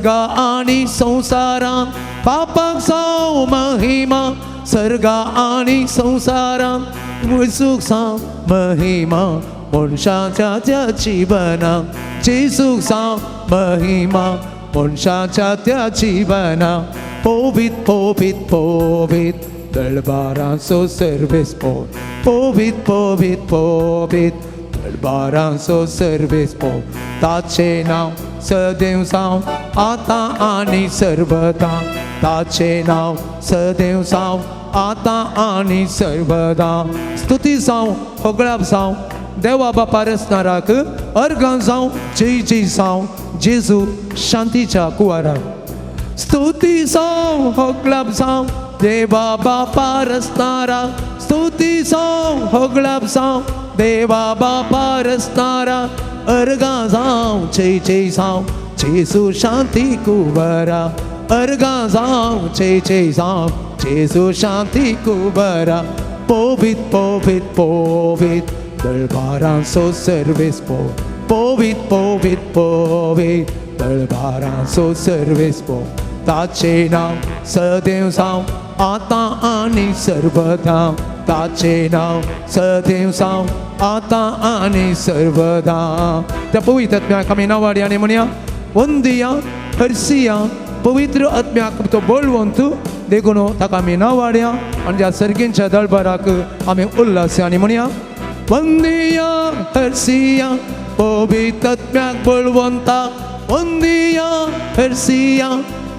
सर्गा आनी संवसारां पापाक जावं महिमा सर्गा आनी संवसारां जेजूक जावं महिमा मनशाच्या त्या जिवना जेजूक जावं महिमा मनशाच्या त्या जिवना पवित पवित पवित दळबारांचो सर्वेस पवित पवित पवित दळबारांचो सर्वेस ताचें नांव सदैव जावं आतां आनी सर्वदा ताचें नांव सदैव जावं आतां आनी सर्वदा स्तुती जावं होगळाप जावं देवा बापा रसनाराक अर्गां जावं जय जय जावं जेजू शांतीच्या कुवाराक स्तुती जावं होगळाप जावं देवा बापा रसनारा स्तुती जावं होगळाप जावं देवा बापा रसनारा अर्गां जावं जय जय जावं जेजू शांती कुवरा अर्गां जावं जय जय जावं जेजू शांती कुवरा पवित पवित पवित दळबारांचो सर्वेस पवित पवित पवित दळबारांचो सर्वेस ताचें नांव सदैव जावं आतां आनी सर्वदा ताचें नांव सदैव जावं आतां आनी सर्वदा त्या पवित्र आत्म्याक आमी नांवाडी आनी म्हणया वंदिया हरसिया पवित्र आत्म्याक तो बळवंत देखून ताका आमी नांवाड्या आनी त्या सर्गींच्या दळबाराक आमी उल्लास आनी म्हणया वंदिया हरसिया पवित्र आत्म्याक बळवंता वंदिया हरसिया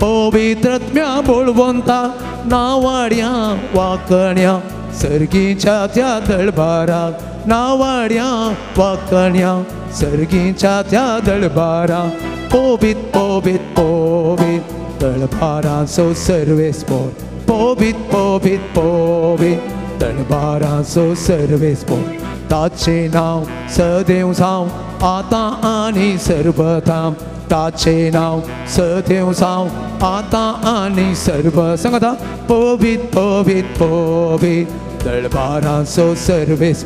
पवित्र आत्म्या बळवंता नावाड्या वाकण्या सर्गीच्या त्या दळबाराक नावाड्या वाकण्या सर्गीच्या त्या दळबारा पवित पवित पवित दळबारांचो सर्वेस पवित पवित पवित दळबारांचो सर्वेस ताचें नांव सदैव जावं आतां आनी सर्वदा ताचें नांव सदैव जावं आतां आनी सर्व सांगता पवित पवित पवित दळबारांचो सर्वेस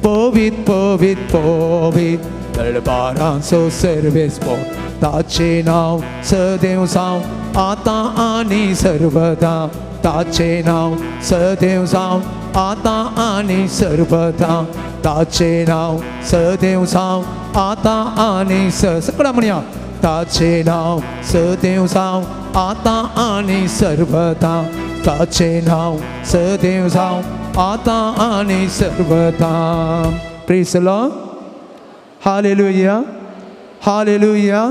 पवित पवित पवित दळबारांचो सर्वेस ताचें नांव सदैव जावं आतां आनी सर्वदा ताचें नांव सदैव जावं आतां आनी सर्वदा ताचें नांव सदैव जावं आतां आनी सगळा म्हणया ताचें नांव सदैव जावं आतां आनी सर्वदा ताचें नांव सदैव जावं आतां आनी सर्वदा. Praise the Lord. Hallelujah hallelujah.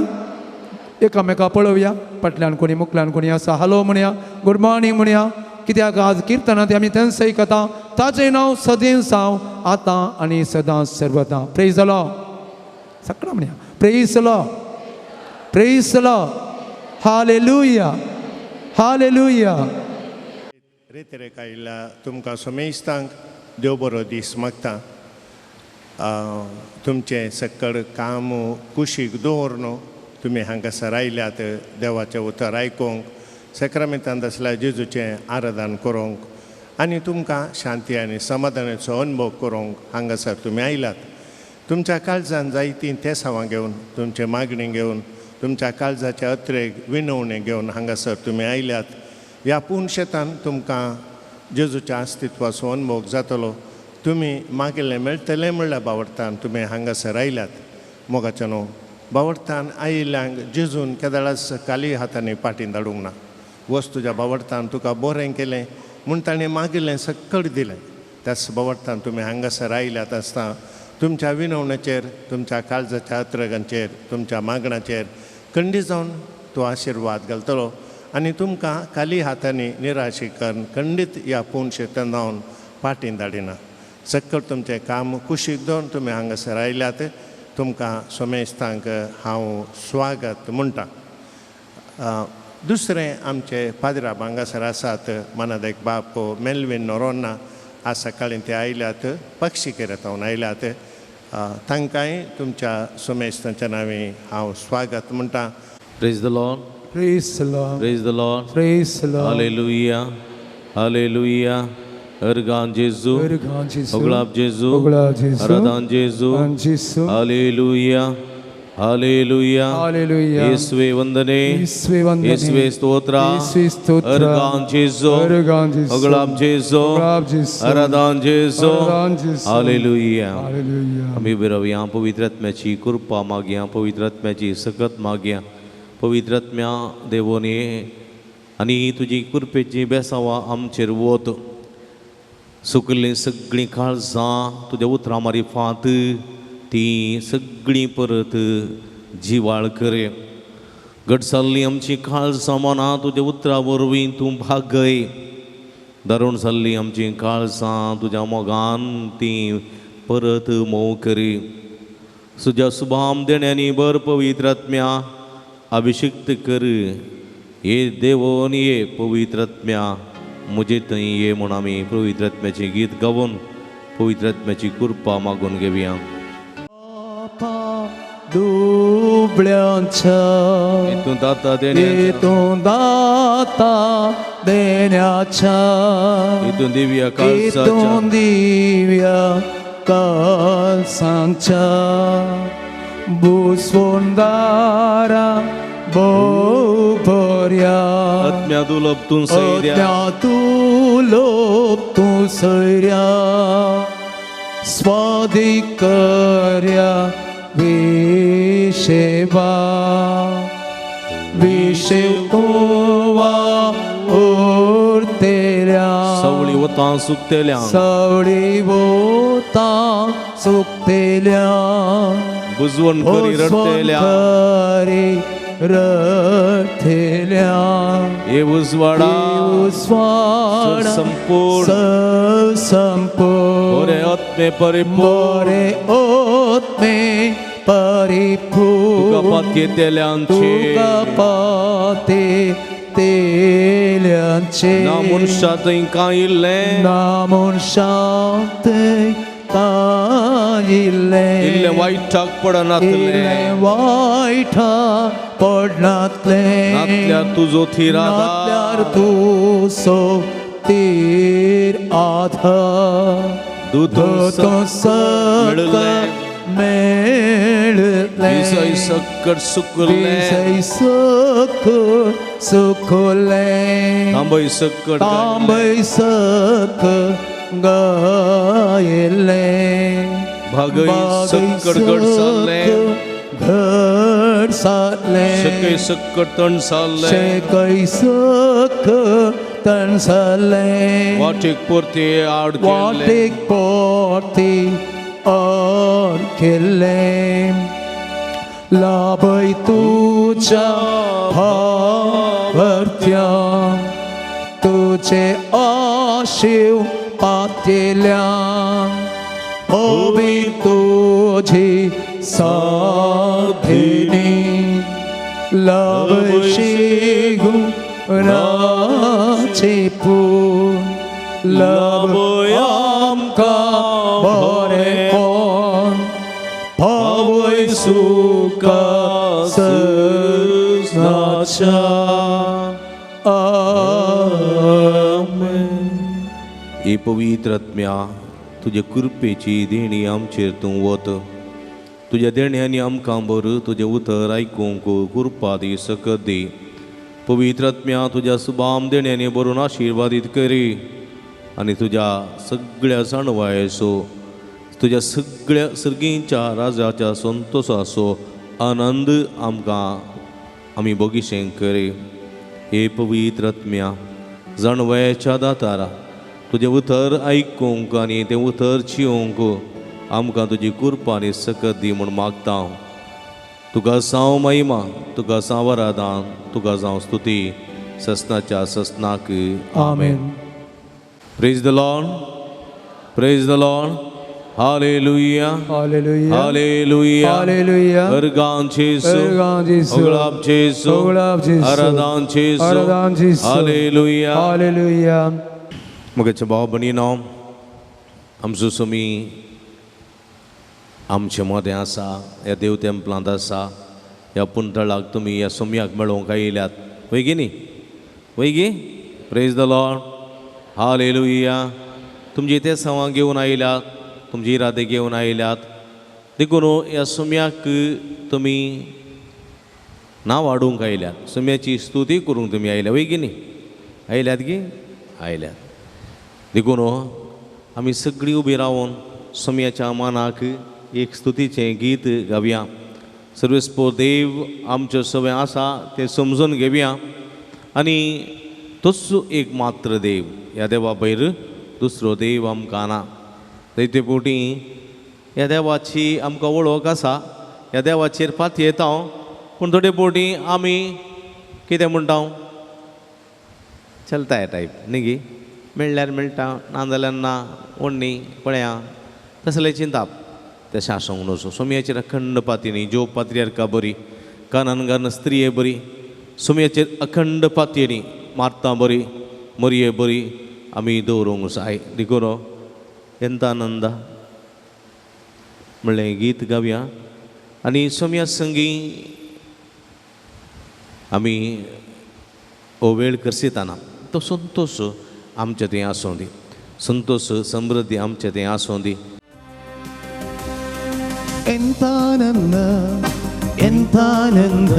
एकामेका पळोवया फाटल्यान कोणी मुखल्यान कोणी आसा हॅलो म्हणया गुड मॉर्निंग म्हणया कित्याक आज किर्तनांत आमी तेंच आयकता ताचें नांव सदैव जावं आतां आनी सदां सर्वदा. Praise the Lord. सगळा म्हणया praise the Lord praise the Lord. Hallelujah hallelujah. रेतरेक आयिल्ल्या तुमकां समेस्तांक देव बरो दीस मागता. तुमचें सक्कड काम कुशीक दवरून तुमी हांगासर आयल्यात देवाचें उतर आयकूंक सेक्रामेंतांत आसल्या जेजूचें आराधन करूंक आनी तुमकां शांती आनी समाधानाचो अनुभव करूंक हांगासर तुमी आयल्यात. तुमच्या काळजान जायतीं तेसावां घेवन तुमचे मागणी घेवन तुमच्या काळजाचे अत्रेक विनवणी घेवन हांगासर तुमी आयल्यात. ह्या पूर्ण शेतान तुमकां जेजूच्या अस्तित्वाचो अनुभव जातलो. तुमी मागिल्लें मेळटलें म्हणल्यार बावडतान तुमी हांगासर आयल्यात. मोगाचें न्हू बावडतान आयिल्ल्यांक जेजून केदळाच काली हातांनी पाटीन धाडूंक ना. वच तुज्या बावडतान तुका बरें केलें म्हूण ताणें मागिल्लें सक्कड दिलें. त्याच बावडतान तुमी हांगासर आयल्यात आसतना तुमच्या विनवण्याचेर तुमच्या काळजाच्या अत्रगांचेर तुमच्या मागण्याचेर खंडीत जावन तो आशिर्वाद घालतलो आनी तुमकां खाली हातांनी निराशी करून खंडीत ह्या पूर्ण शेतान जावन पाटीन धाडिना. सक्कड तुमचें काम कुशीक दवरून तुमी हांगासर आयल्यात. तुमकां सोमेस्तांक हांव स्वागत म्हणटा. दुसरें आमचे पाद्राब हांगासर आसात मनादेक बाप मेलवीन नोरोन्ना आज सकाळीं ते आयल्यात पक्षी केरतावन आयल्यात. तांकांय तुमच्या सोमेस्तांच्या नांवी हांव स्वागत म्हणटा. Praise the Lord. Praise the Lord. Praise the Lord. Praise the Lord. Hallelujah hallelujah. अर्गान जेजू अर्गान जेजू ओगळाप जेजू ओगळाप जेजू आराधन जेजू जेजू. हालेलुया. हालेलुया. हालेलुया. येसवे वंदने. येसवे वंदने. येसवे स्तोत्रा. येसवे स्तोत्रा. अर्गां जेजो. अर्गां जेजो. अगळाब जेजो. अगळाब जेजो. आराधान जेजो. आराधान जेजो. हालेलुया. हालेलुया. आमी उबे रावया, पवित्र आत्म्याची कृपा मागया, पवित्र आत्म्याची सकत मागया. पवित्र आत्म्या देवोन ये आनी तुजी कृपेची बेसांवां आमचेर वत. सुकल्लीं सगळीं काळजां तुज्या उतरां मारिफात तीं सगळीं परत जिवाळ करे. घट जाल्लीं आमचीं काळजां मनां तुज्या उतरां वरवीं तूं भागय. दारूण जाल्लीं आमचीं काळजां तुज्या मोगान तीं परत मोव करी. तुज्या सुभाम देण्यांनी बर पवित्र आत्म्या अभिषिक्त कर. ये देवोन ये पवित्र आत्म्या म्हजे थंय ये म्हूण आमी पवित्र आत्म्याचें गीत गावन पवित्र आत्म्याची कृपा मागून घेवया. दुबळ्यांच्या तूं दाता देण्याच्या, तूं दाता देण्याच्या, हितून दिव्या काळजाच्या, तूं दिव्या काळजाच्या, बुसवंदारा बोबऱ्या, आत्म्या दुलप तूं सैऱ्या, आत्म्या दुलोप तूं सैऱ्या, स्वाधिकर्या विशेवा, विशेव तुवा उरतेल्या, सवळी वतां सुकतेल्या, सवळी वतां सुकतेल्या, बुजवण करी रडतेल्या, करी रडतेल्या, हे उजवाडा उजवाडा संपूर्ण, संपूर्ण, बरे आत्मे परिपूर्ण, बरे आत्मे परिपूर्ण, तुका पातयेतेल्यांचे, तुका पातयेतेल्यांचे, ना मनशा थंय कांय इल्लें, ना मनशा थंय कांय इल्लें, इल्लें वायटाक पडनातलें, इल्लें वायटाक पडनातलें, नातल्यार तुजो थीर आधार, नातल्यार तुजो थीर आधार, दूतों सकट मेळलें, विजय सकट सुकलें, विजय सकट सुकलें, तांबय सकट तांबय सकट गायलें, भागय सकट घट जालें, घट जालें, शकय सकट तण जालें, शकय सकट तण जालें, वाटेक परती आड केल्लें, वाटेक परती आड केल्लें, लाभय तुज्या भावार्थ्या, तुजे आशीव पातेल्या, ओबी तुजी साधिनी, लाभशी गुणाची पूर, लाभय आमकां बरेपण, पावय सुखा सजनाच्या. आमेन. हे पवित्र आत्म्या तुजे कृपेची देणी आमचेर तूं वत. तुज्या देण्यांनी आमकां बर तुजें उतर आयकूंक कृपा दी, सकत दी. पवित्र आत्म्या तुज्या सुबाम देण्यांनी बरून आशिर्वादीत करी आनी तुज्या सगळ्या जाणवायेचो, तुज्या सगळ्या सर्गींच्या राजाच्या संतोसाचो आनंद आमकां आमी बगीशें करी. हे पवित्र आत्म्या जाणवयाच्या दातारा तुजें उतर आयकूंक आनी तें उतर चिवंक आमकां तुजी कृपा आनी सकत दी म्हूण मागता हांव. तुका जावं महिमा, तुका जावं आराधन, तुका जावं स्तुती, ससनाच्या ससनाक. आमेन. Praise the Lord, praise the Lord. Hallelujah, hallelujah, hallelujah, hallelujah. अर्गां जेजू, अर्गां जेजू, ओगळाप जेजू, ओगळाप जेजू, आराधन जेजू, आराधन जेजू. Hallelujah, hallelujah. मगेचे भाव भयणीनो, आमचो सुमी आमचे मदें आसा, ह्या देव तेंपलांत आसा. ह्या पुंतळाक तुमी ह्या सोमयाक मेळोवंक आयल्यात वय न्ही, वय गी? Praise the Lord, hallelujah. तुमची ते सवां घेवन आयल्यात, तुमची इरादे घेवन आयल्यात. देखून ह्या सुम्याक तुमी नांव हाडूंक आयल्यात, सुम्याची स्तुती करूंक तुमी आयल्या वय की न्ही? आयल्यात की आयल्यात. देखून आमी सगळीं उबी रावन सुम्याच्या मानाक एक स्तुतीचें गीत गावया. सर्वेस्पोर देव आमच्यो सगळें आसा तें समजून घेवया आनी तोच एक मात्र देव, ह्या देवा भायर दुसरो देव आमकां ना. ते पोटी ह्या देवाची आमकां वळख आसा, ह्या देवाचेर फात येता, पूण थोडे पोटी आमी कितें म्हणटा, चलता ह्या टायप न्ही गी, मेळ्ळ्यार मेळटा, ना जाल्यार ना, ओडणी पळया तसलें चिंताप तशें आसूंक नजो. सोमयाचेर अखंड पातयेनी ज्यो पात्रियार्का बरी, काननगान स्त्रिये बरी, सोमयाचेर अखंड पातयेनी मारता बरी, मरये बरी आमी दवरूंक जाय. देखून एंतानंदा म्हणलें गीत गावया आनी सोमया संगी आमी हो वेळ करसिताना तो संतोश आमच्या थंय आसूं दी, संतोश समृद्धी आमच्या थंय आसूं दी. ಎಂತಾನಂದ ಎಂತಾನಂದ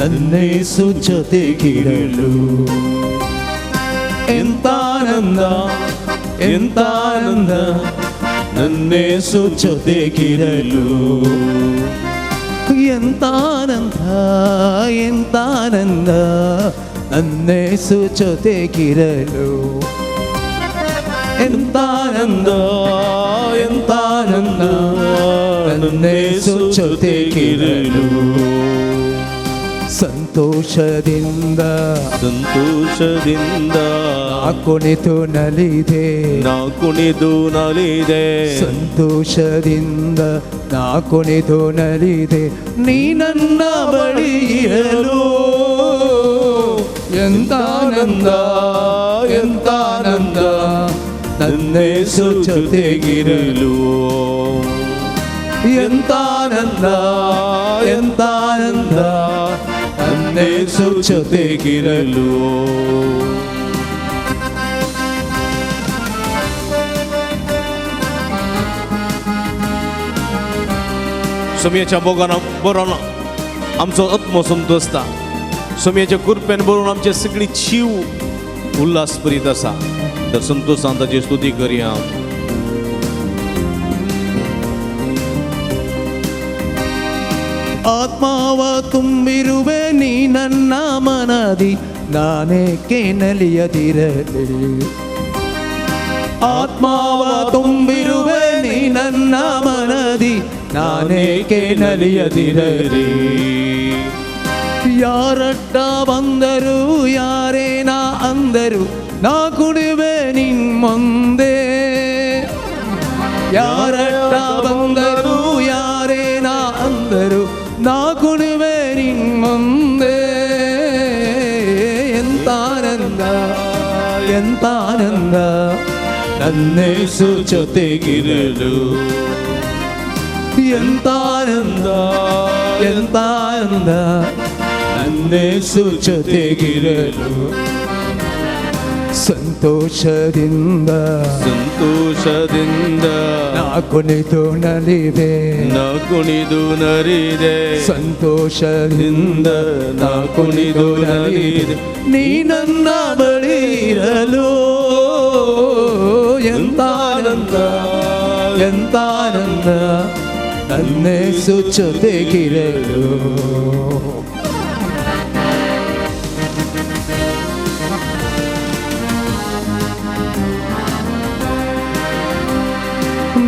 ನನ್ನೇಸು ಜೊತೆಗಿರಲು, ಎಂತಾನಂದ ಎಂತಾನಂದ ನನ್ನೇಸು ಜೊತೆಗಿರಲು, ಎಂತಾನಂದ ಎಂತಾನಂದ ನನ್ನೇಸು ಜೊತೆಗಿರಲು, ಎಂತಾನಂದ ಎಂತಾನಂದ ನನ್ನೇಸು ಜೊತೆಗಿರಲು. ಸಂತೋಷದಿಂದ ಸಂತೋಷದಿಂದ ನಾ ಕುಣಿತು ನಲಿದೆ, ನಾ ಕುಣಿದು ನಲಿದೆ, ಸಂತೋಷದಿಂದ ನಾ ಕುಣಿತು ನಲಿದೆ, ನೀ ನನ್ನ ಬಳಿ ಇರಲು. ಎಂತಾನಂದ ಎಂತಾನಂದ ನನ್ನೇಸು ಜೊತೆಗಿರಲು, ಎಂತಾನಂದ ಎಂತಾನಂದ ನನ್ನೇಸು ಜೊತೆಗಿರಲು. सोमयाच्या मोगान बरोवन आमचो आत्मो संतोषता, सोमयाच्या कृपेन बरोवन आमचे सगळी जीव उल्हास भरीत आसा. तर संतोषान ताची स्तुती करया. ಆತ್ಮಾವ ತುಂಬಿರುವೆ ನೀ ನನ್ನ ಮನದಿ, ನಾನೇಕೆ ನಲಿಯದಿರಲಿ. ಆತ್ಮಾವ ತುಂಬಿರುವೆ ನೀ ನನ್ನ ಮನದಿ, ನಾನೇಕೆ ನಲಿಯದಿರಲಿ. ಯಾರಡ್ಡ ಬಂದರು ಯಾರೇನ ಅಂದರು, ನಾ ಕುಣಿವೆ ನಿಮ್ಮೊಂದೇ. ಯಾರಡ್ಡ ಬಂದರು ಯಾರೇನ ಅಂದರು, ನಾ ಕುಣಿವೆ ನಿಮ್ಮೊಂದೇ. ಎಂತಾನಂದ ಎಂತಾನಂದ ನನ್ನೇಸು ಜೊತೆಗಿರಲು, ಎಂತಾನಂದ ಎಂತಾನಂದ ನನ್ನೇಸು ಜೊತೆಗಿರಲು. ಸಂತೋಷದಿಂದ ಸಂತೋಷದಿಂದ ನಾ ಕುಣಿತು ನಲಿದೆ, ನಾ ಕುಣಿದು ನಲಿದೆ, ಸಂತೋಷದಿಂದ ನಾ ಕುಣಿದು ನಲಿದೆ, ನೀ ನನ್ನ ಬಳಿ ಇರಲು. ಎಂತಾನಂದ ಎಂತಾನಂದ ನನ್ನೇಸು ಜೊತೆಗಿರಲು.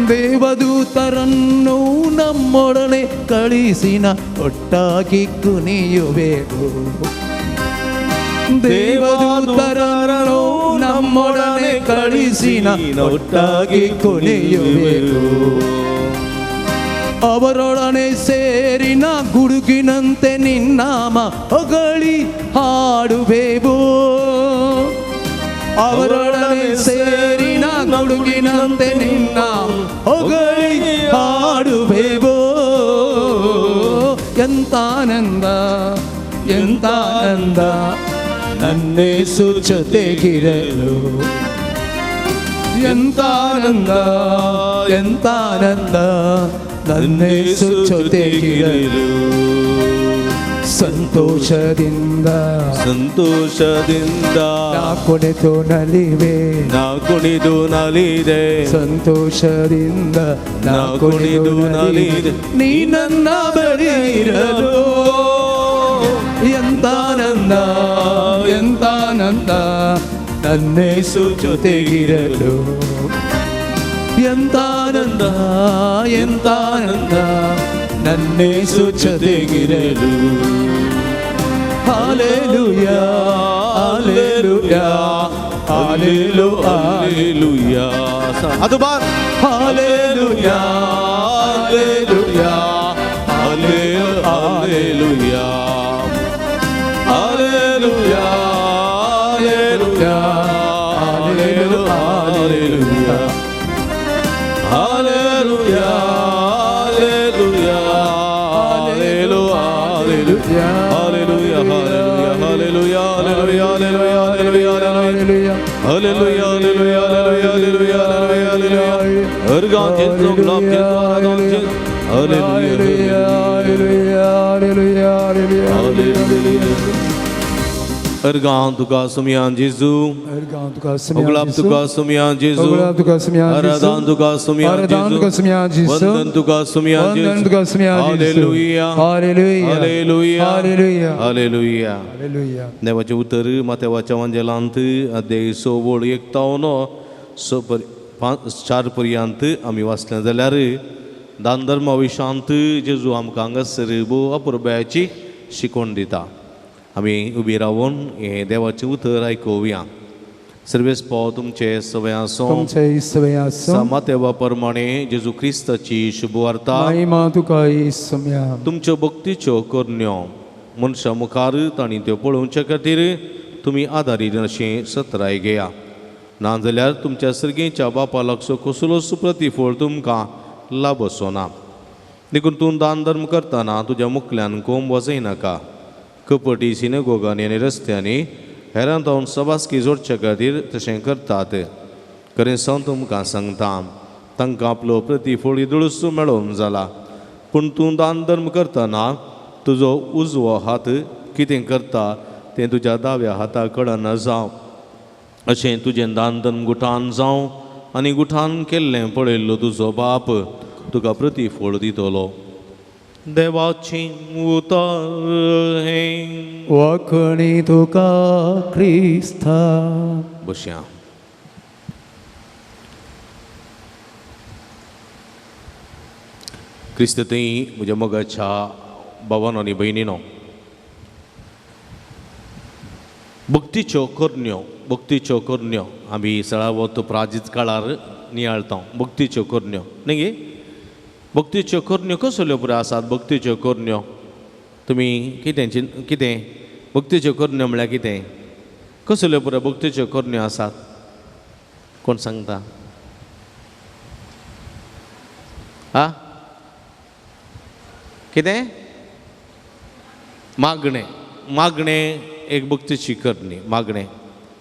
ದೇವದೂತರನ್ನು ನಮ್ಮೊಡನೆ ಕಳಿಸಿನ ಒಟ್ಟಾಗಿ ಕುಣಿಯುವೆವು. ದೇವದೂತರನ್ನು ನಮ್ಮೊಡನೆ ಕಳಿಸಿನ ಒಟ್ಟಾಗಿ ಕುಣಿಯುವೆವು. ಅವರೊಡನೆ ಸೇರಿನ ಗುಡುಗಿನಂತೆ ನಿನ್ನಾಮ ಹೊಗಳಿ ಹಾಡುವೆವು. ಅವರೊಡನೆ ಸೇರಿನ ಗುಡುಗಿನಂತೆ ನಿನ್ನ ಹೊಗಳಿ ಹಾಡುವೆವು. ಎಂತಾನಂದ ಎಂತಾನಂದ ನನ್ನೇಸು ಜೊತೆಗಿರಲು, ಎಂತಾನಂದ ಎಂತಾನಂದ ನನ್ನೇಸು ಜೊತೆಗಿರಲು. ಸಂತೋಷದಿಂದ ಸಂತೋಷದಿಂದ ನಾ ಕುಣಿದು ನಲಿವೆ, ನಾ ಕುಣಿದು ನಲಿದೆ. ಸಂತೋಷದಿಂದ ನಾ ಕುಣಿದು ನಲಿದೆ, ನೀ ನನ್ನ ಬಳಿ ಇರಲು. ಎಂತಾನಂದ ಎಂತಾನಂದ ನನ್ನೇಸು ಜೊತೆಗಿರಲು. ಎಂತಾನಂದ ಎಂತಾನಂದ ನನ್ನೇಸು ಜೊತೆಗಿರಲು. Hallelujah hallelujah hallelujah hallelujah. ಅದು bar. Hallelujah hallelujah hallelujah hallelujah hallelujah hallelujah hallelujah hallelujah hallelujah hallelujah hallelujah hallelujah hallelujah hallelujah hallelujah hallelujah hallelujah. ಹರ್ಗಾನ್ Jesu glove Jesu Aradhan Jesu. Hallelujah hallelujah hallelujah hallelujah. Organ तुका सुमयान जेजू, organ तुका सुमयान उगलाप जेजू, तुका सुमयान जेजू, उगलाप तुका सुमयान जेजू, आराधन तुका सुमयान आराधन जेजू, तुका सुमयान जेजू, वंदन तुका सुमयान वंदन जेजू. तुका सुमयान जेजू. Hallelujah hallelujah hallelujah hallelujah hallelujah. Hallelujah. देवाचें उतर मातेवाच्या वांजेलांत अध्याय स वळ 51 स 5-4 पर्यंत आमी वाचलें जाल्यार दान धर्मा विशांत जेजू आमकां हांगासर भोव अपुरबायेची शिकवण दिता. आमी उबी रावन हें देवाचें उतर आयकुया. सर्वेस पाव तुमचे सवय आसूं. तुमचे सवय आसूं. मातेवा प्रमाणे जेजू क्रिस्ताची शुभवार्ता. महिमा तुका सुमया. तुमच्यो भक्तीच्यो करण्यो मनशां मुखार तांणी त्यो पळोवचे खातीर तुमी आदारीत अशें सत्राय घेया, नाजाल्यार तुमच्या सर्गेच्या बापा लागचो कसलोच प्रतिफळ तुमकां लाभसो ना. देखून तूं दान धर्म करतना तुज्या मुखल्यान कोंब वाजयनाका. कपटी सिनेगोगांनी आनी रस्त्यांनी हेरां जावन सबासकी जोडचे खातीर तशें करतात. खरें हांव तुमकां सांगता, तांकां आपलो प्रतिफळ इदुळूस मेळोवन जाला. पूण तूं दान धर्म करतना तुजो उजवो हात कितें करता तें तुज्या दाव्या हाता कळना जावं. अशें तुजें दान धर्म गुठान जावं आनी गुठान केल्लें पळयल्लो तुजो बाप तुका प्रतिफळ दितलो. देवाचें उतर हें. वाखणी तुका क्रिस्ता. बसया. क्रिस्त थंय म्हज्या मोगाच्या भावानो आनी भयणीनो, भक्तीच्यो करण्यो, भक्तीच्यो करण्यो आमी सळावत प्राजीत काळार नियाळता. भक्तीच्यो करण्यो न्ही गे, भक्तीच्यो करण्यो कसल्यो पुरो आसात. भक्तीच्यो करण्यो तुमी कितें कितें भक्तीच्यो करण्यो म्हळ्यार कितें, कसल्यो पुरो भक्तीच्यो करण्यो आसात कोण सांगता? आ कितें? मागणें. मागणें एक भक्तीची करणी. मागणें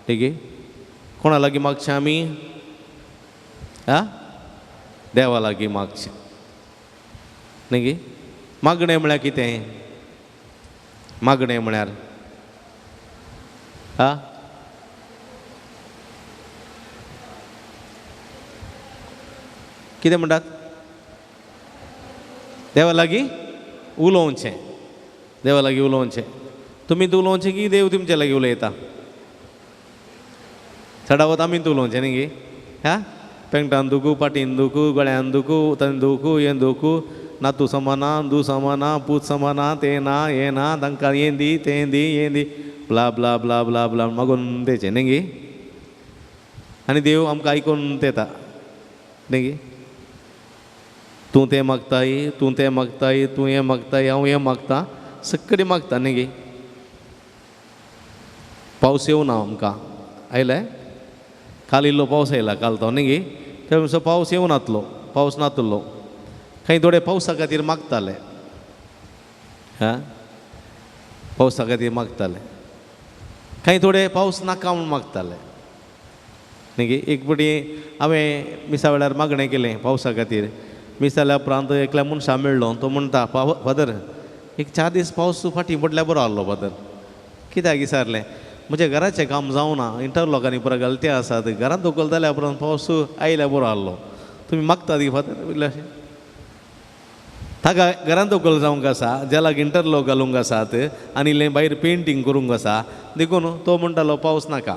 ठीक आहे. कोणा लागीं मागचें आमी? आ देवा लागीं मागचें न्ही गे. मागणें म्हळ्यार कितें? मागणें म्हळ्यार आ कितें म्हणटात? देवा लागीं उलोवचें. देवा लागीं उलोवचें. तुमी तूं उलोवचें की देव तुमचे लागीं उलयता? चडावत आमी तूं उलोवचें न्ही गे. हा पेंगटान दुखू, पाटीन दुखू, गळ्यान दुखू, उतान दुखू, हें दुखू, नातू समाना, दू समाना, पूत समाना, तें ना हें ना, तांकां हें दी तें दी हें दी, ब्ला ब्ला ब्ला ब्ला ब्ला मागून तेचें न्ही गे. आनी देव आमकां आयकून तेता न्ही गे. तूं तें मागताय, तूं तें मागताय, तूं हें मागताय, हांव हें मागता, सगळीं मागता न्ही गे. पावस येवना आमकां आयले, काल इल्लो पावस आयला काल तो न्ही गे. त्या दिसा पावस येवनातलो, पावस नातलो. कांय थोडे पावसा खातीर मागताले, हा पावसा खातीर मागताले. कांय थोडे पावस नाका म्हूण मागताले न्ही गे. एक फावटी हांवें मिसा वेळार मागणें केलें पावसा खातीर. मीस जाल्या उपरांत एकल्या मनशा मेळ्ळो, तो म्हणटा, फादर एक 4 दीस पावस फाटीं पडल्यार बरो आहलो फादर. कित्याक विचारलें, म्हज्या घराचें काम जावना, इंटरलॉकांनी पुरो गलती आसात, घरांत दखल जाल्या उपरांत पावस आयल्यार बरो आहलो, तुमी मागतात की फादर इल्लें अशें. ताका घरांत दखल जावंक आसा, जेलाक इंटरलॉक घालूंक आसात आनी इल्लें भायर पेंटींग करूंक आसा, देखून तो म्हणटालो पावस नाका.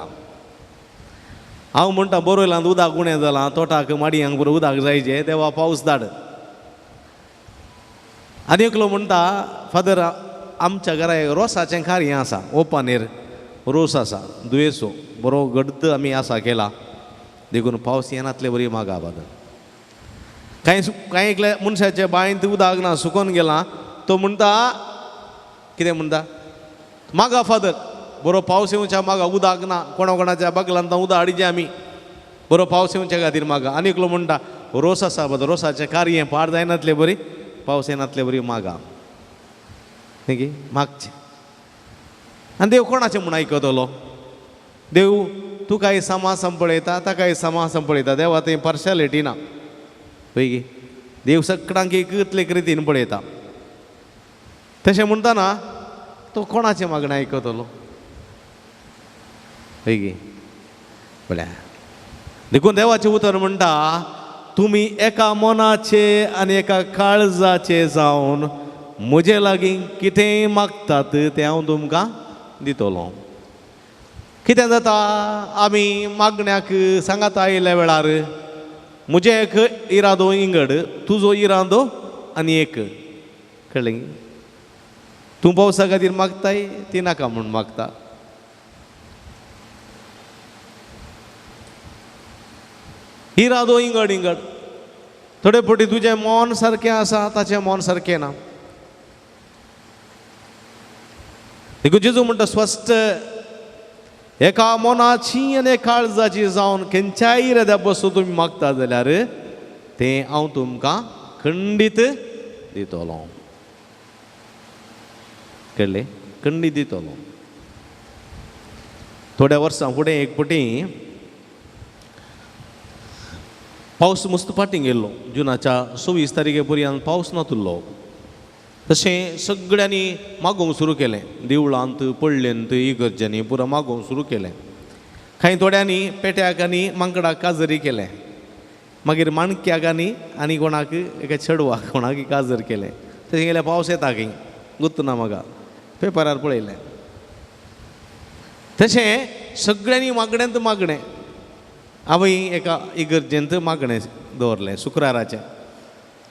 हांव म्हणटा बोरवयलांत उदक उणें जालां, तोटाक माडयांक बरो उदक जायचें, देवा पावस धाड. आनी एकलो म्हणटा, फादर आमच्या घरा एक रोसाचें कार्य आसा, ओपानेर रोस आसा दुयेंसो बरो गड्द आमी आसा केला, देखून पावस येनातले बरी मागा फादर. कांय कांय एकल्या मनशाच्या बांयंत उदक ना, सुकोन गेलां, तो म्हणटा कितें म्हणटा, मागा फादर बरो पावस येवच्या मागा, उदक ना, कोणा कोणाच्या बागलांत उदक हाडिचें आमी, बरो पावस येवच्या खातीर मागा. आनी एकलो म्हणटा रोस आसा फादर, रोसाचें कार्य पाड जायनातले बरी, पावस येनातले बरी मागा. न्ही मागचें. आनी देव कोणाचें म्हूण आयकतलो? देव तुकाय समा संपळयता, ताकाय समा संपळयता, देवा थंय पार्शालिटी ना, पळय देव सगळ्यांक एकतले रितीन पळयता. तशें म्हणटना तो कोणाचें मागणें आयकतलो? पळय म्हळ्यार देखून देवाचें उतर म्हणटा, तुमी एका मनाचे आनी एका काळजाचे जावन म्हजे लागीं कितेंय मागतात तें हांव तुमकां दितलो. कितें जाता, आमी मागण्याक सांगात आयिल्ल्या वेळार म्हजें एक इरादो इंगड, तुजो इरादो आनी एक, कळ्ळें? तूं पावसा खातीर मागताय, ती नाका म्हूण मागता. इरादो इंगड इंगड, थोडे फावटी तुजें मन सारकें आसा, ताचें मन सारकें ना. देखून जेजू म्हणटा स्पश्ट, एका मनाची आनी काळजाची जावन खंयच्याय इराद्या बसून तुमी मागता जाल्यार तें हांव तुमकां खंडीत दितलो. कळ्ळें? खंडीत दितलो. थोड्या वर्सां फुडें एक फावटी पावस मस्त फाटीं गेल्लो, जुनाच्या 26 तारखे पर्यंत पावस नातुल्लो. तशें सगळ्यांनी मागोवंक सुरू केलें, देवळांत पडलेंत इगर्जांनी पुरो मागोवंक सुरू केलें. कांय थोड्यांनी पेट्याक आनी मांकडाक काजरी केलें, मागीर माणक्याक आनी आनी कोणाक एका चेडवाक कोणाक काजर केलें. तशें गेल्यार पावस येता खंय गुत्त ना म्हाका, पेपरार पळयलें. तशें सगळ्यांनी मागण्यांत मागणें, हांवें एका इगर्जेंत मागणें दवरलें शुक्राराचें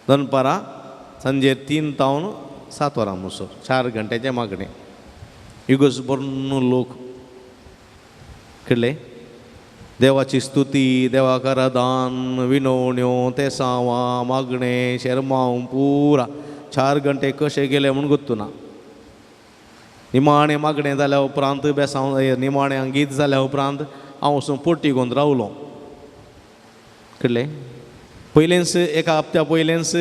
दनपारां सांजे 3 तावन 7 वरां म्हणसर 4 घंट्याचें मागणें. इगर्ज भरून लोक, कळ्ळें? देवाची स्तुती, देवाक आराधन, विनवण्यो, तेसांवां, मागणें, शेरमांव, पुरा 4 घंटे कशे गेले म्हूण गुत्तू ना. निमाणें मागणें जाल्या उपरांत बेसांव, निमाणें गीत जाल्या उपरांत हांव वचून पोटी घेवन रावलो. कळ्ळें? पयलेंच एका हप्त्या पयलेंच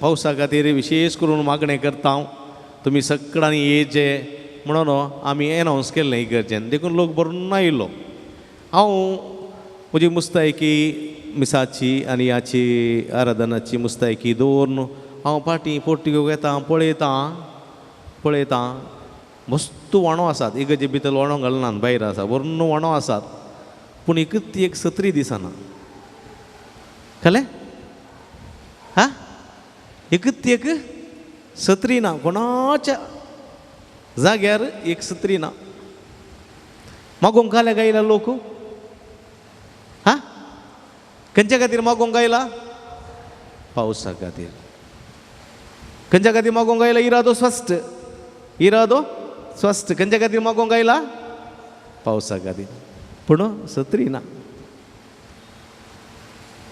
पावसा खातीर विशेश करून मागणें करता हांव, तुमी सगळ्यांनी येचे म्हणून आमी एनावन्स केल्लें इगर्जेन, देखून लोक भरून आयिल्लो. हांव म्हजी मुस्तायकी मिसाची आनी हाची आराधनाची मुस्तायकी दवरून हांव फाटीं पोर्तुगेक येता, पळयतां पळयतां मस्त व्हाणो आसात, इगर्जे भितर व्हाणो घालनात, भायर आसा भरून व्हाणो आसात, पूण एकच एक सत्री दिसना. कळ्ळें? हा, एकच एक सत्री ना, कोणाच्या जाग्यार एक सत्री ना. मागोवंक खाल्या गायला लोक, हा खंयच्या खातीर मागोवंक आयला? पावसा खातीर. खंयच्या खातीर मागोवंक आयला? इरादो स्पश्ट, इरादो स्पश्ट. खंयच्या खातीर मागोवंक आयला? पावसा खातीर, पूण सत्री ना.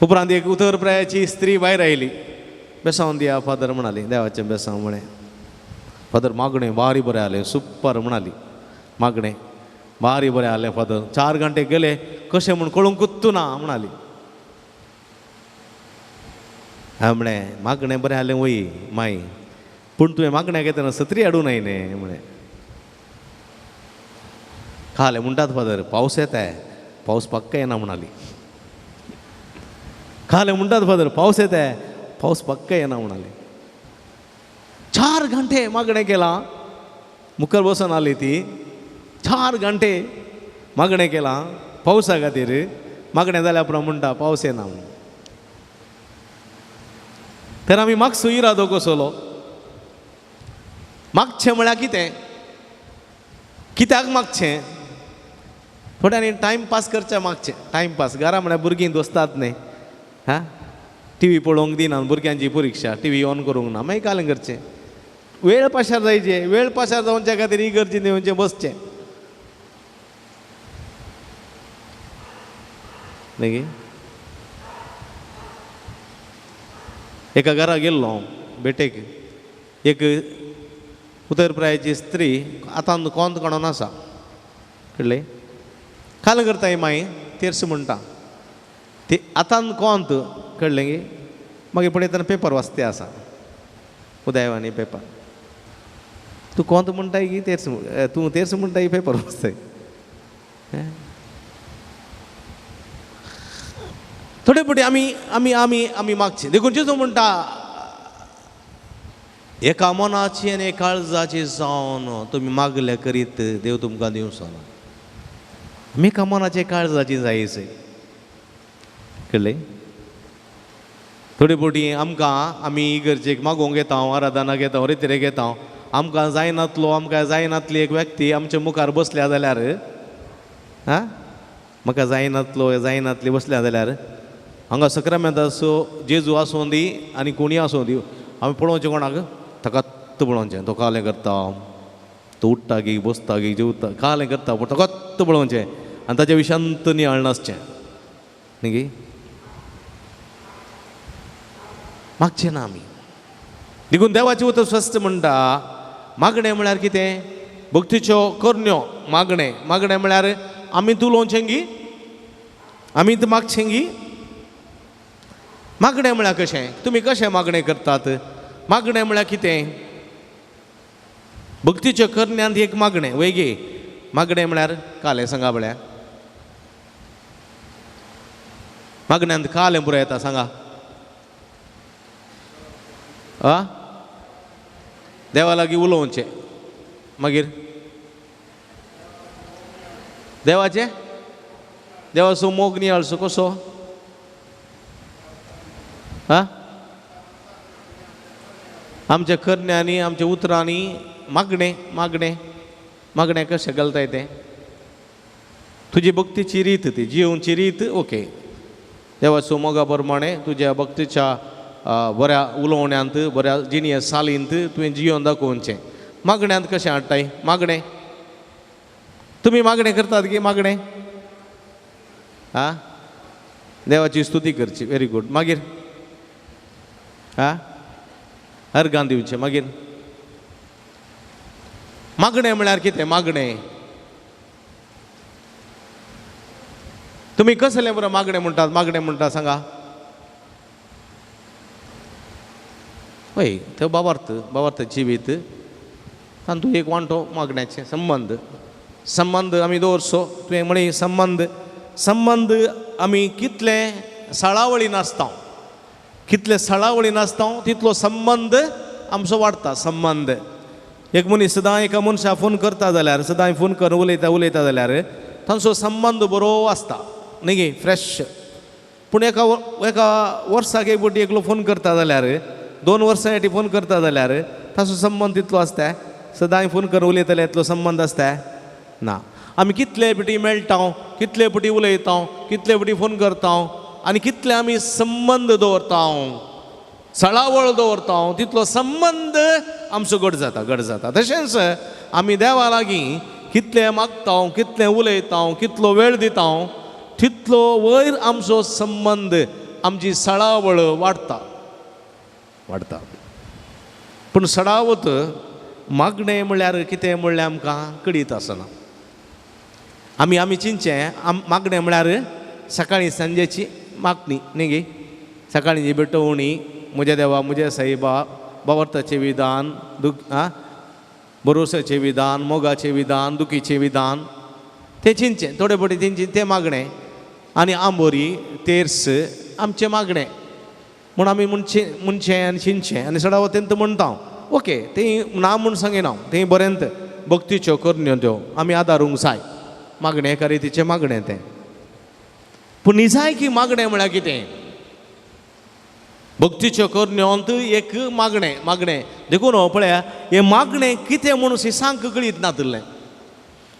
उपरांत एक उतर प्रायाची स्त्री भायर आयली, बेसांव दिया फादर म्हणाली, देवाचें बेसांव म्हळें. फादर मागणें बारी बरें आलें, सुपर म्हणाली, मागणें बारी बरें आलें फादर, 4 घंटे गेले कशें म्हूण कळूंक ना म्हणाली. हांवें म्हळें मागणें बरें आलें वय माई, पूण तुवें मागण्याक येतना सत्री हाडूं न्हय म्हळें. खालें म्हणटात फादर पावस येता, पावस पक्का येना म्हणाली. खालें म्हणटात फादर पावस येता, पावस पक्का येना म्हणाले. 4 घंटे मागणें केलां, मुखार बसून आली ती. 4 घंटे मागणें केलां पावसा खातीर. मागणें जाल्या उपरांत म्हणटा पावस येना म्हणून. तर आमी मागचो इरादो कसलो? मागचें म्हळ्यार कितें? कित्याक मागचें? थोड्यांनी टायमपास करचें मागचें. टायमपास घरा म्हळ्यार भुरगीं दोस्तात न्ही, हा टी व्ही पळोवंक दिना, भुरग्यांची परिक्षा टी व्ही ऑन करूंक ना, मागीर कालें करचें. वेळ पाशार जायचे, वेळ पाशार जावच्या खातीर इगर्जेन येवचें बसचें न्ही. एका घरा गेल्लो हांव भेटेक. एक उतर प्रायाची स्त्री आतां कोंत काडून आसा, कळ्ळें? काल करताय माई तेर्स म्हणटा ती आतां कोंत, कळ्ळें गे? मागीर पळयतना पेपर वाचते आसा, उदयवाणी पेपर. तूं कोंत म्हणटाय की तेर्स, तूं तेर्स म्हणटाय पेपर वाचताय. थोडे फावटी आमी आमी आमी आमी मागचे. देखून जेजू म्हणटा एका मनाची आनी एका काळजाची जावन तुमी मागले करीत देव तुमकां दिवचो ना. आमी एका मनाचे काळजाची जायच, कळ्ळें? थोडे फावटी आमकां आमी इगर्जेक मागोवंक येता, आराधनाक येता, रितीरेक येता, आमकां जायनातलो आमकां जायनातली एक व्यक्ती आमच्या मुखार बसल्या जाल्यार, आं म्हाका जायनातलो जायनातली बसल्या जाल्यार हांगा सक्रामेंताचो जेजू आसूं दी आनी कोणीय आसूं दी, आमी पळोवचें कोणाक ताकात पळोवचें. तो कालें करता, तो उठ्ठा गी बसता गी जेवता, कालें करता पूण ताकात पळोवचें आनी ताच्या विशांत नियाळ नासचें न्ही गी. मागचें ना आमी. देखून देवाचें उतर स्वस्थ म्हणटा मागणें म्हळ्यार कितें? भक्तीच्यो करण्यो मागणें. मागणें म्हळ्यार आमी उलोवचें गी, आमी मागचें गी. मागणें म्हळ्यार कशें? तुमी कशें मागणें करतात? मागणें म्हळ्यार कितें? भक्तीच्या करण्यांत एक मागणें वय गे. मागणें म्हळ्यार कालें सांगा पळया. मागण्यांत कालें पुरो येता सांगा. आ देवा लागीं उलोवचें, मागीर देवाचें देवाचो मोग नियाळचो कसो? आ आमच्या करण्यांनी आमच्या उतरांनी मागणें मागणें मागणें कशें घालताय तें? तुजी भक्तीची रीत ती जियोवची रीत. ओके, देवाचो मोगा प्रमाणे तुज्या भक्तीच्या बऱ्या उलोवण्यांत बऱ्या जिणये सालींत तुवें जियोवन दाखोवचें. मागण्यांत कशें हाडटाय मागणें? तुमी मागणें करतात की मागणें? आं देवाची स्तुती करची, व्हेरी गूड. मागीर आं अर्गां दिवचें. मागीर मागणें म्हळ्यार कितें? मागणें तुमी कसलें बरें मागणें म्हणटात? मागणें म्हणटा सांगा. हय, तो बाबार्थ बाबार्थ जिवीत तातूंत एक वांटो मागण्याचें संबंद. संबंद आमी दवरचो. तुवें म्हळें संबंद. संबंद आमी कितले सळावळी नासता, कितले सळावळी नासता तितलो संबंद आमचो वाडटा. संबंद एक मनीस सदां एका मनशा फोन करता जाल्यार, सदांय फोन करून उलयता उलयता जाल्यार तांचो संबंद बरो आसता न्ही गे, फ्रेश. पूण एका एका वर्साक एक फावटी एकलो फोन करता जाल्यार, 2 वर्सां फाटी फोन करता जाल्यार ताचो संबंद तितलो आसता? सदांय फोन करून उलयतले इतलो संबंद आसता ना. आमी कितले फावटी मेळटा, कितले फावटी उलयता, कितले फावटी फोन करता आनी कितले आमी संबंद दवरता, सळावळ दवरता, तितलो संबंद आमचो घट जाता, घट जाता. तशेंच आमी देवा लागीं कितले मागता, कितले उलयता, कितलो वेळ दिता, तितलो वयर आमचो संबंद, आमची सळावळ वाडटा वाडटा. पूण सडावत मागणें म्हळ्यार कितें म्हणल्यार आमकां कळीत आसना. आमी आमी चिंतचें मागणें म्हळ्यार सकाळीं सांजेची मागणी न्ही गे. सकाळीं भेटवणी, म्हज्या देवा म्हज्या साईबा, बावर्ताचें विधान, दुख आं भरोसाचें विधान, मोगाचें विधान, दुखीचें विधान, तें चिंतचें. थोडे फावटी तेंचें तें मागणें. आनी आंबोरी तेर्स आमचें मागणें. म्हूण आमी म्हणचें आनी चिंतचें आनी सदां तेंत म्हणटा. ओके, तें ना म्हूण सांगिना, तें बरें भक्तीच्यो करण्यो त्यो आमी आदारूंक जाय, मागणें एका रितीचें मागणें तें. पूण निजायकी मागणें म्हळ्यार कितें? भक्तीच्यो करण्यो एक मागणें मागणें. देखून पळया हें मागणें कितें म्हणून सांक कळीत नातिल्लें.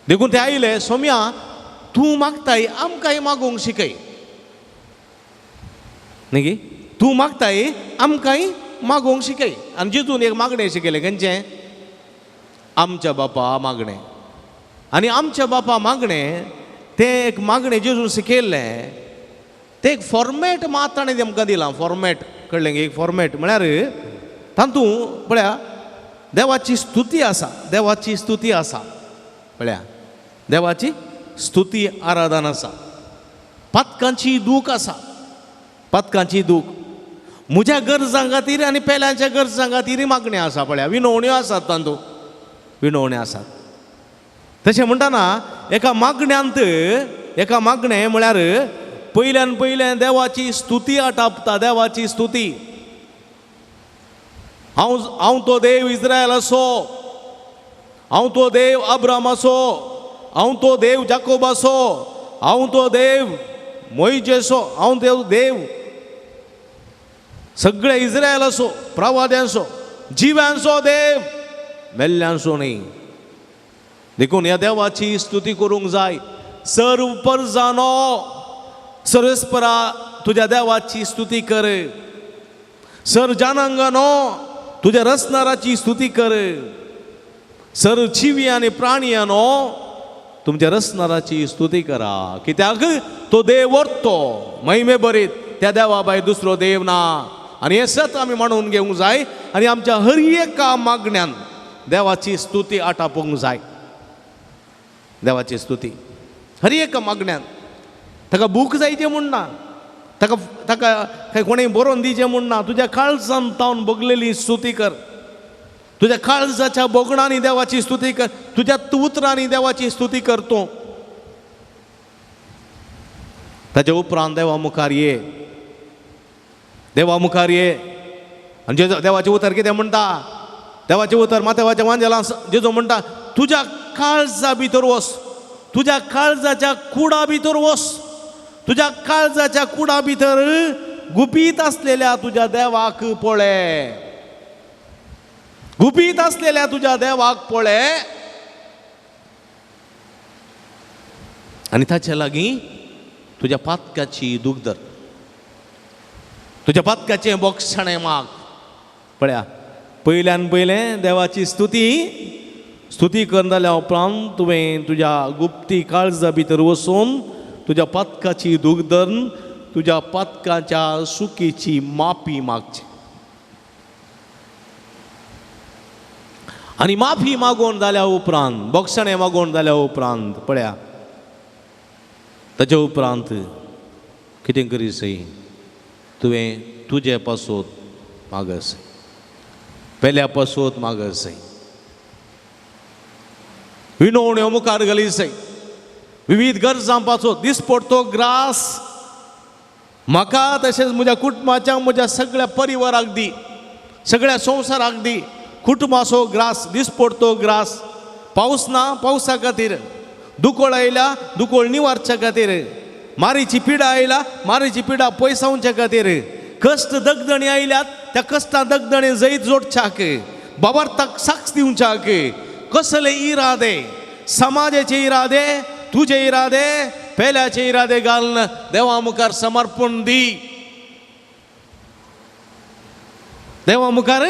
देखून ते आयले, सोम्या तूं मागताय आमकांय मागूंक शिकय न्ही गी, तूं मागताय आमकांय मागूंक शिकय. आनी जितून एक मागणें शिकयलें खंयचें? आमच्या बापा मागणें. आनी आमच्या बापा मागणें तें एक मागणें जेजून शिकयल्लें तें एक फॉर्मेट मात ताणें तेमकां दिलां. फॉर्मेट कळ्ळें? एक फॉर्मेट म्हळ्यार तातूंत पळया देवाची स्तुती आसा, देवाची स्तुती आसा, पळया देवाची स्तुती आराधन आसा, पातकांची दूख आसा, पातकांची दूख म्हज्या गरजां खातीर आनी पेल्यांच्या गरजां खातीर मागण्यो आसा, पळया विनवण्यो आसात, तातूंत विनवण्यो आसात. तशें म्हणटना एका मागण्यांत एका मागणें म्हळ्यार पयल्यान पयलें देवाची स्तुती आटापता, देवाची स्तुती. हांव हांव तो देव इस्रायलाचो, हांव तो देव अब्रामाचो, हांव तो देव जाकोबाचो, हांव तो देव मोयजेचो, हांव देव देव सगळे इस्रायलाचो, प्रवाद्यांचो, जिव्यांचो देव, मेल्ल्यांचो न्ही. देखून ह्या देवाची स्तुती करूंक जाय. सर्व परजानो सर्वेस्परा तुज्या देवाची स्तुती कर, सर जानांगानो तुज्या रसनाराची स्तुती कर, सर जिवी आनी प्राणियानो तुमच्या रसनाराची स्तुती करा. कित्याक तो देव व्हरतो महिमे भरीत, त्या देवा भायर दुसरो देव ना. आनी हें सत आमी मांडून घेवंक जाय आनी आमच्या हर एका मागण्यान देवाची स्तुती आटापूंक जाय. देवाची स्तुती हर एका मागण्यान. ताका बूक जायचें म्हूण ना, ताका ताका काय कोणें बरोवन दिवचें म्हूण ना, तुज्या काळजान तावन भोगलेली स्तुती कर, तुज्या काळजाच्या भोगणांनी देवाची स्तुती कर, तुज्या उतरांनी देवाची स्तुती कर तूं. ताच्या उपरांत देवा मुखार ये, देवा मुखार ये. आनी देवाचें उतर कितें म्हणटा? देवाचें उतर माथ्यावाच्या वांजेला जेजू म्हणटा, तुज्या काळजा भितर वच, तुज्या काळजाच्या कुडा भितर वच, तुज्या काळजाच्या कुडा भितर गुपीत आसलेल्या तुज्या देवाक पळय, गुपीत आसलेल्या तुज्या देवाक पळय आनी ताचे लागीं तुज्या पातकाची दूख धर, तुज्या पातकाचें बोगसाणें माग. पळया पयल्यान पयलें देवाची स्तुती, स्तुती करून जाल्या उपरांत तुवें तुज्या गुप्ती काळजा भितर वचून तुज्या पातकाची दूख धरून तुज्या पातकाच्या सुकीची माफी मागची. आनी माफी मागोवन जाल्या उपरांत, बोगसाणें मागोवन जाल्या उपरांत पळया ताच्या उपरांत कितें करीसय? तुवें तुजे पासत मागस, पेल्या पासत मागसय, विनवण्यो मुखार घालीसय, विविध गरजां पासत दिसपडतो ग्रास म्हाका तशेंच म्हज्या कुटुंबाच्या म्हज्या सगळ्या परिवाराक दी, सगळ्या संवसाराक दी. कुटुंबाचो ग्रास, दिसपडतो ग्रास, पावस ना पावसा खातीर, दुकोळ आयल्या दुकोळ निवारच्या खातीर, मारीची पिडा आयला मारीची पिडा पयसावच्या खातीर, कश्ट दगदणी आयल्यात त्या कश्टां दगदणी जैत जोडच्याक, बाबार्थाक साक्ष दिवच्याक, कसले इरादे, समाजाचे इरादे, तुजे इरादे, पेल्याचे इरादे घालून देवा मुखार समर्पण दी, देवा मुखार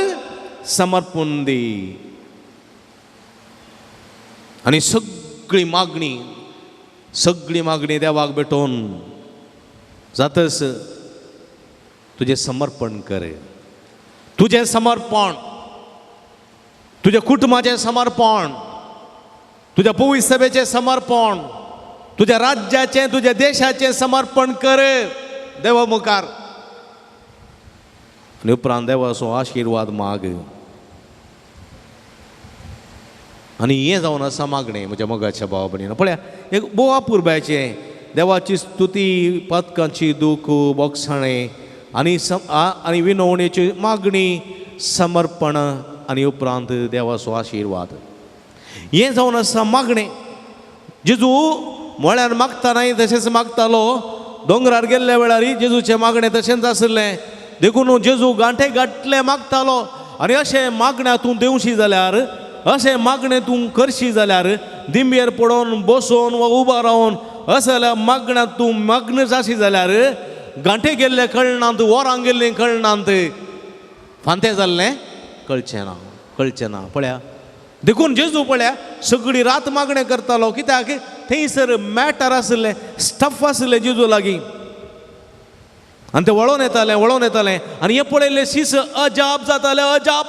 समर्पण दी. आनी सगळी मागणी, सगळी मागणी देवाक भेटोवन जातच तुजें समर्पण कर, तुजें समर्पण, तुज्या कुटुंबाचें समर्पण, तुज्या पवित्र सभेचें समर्पण, तुज्या राज्याचें, तुज्या देशाचें समर्पण कर देवा मुखार. आनी उपरांत देवाचो आशिर्वाद माग. आनी हें जावन आसा मागणें म्हज्या मोगाच्या भावा भयणीनो. पळया एक भोव अपुरबायचें देवाची स्तुती, पातकांची दूख, बोगसाणें आनी आनी विनवणेची मागणी, समर्पण आनी उपरांत देवाचो आशिर्वाद. हें जावन आसा मागणें. जेजू म्हळ्यार मागता न्हय तशेंच मागतालो. दोंगरार गेल्ल्या वेळार जेजूचें मागणें तशेंच आशिल्लें. देखून जेजू गांठे गांठले मागतालो. आनी अशें मागण्या तूं देंवशी जाल्यार, अशें मागणें तूं करशी जाल्यार, दिंबेर पडोवन बसोवन वा उबो रावन अशें जाल्यार मागण्या तूं मागणें जाशी जाल्यार गांठे गेल्ले कळनात, वरां गेल्लीं कळनात, फांते जाल्लें कळचें ना, कळचें ना. पळया देखून जेजू पळया सगळी रात मागणें करतालो. कित्याक थंयसर मॅटर आशिल्लें, स्टफ आशिल्लें जेजू लागीं. आनी तें वळोन येतालें, वळोन येतालें. आनी हें पळयल्लें शीस अजाप जातालें, अजाप.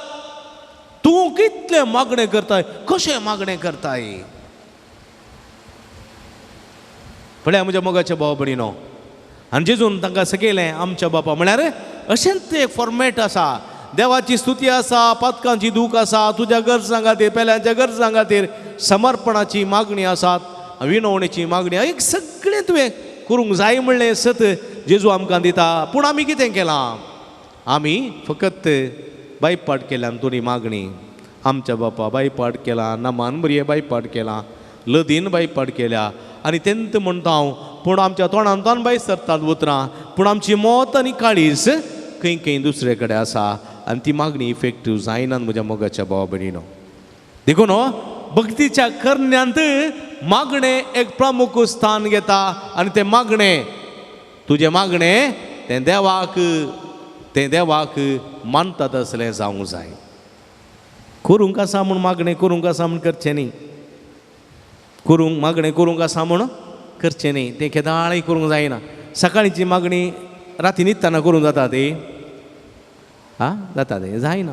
तूं कितलें मागणें करताय, कशें मागणें करताय. पळया म्हज्या मोगाच्या भाव भयणीनो. आनी जेजून तांकां शिकयलें आमच्या बापा म्हळ्यार अशेंच एक फॉर्मेट आसा. देवाची स्तुती आसा, पातकांची दूख आसा, तुज्या गरजां खातीर, पेल्यांच्या गरजां खातीर समर्पणाची मागणी आसात, विनवणेची मागणी, एक सगळें तुवें करूंक जाय म्हणलें सत जेजू आमकां दिता. पूण आमी कितें केलां? आमी फकत बायपाट केल्यान तुरी मागणी. आमच्या बापा बायपाट केला, नमान बरये बायपाट केला, लदीन बायपाट केल्या. आनी तेंत म्हणटा हांव, पूण आमच्या तोंडान तोंड बाय सरतात उतरां, पूण आमची मत आनी काळीज खंय खंय दुसरे कडेन आसा आनी ती मागणी इफेक्टीव जायना म्हज्या मोगाच्या भावा भयणीनो. देखून भक्तीच्या करण्यांत मागणें एक प्रमुख स्थान घेता. आनी तें मागणें, तुजें मागणें तें देवाक, तें देवाक मानता तसलें जावंक जाय. करूंक आसा म्हूण मागणें करूंक आसा म्हूण करचें न्ही, करूंक मागणें करूंक आसा म्हूण करचें न्ही, तें केदाळय करूंक जायना. सकाळची मागणी राती न्हिदतना करूंक जाता ती? आं, जाता तें जायना.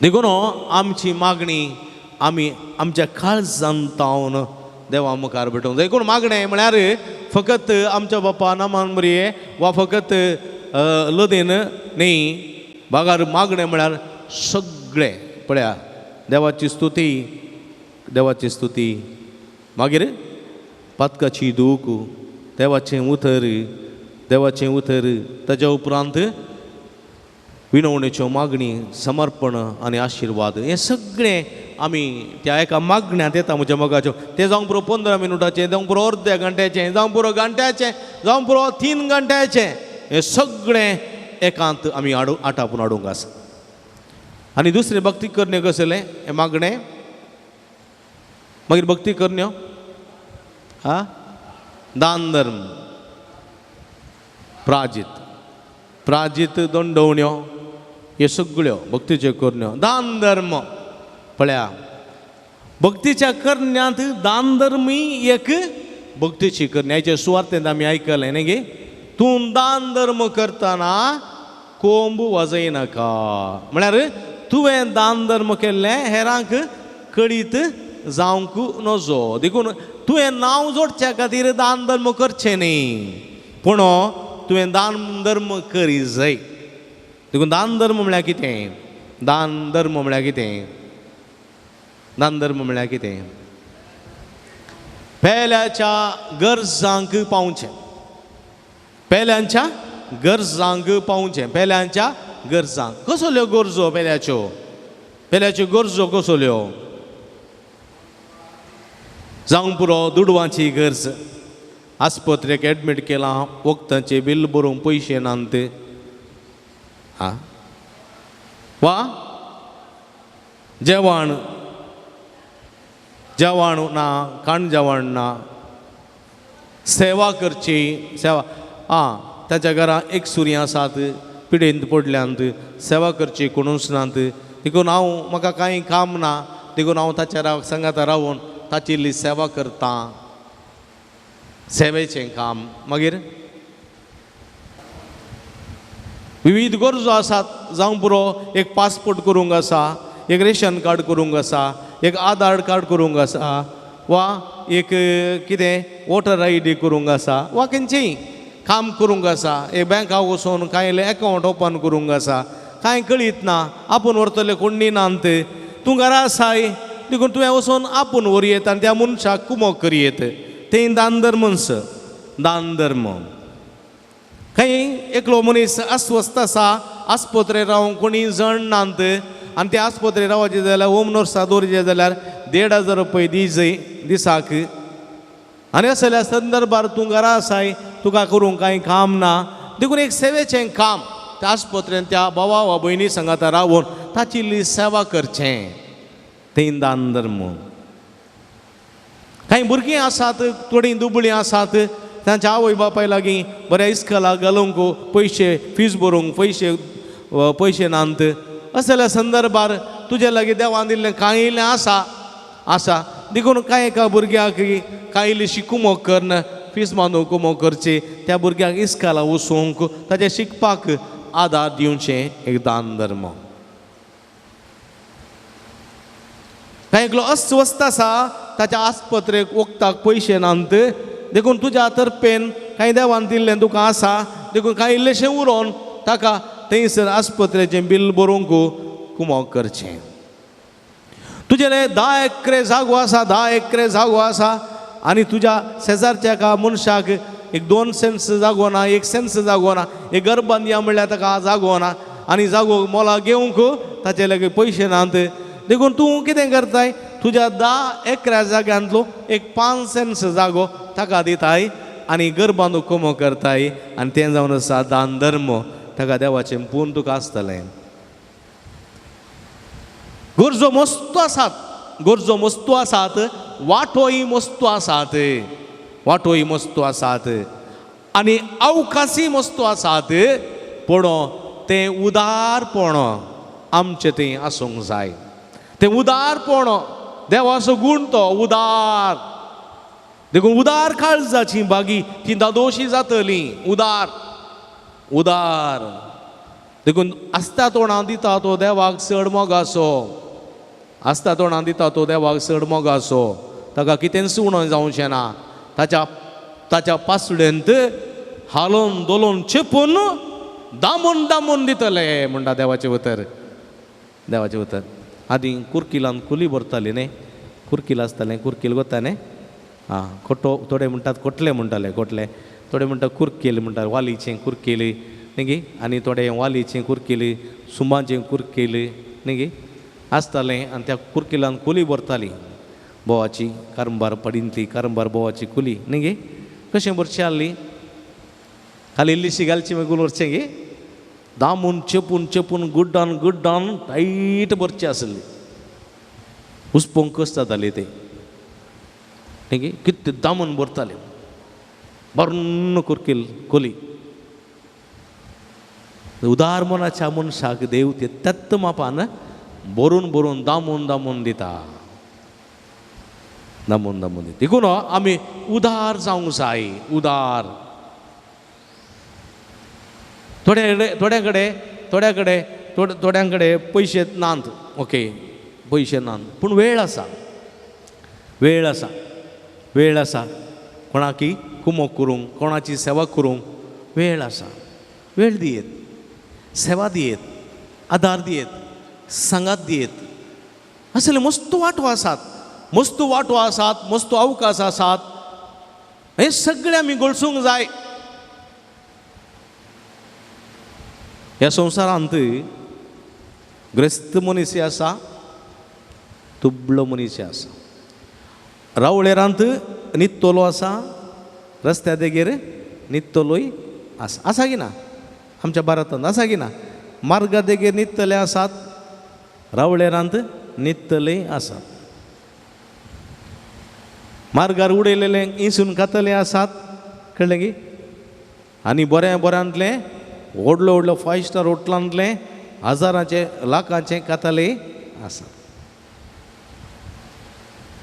देखून आमची मागणी आमी आमच्या काळजान तावन देवा मुखार भेटोवंक जाय. कोण मागणें म्हळ्यार फकत आमच्या बापा नामान बरये वा फकत लदीन न्ही, बागार मागणें म्हळ्यार सगळें. पळया देवाची स्तुती, देवाची स्तुती, मागीर पातकाची दूख, देवाचें उतर, देवाचें उतर, ताज्या उपरांत विनवणेच्यो मागणी, समर्पण आनी आशिर्वाद. हें सगळें आमी त्या एका मागण्यांत येता म्हज्या मोगाच्यो. तें जावंक पुरो 15 मिनटाचें, जावंक पुरो अर्द्या घंट्याचें, जावंक पुरो घंट्याचें, जावंक पुरो 3 घंट्याचें, हें सगळें एकांत आमी आटापून हाडूंक आसा. आनी दुसरें भक्ती करण्यो कसलें हें मागणें, मागीर भक्ती करण्यो आं दान धर्म, प्राजीत, प्राजीत दंडवण्यो, ह्यो सगळ्यो भक्तीच्यो करण्यो. दान धर्म पळया भक्तीच्या करण्यांत दान धर्मूय एक भक्तीची करणी. हाचे सुवार्थेंत आमी आयकलें न्ही गे, तूं दान धर्म करतना कोंब वाजयनाका. म्हळ्यार तुवें दान धर्म केल्लें हेरांक कळीत जावंक नजो. देखून तुवें नांव जोडच्या खातीर दान धर्म करचें न्ही, पूण तुवें दान धर्म करी जाय. देखून दान धर्म म्हळ्यार कितें? दान धर्म म्हळ्यार कितें? दान धर्म म्हळ्यार कितें? पेल्याच्या गरजांक पावचें, पेल्यांच्या गरजांक पावचें, पेल्यांच्या गरजांक. कसल्यो गरजो पेल्याच्यो? पेल्याच्यो गरजो कसल्यो? जावंक पुरो दुडवांची गरज, आस्पत्रेक एडमीट केलां, वखदांचें बील भरूंक पयशे नात, आं वा जेवण, जेवण ना, खाण जेवण ना, सेवा करची, सेवा आं ताच्या घरा एक सुरी आसात, पिडेंत पडल्यांत, सेवा करची कोणूच नात, देखून हांव म्हाका कांय काम ना, देखून हांव ताच्या सांगाता रावून ताची इल्ली सेवा करतां, सेवेचें काम. मागीर विविध गरजो आसात, जावं पुरो एक पासपोर्ट करूंक आसा, एक रेशन कार्ड करूंक आसा, एक आधार कार्ड करूंक आसा, वा एक कितें वोटर I D करूंक आसा, वा खंयचेंय काम करूंक आसा, एक बँका वचून कांय एकावंट ओपन करूंक आसा, कांय कळीत ना, आपूण व्हरतले कोण नात, तूं घरा आसाय देखून तुवें वचून आपूण व्हरयेत आनी त्या मनशाक कुमोक करयेत, तें दान धर्मस, दान धर्म. खंय एकलो मनीस अस्वस्थ आसा आस्पत्रे रावंक कोणी जण नात आनी ते आस्पत्रे रावचे जाल्यार होम नर्सा दवरचे जाल्यार 1500 रुपये दी जय दिसाक आनी असल्या संदर्भार तूं घरा आसाय तुका करूंक कांय काम ना देखून एक सेवेचें काम त्या आस्पत्रेन त्या भावा वा भयणी सांगाता रावून ताची इल्ली सेवा करचें तें दान धर्म. कांय भुरगीं आसात थोडीं दुबळीं आसात तांच्या आवय बापाय लागीं बऱ्या इस्कलाक घालूंक पयशे फीज भरूंक पयशे पयशे नात असल्या संदर्भार तुजे लागीं देवान दिल्लें कांय इल्लें आसा आसा देखून कांय एका भुरग्याक कांय इल्लीशी कुमोक करून फीज बांदूंक कुमोक करची त्या भुरग्याक इस्कला वचूंक ताच्या शिकपाक आदार दिवचें एक दान धर्म. कांय एकलो अस्वस्थ आसा ताच्या आस्पत्रेक वखदाक पयशे नात देखून तुज्या तर्पेन कांय देवान दिल्लें तुका आसा देखून कांय इल्लेशें उरोवन ताका थंयसर आस्पत्रेचें बील बरोवंक कुमोक करचें. तुजेले 10 एकरे जागो आसा 10 एकरे जागो आसा आनी तुज्या शेजारच्या एका मनशाक एक 2 सेंट्स जागो ना 1 सेंट्स जागो ना एक घर बांदया म्हणल्यार ताका जागो ना आनी जागो मोला घेवंक ताचे लागीं पयशे नात देखून तूं कितें करताय तुज्या 10 एकऱ्या जाग्यांतलो एक 5 सेंट्स जागो ताका दिताय आनी घर बांदूंक कोमो करताय आनी तें जावन आसा दान धर्म ताका देवाचें पूर्ण तुका आसतलें. गरजो मस्तो आसात गरजो मस्तो आसात वांटोय मस्तो आसात वांटोय मस्तो आसात आनी अवकाशी मस्तो आसात पूण तें उदारपण आमचें तें आसूंक जाय तें उदारपण देवाचो गूण तो उदार देखून उदार काळजाची बागी ती दादोशी जातली उदार उदार देखून आसता तोंडां दिता तो देवाक चड मोगाचो आसता तोंडां दिता तो देवाक चड मोगाचो ताका कितेंच उणो जावचें ना ताच्या ताच्या पासळेंत हालोवन दोलोवन चेपून दामून दामून दितले म्हणटा देवाचें उतर देवाचें उतर. आदीं कुर्किलान कुली भरताली न्ही कुर्कील आसतालें कुर्कील कोत्ता न्ही आं कोटो थोडे म्हणटात कोटले म्हणटाले कोटले थोडे म्हणटात कुर्केल म्हणटात वालीचें कुर्केल न्ही गी आनी थोडे वालीचें कुर्केल सुंबाचें कुर्केल न्ही गी आसतालें आनी त्या कुर्किलान कुली भरताली बोवाची कारंबार पडिंतली कारंबार बोवाची कुली न्ही गी कशें भरची आहली खाली इल्लीशी घालची मागीर गुल व्हरचें गी दामून चेपून चेपून गुड्डान गुड्डान टायट भरची आसली उसपोंक कस जाताली ते न्ही गी कितें दामून भरताले बर्ण कुर्कील कोली. उदार मनाच्या मनशाक देव ते तत्त मापान भरून भरून दामून दामून दिता दामून दामून दिता. देखून आमी उदार जावंक जाय उदार. थोड्या थोड्या कडेन थोड्या कडेन थोड्यां कडेन पयशे नात ओके पयशे नात पूण वेळ आसा वेळ आसा वेळ आसा कोणाकी कुमोक करूंक कोणाची सेवा करूंक वेळ आसा वेळ दियेत सेवा दियेत आदार दियेत सांगात दियेत असले मस्त वांटो आसात मस्त वांटो आसात मस्त अवकाश आसात हे सगळे आमी गळसूंक जाय. ह्या संवसारांत ग्रेस्त मनीस आसा दुबळो मनीस आसा रावळेरांत न्हिदतलो आसा रस्त्या देगेर न्हिदतलोय आसा आसा की ना आमच्या भारतांत आसा की ना मार्गा देगेर न्हिदतले आसात रावळेरांत न्हिदतले आसात मार्गार उडयलेले इंसून खातले आसात कळ्ळें की आनी बऱ्या बऱ्यांतलें व्हडलो व्हडलो 5 स्टार होटलांतलें हजारांचे लाखांचे खातले आसात.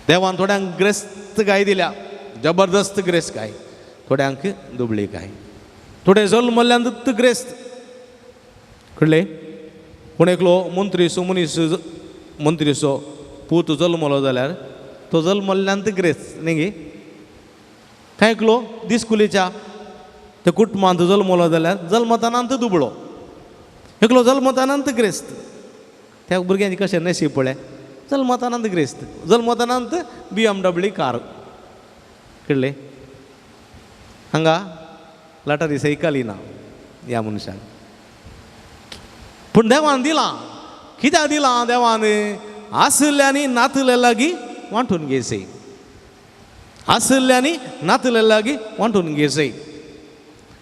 देवान थोड्यांक ग्रेस्त गाय दिल्या जबरदस्त ग्रेस गाय थोड्यांक दुबळी गाय थोडे जल्मल्ल्यान ग्रेस्त कळ्ळें. पूण एकलो मंत्रीसो मनीस मंत्रीसो पूत जल्मलो जाल्यार तो जल्मल्ल्यांत ग्रेस्त न्ही गी कांय एकलो दिसकुलीच्या त्या कुटुंबांत जल्मलो जाल्यार जल्मतानांत दुबळो एकलो जल्मतानांत ग्रेस्त त्या भुरग्यांचे कशें नशीब पळय जल्मतानांत ग्रेस्त जल्मतानांत BMW car कळ्ळें. हांगा लाटारी सायकली ना ह्या मनशाक. पूण देवान दिलां. कित्याक दिलां देवान? आशिल्ल्यांनी नातले लागीं वांटून घेयचे, आशिल्ल्यांनी नातले लागीं वांटून घेयचे.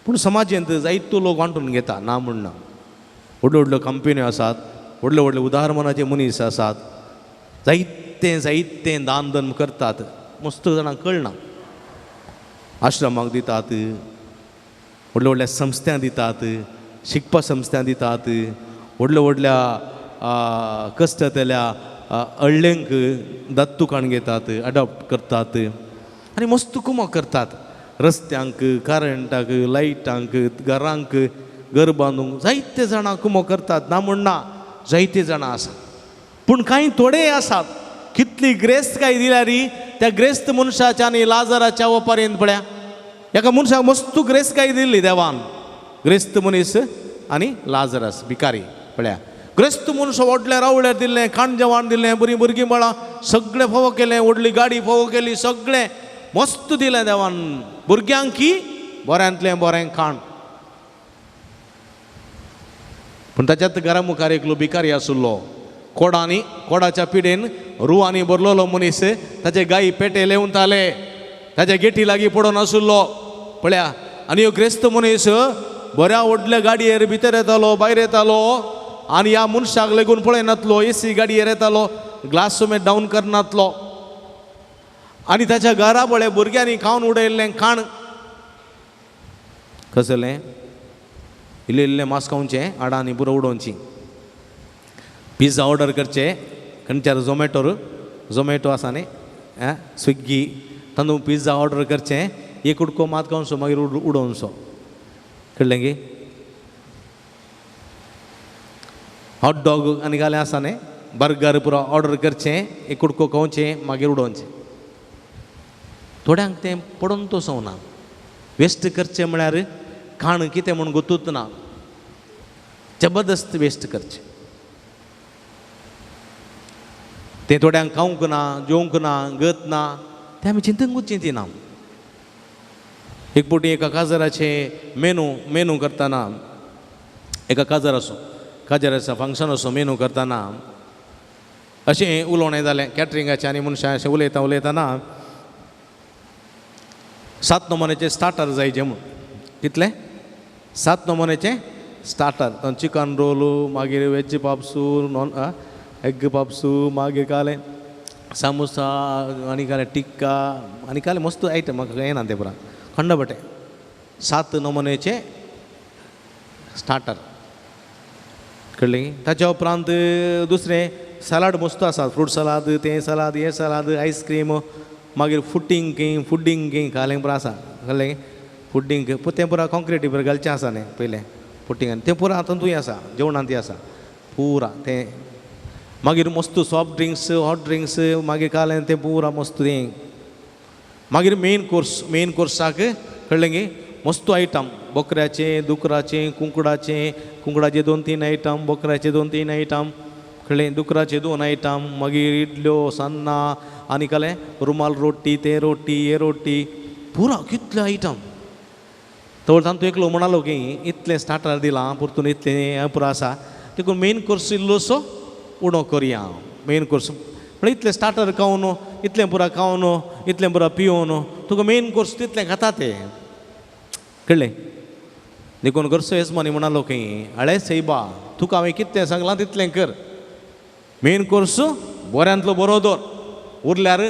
पूण समाजेंत जायतो लोक वांटून घेता, ना म्हण ना. व्हडल्यो व्हडल्यो कंपन्यो आसात, व्हडले व्हडले उदारमनाचे मनीस आसात, जायते जायते दान धर्म करतात. मस्त जाणांक कळना. आश्रमाक दितात, व्हडल्या व्हडल्या संस्थां दितात, शिकपा संस्थां दितात, व्हडल्या व्हडल्या कश्टतल्या अळ्ळेंक दत्तुकाण घेतात, अडॉप्ट करतात आनी मस्त कुमक करतात. रस्त्यांक, करंटाक, लायटांक, घरांक, घर बांदूंक जायते जाणां कुमक करतात, ना म्हण ना, जायते जाणां आसात. पूण कांय थोडे आसात कितली ग्रेस्त काय दिल्यार त्या ग्रेस्त मनशाच्या आनी लाजराच्या ओपारेंत पळया एका मनशाक मस्त ग्रेस्त काय दिल्ली देवान. ग्रेस्त मनीस आनी लाजरस भिकारी पळया. ग्रेस्त मनीस व्हडलें रावळ्यार दिल्लें, खाण जेवण दिल्लें, बरीं भुरगीं बाळां सगळें फोव केलें, व्हडली गाडी फोव केली, सगळें मस्त दिलें देवान. भुरग्यांक की बऱ्यांतलें बरें खाण. पूण ताच्यात घरा मुखार एकलो भिकारी आशिल्लो, कोडांनी कोडाच्या पिडेन रुवांनी भरलेलो मनीस. ताचे गायी पेटे लेवताले, ताच्या गेटी लागीं पडून आशिल्लो पळया. आनी ह्यो ग्रेस्त मनीस बऱ्या व्हडल्या गाडयेर भितर येतालो, भायर येतालो आनी ह्या मनशाक लेगून पळयनातलो. एसी गाडयेर येतालो, ग्लास समेत डावन करनातलो. आनी ताच्या घरा पळय भुरग्यांनी खावन उडयल्लें खाण कसलें, इल्लें इल्लें मास खावचें, हाडांनी पुरो उडोवची. पिझ्झा ऑर्डर करचे खंयच्यार, झोमॅटोर, झोमॅटो आसा न्ही, स्विग्गी, तातूंत पिझ्झा ऑर्डर करचें, एक कुडको मात खावचो, मागीर उडोवचो. कळ्ळें की? हॉट डॉग आनी घालें आसा न्ही, बर्गर पुरो ऑर्डर करचें, एक कुडको खावचें, मागीर उडोवचें. थोड्यांक तें पडून तसो ना. वेस्ट करचें म्हळ्यार खाण कितें म्हूण गोतूच ना, जबरदस्त वेस्ट करचें. तें थोड्यांक खावंक ना, जेवंक ना, गत ना, तें आमी चिंतूंकूच चिंतिना. एक फावटी एका काजराचें मेनू करतना, एका काजराचो काजराचो फंक्शनाचो मेनू करतना अशें उलोवणें जालें कॅटरिंगाचें. आनी मनशां अशें उलयता उलयतना 7 नमुन्याचे स्टार्टर जायचे म्हूण. कितले? 7 नमुन्याचे स्टार्टर. चिकन रोल, मागीर veg puffs, non egg puffs, मागीर कालें सामोसा आनी कालें टिक्का आनी कालें मस्त आयटम म्हाका येना तें पुरा खंडबटे. 7 नमुन्याचे स्टार्टर. कळ्ळें? ताच्या उपरांत दुसरें सलाड मस्त आसा, फ्रूट सलाद, तें सलाद, हें सलाद, आयस्क्रीम, मागीर फुटींग की फुडींग की कालें पुरा आसा. कळ्ळें? फुडींग तें पुरा कॉन्क्रिटी पुरा घालचें आसा न्ही पयलें फुटींग, आनी तें पुरा तातूंतूय आसा, जेवणांतूय आसा पुरा तें. मागीर मस्त सॉफ्ट ड्रिंक्स, हॉट ड्रिंक्स, मागीर कालें तें पुरा मस्त तें. मागीर मेन कोर्स, मेन कोर्साक कळ्ळें की मस्त आयटम, बोकऱ्याचें, दुकराचें, कुंकडाचें, कुंकडाचे 2-3 आयटम, बोकऱ्याचे 2-3 आयटम, कळ्ळें, दुकराचे 2 आयटम, मागीर इडल्यो, सान्नां आनी कालें रुमाल रोटी, तें रोटी, हे रोटी, पुरा कितले आयटम. तर तांतूं एकलो म्हणालो की इतलें स्टार्टर दिलां परतून इतलें पुरो आसा, देखून मेन कोर्स इल्लोसो उणो करया. मेन कोर्स म्हळ्यार इतलें स्टार्टर खावन, इतलें पुरा खावन, इतलें पुरा पिवन तुका मेन कोर्स तितलें खाता तें. कळ्ळें? देखून घरचो येजमानी म्हणालो की अळे सैबा, तुका हांवें कितलें सांगलां तितलें कर, मेन कोर्स बऱ्यांतलो बरो दवर, उरल्यार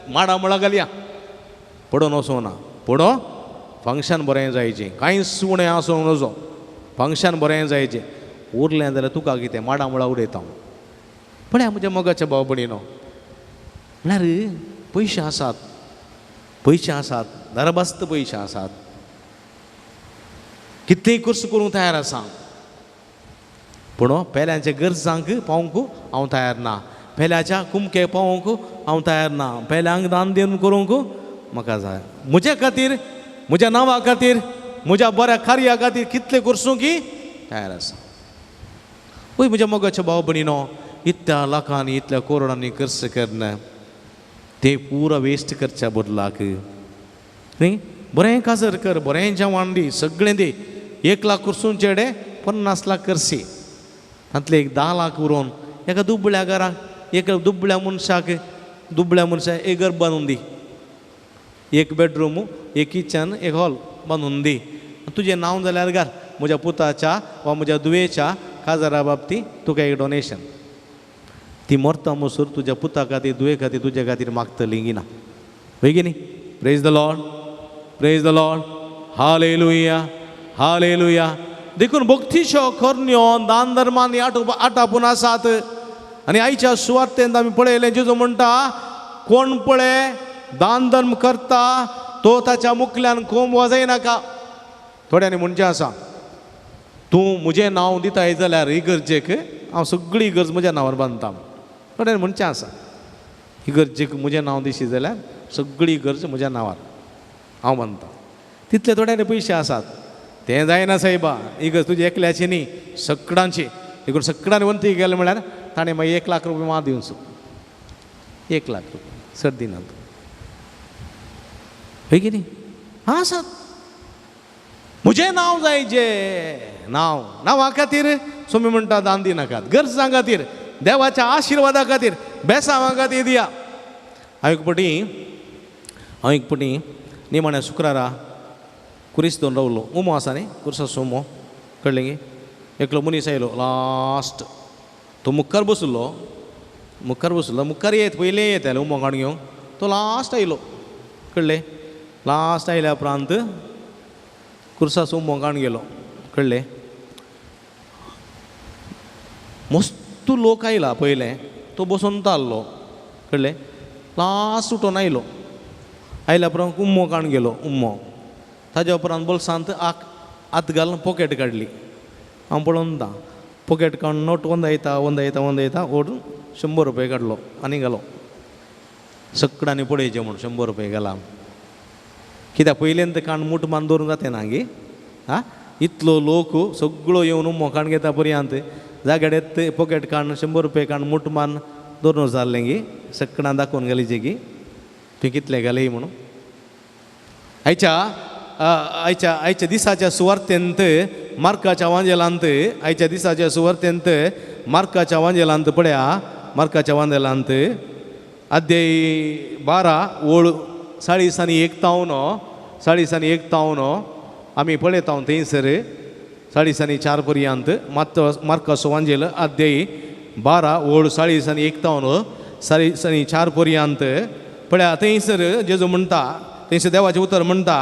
माडा मुळां घालया, पडोन वचूं ना, पडो फंक्शन बरें जायचें, कांयच उणें आसूंक नजो, फंक्शन बरें जायचें, उरलें जाल्यार तुका कितें माडा मुळां उडयता हांव. पळया म्हज्या मोगाच्या भाव भयणीनो, म्हळ्यार पयशे आसात, पयशे आसात, दरबस्त पयशे आसात, कितलेंय खर्च करूंक तयार आसा, पूण पेल्यांच्या गरजांक पावोवंक हांव तयार ना, पेल्याच्या कुमके पावोवंक हांव तयार ना, पेल्यांक दान दिवन करूंक म्हाका जाय. म्हज्या खातीर, म्हज्या नांवा खातीर, म्हज्या बऱ्या कार्या खातीर कितले करसूं की तयार आसा. वय म्हज्या मोगाच्या भाव भयणीनो, इतल्या लाखांनी इतल्या करोडांनी खर्च करना ते पुरा वेस्ट करच्या बदलाक न्ही, बरें काजर कर, बरें जेवण दी, सगळें दी. 1 लाख करसून चेडे 50 लाख करसी तांतले एक 10 लाख उरोवन एका दुबळ्या घराक एका दुबळ्या मनशाक दुबळ्या मनशाक एक घर बांदून दी, 1 बेडरूम 1 किचन 1 हॉल बांदून दी। तुजें नांव जाल्यार घाल म्हज्या पुताच्या वा म्हज्या धुवेच्या काजारा बाबती तुका एक डोनेशन। ती मरता मोसर तुज्या पुता खातीर धुवे खातीर तुज्या खातीर मागतली गी ना, वय की न्ही? Praise the Lord, praise the Lord, hallelujah, hallelujah. देखून भक्तीच्यो करण्यो दान धर्मांनी आटापून आसात। आनी आयच्या सुवार्तेंत आमी पळयलें जेजू म्हणटा कोण पळय दान धर्म करता तो ताच्या मुखल्यान कोंब वाजयनाका। थोड्यांनी म्हणचें आसा तूं म्हजें नांव दिताय जाल्यार इगर्जेक हांव सगळी इगर्ज म्हज्या नांवार बांदता। थोड्यांनी म्हणचें आसा इगर्जेक म्हजें नांव दिशी जाल्यार सगळी इगर्ज म्हज्या नांवार हांव बांदता। तितले थोड्यांनी पयशे आसात तें जायना सायबा, इगर्ज तुजी एकल्याची न्ही सगळ्यांची। देखून सगळ्यांनी वंती गेले म्हळ्यार ताणें मागीर 1 लाख रुपया मा दिवचो, 1 लाख रुपया सर दिनात, हय की न्ही? हां आसात म्हजें नांव जाय जे नांव नांवा खातीर स्वामी म्हणटा दान दिनाकात, गरजां खातीर देवाच्या आशिर्वादा खातीर बेसांवा खातीर दिया। हांव एक पटी निमाण्या शुक्रारा कुरीस दोन रावलो, उमो आसा न्ही कुर्साचो उमो, कळ्ळें गे? एकलो मनीस आयलो लास्ट, तो मुखार बसलो, मुखार बसलो, मुखार येत पयलें येताले उमो काडून घेवंक, तो लास्ट आयलो, कळ्ळें? लास्ट आयल्या उपरांत कुर्साचो उमो काडून गेलो, कळ्ळें? मस्त लोक आयला पयलें, तो बसून ताल्लो, कळ्ळें? लास्ट उठोन आयलो, आयल्या उपरांत उमो काडून गेलो, उमो ताज्या उपरांत बोल्सांत हात घालून पॉकेट काडली, हांव पळोवन ता पॉकेट काडून नोट वंदायता वंदायता वंदायता ओडून 100 रुपये काडलो आनी घालो। सगळ्यांनी पळयचें म्हूण 100 रुपये घाला, कित्याक पयल्यान काण मूठ मान दवरून जाता ना गे, आं इतलो लोक सगळो येवन उमो काडून घेता पर्यंत जाग्यार पॉकेट काडून 100 रुपये काडून मूठ मान दवरून जाल्लें गे, सगळ्यां दाखोवन घालीचें गी तुवें कितलें घालें म्हणून। आयच्या आयच्या आयच्या दिसाच्या सुवार्तेंत मार्काच्या वांजेलांत, आयच्या दिसाच्या सुवार्तेंत मार्काच्या वांजेलांत पळया, मार्काच्या वांजेलांत अध्याय 12 ओळ 40 आनी 51, 40 आनी 51 आमी पळयता थंयसर 40 आनी 4 पर्यंत। मार्काचो वांजेल अध्याय 12 ओळ 40 आनी 51, 40 आनी 4 पर्यंत पळया। थंयसर जेजू म्हणटा, थंयसर देवाचें उतर म्हणटा,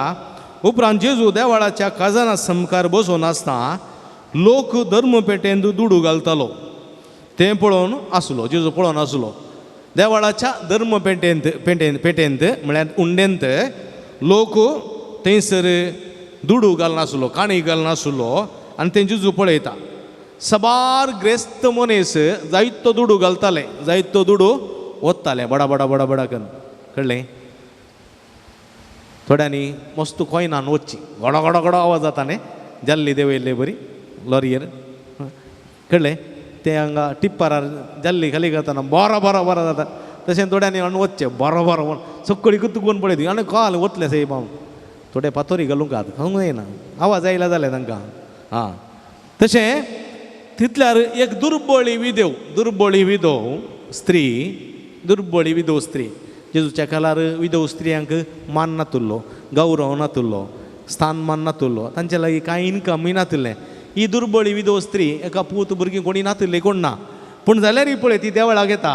उपरांत जेजू देवळाच्या खजाना सामकार बसून आसता लोक धर्मपेटेंत दुडू घालतालो तें पळोवन आसलो, जेजू पळोवन आसलो। देवळाच्या धर्मपेटेंत पेटेंत पेटेंत म्हळ्यार उंडेंत लोक थंयसर दुडू घालनासलो, काणी घालनासलो आनी तें जेजू पळयता। सबार ग्रेस्त मनीस जायतो दुडू घालताले, जायतो दुडू वताले बडा बडा बडा बडा करून, कळ्ळें? थोड्यांनी मस्त कोयनान वचची गडो गडो गडो आवाज जाता न्ही, जाल्ली देंवयल्ले बरी लॉरयेर, कळ्ळें? ते हांगा टिप्परार जाल्ली खाली करतना बरो बरो बरो जाता, तशें थोड्यांनी हाडून वचचें बरो बरो म्हण सगळी कुतकून पळयती आनी कॉल वतले सायब हांव थोडे पातोरी घालूंक हात खावंक जायना, आवाज आयला जालें तांकां। आं तशें तितल्यार एक दुर्बळी विधव, दुर्बळी विधव स्त्री, दुर्बळी विधव स्त्री, जेजूच्या काळार विधव स्त्रियांक मान नातुल्लो, गौरव नातुल्लो, स्थान मान नातुल्लो, तांचे लागीं कांय इनकमूय नातिल्लें। ही दुर्बळी विधव स्त्री एका पूत भुरगीं कोणी नातिल्ली कोण ना, पूण जाल्यारय पळय ती देवळाक येता,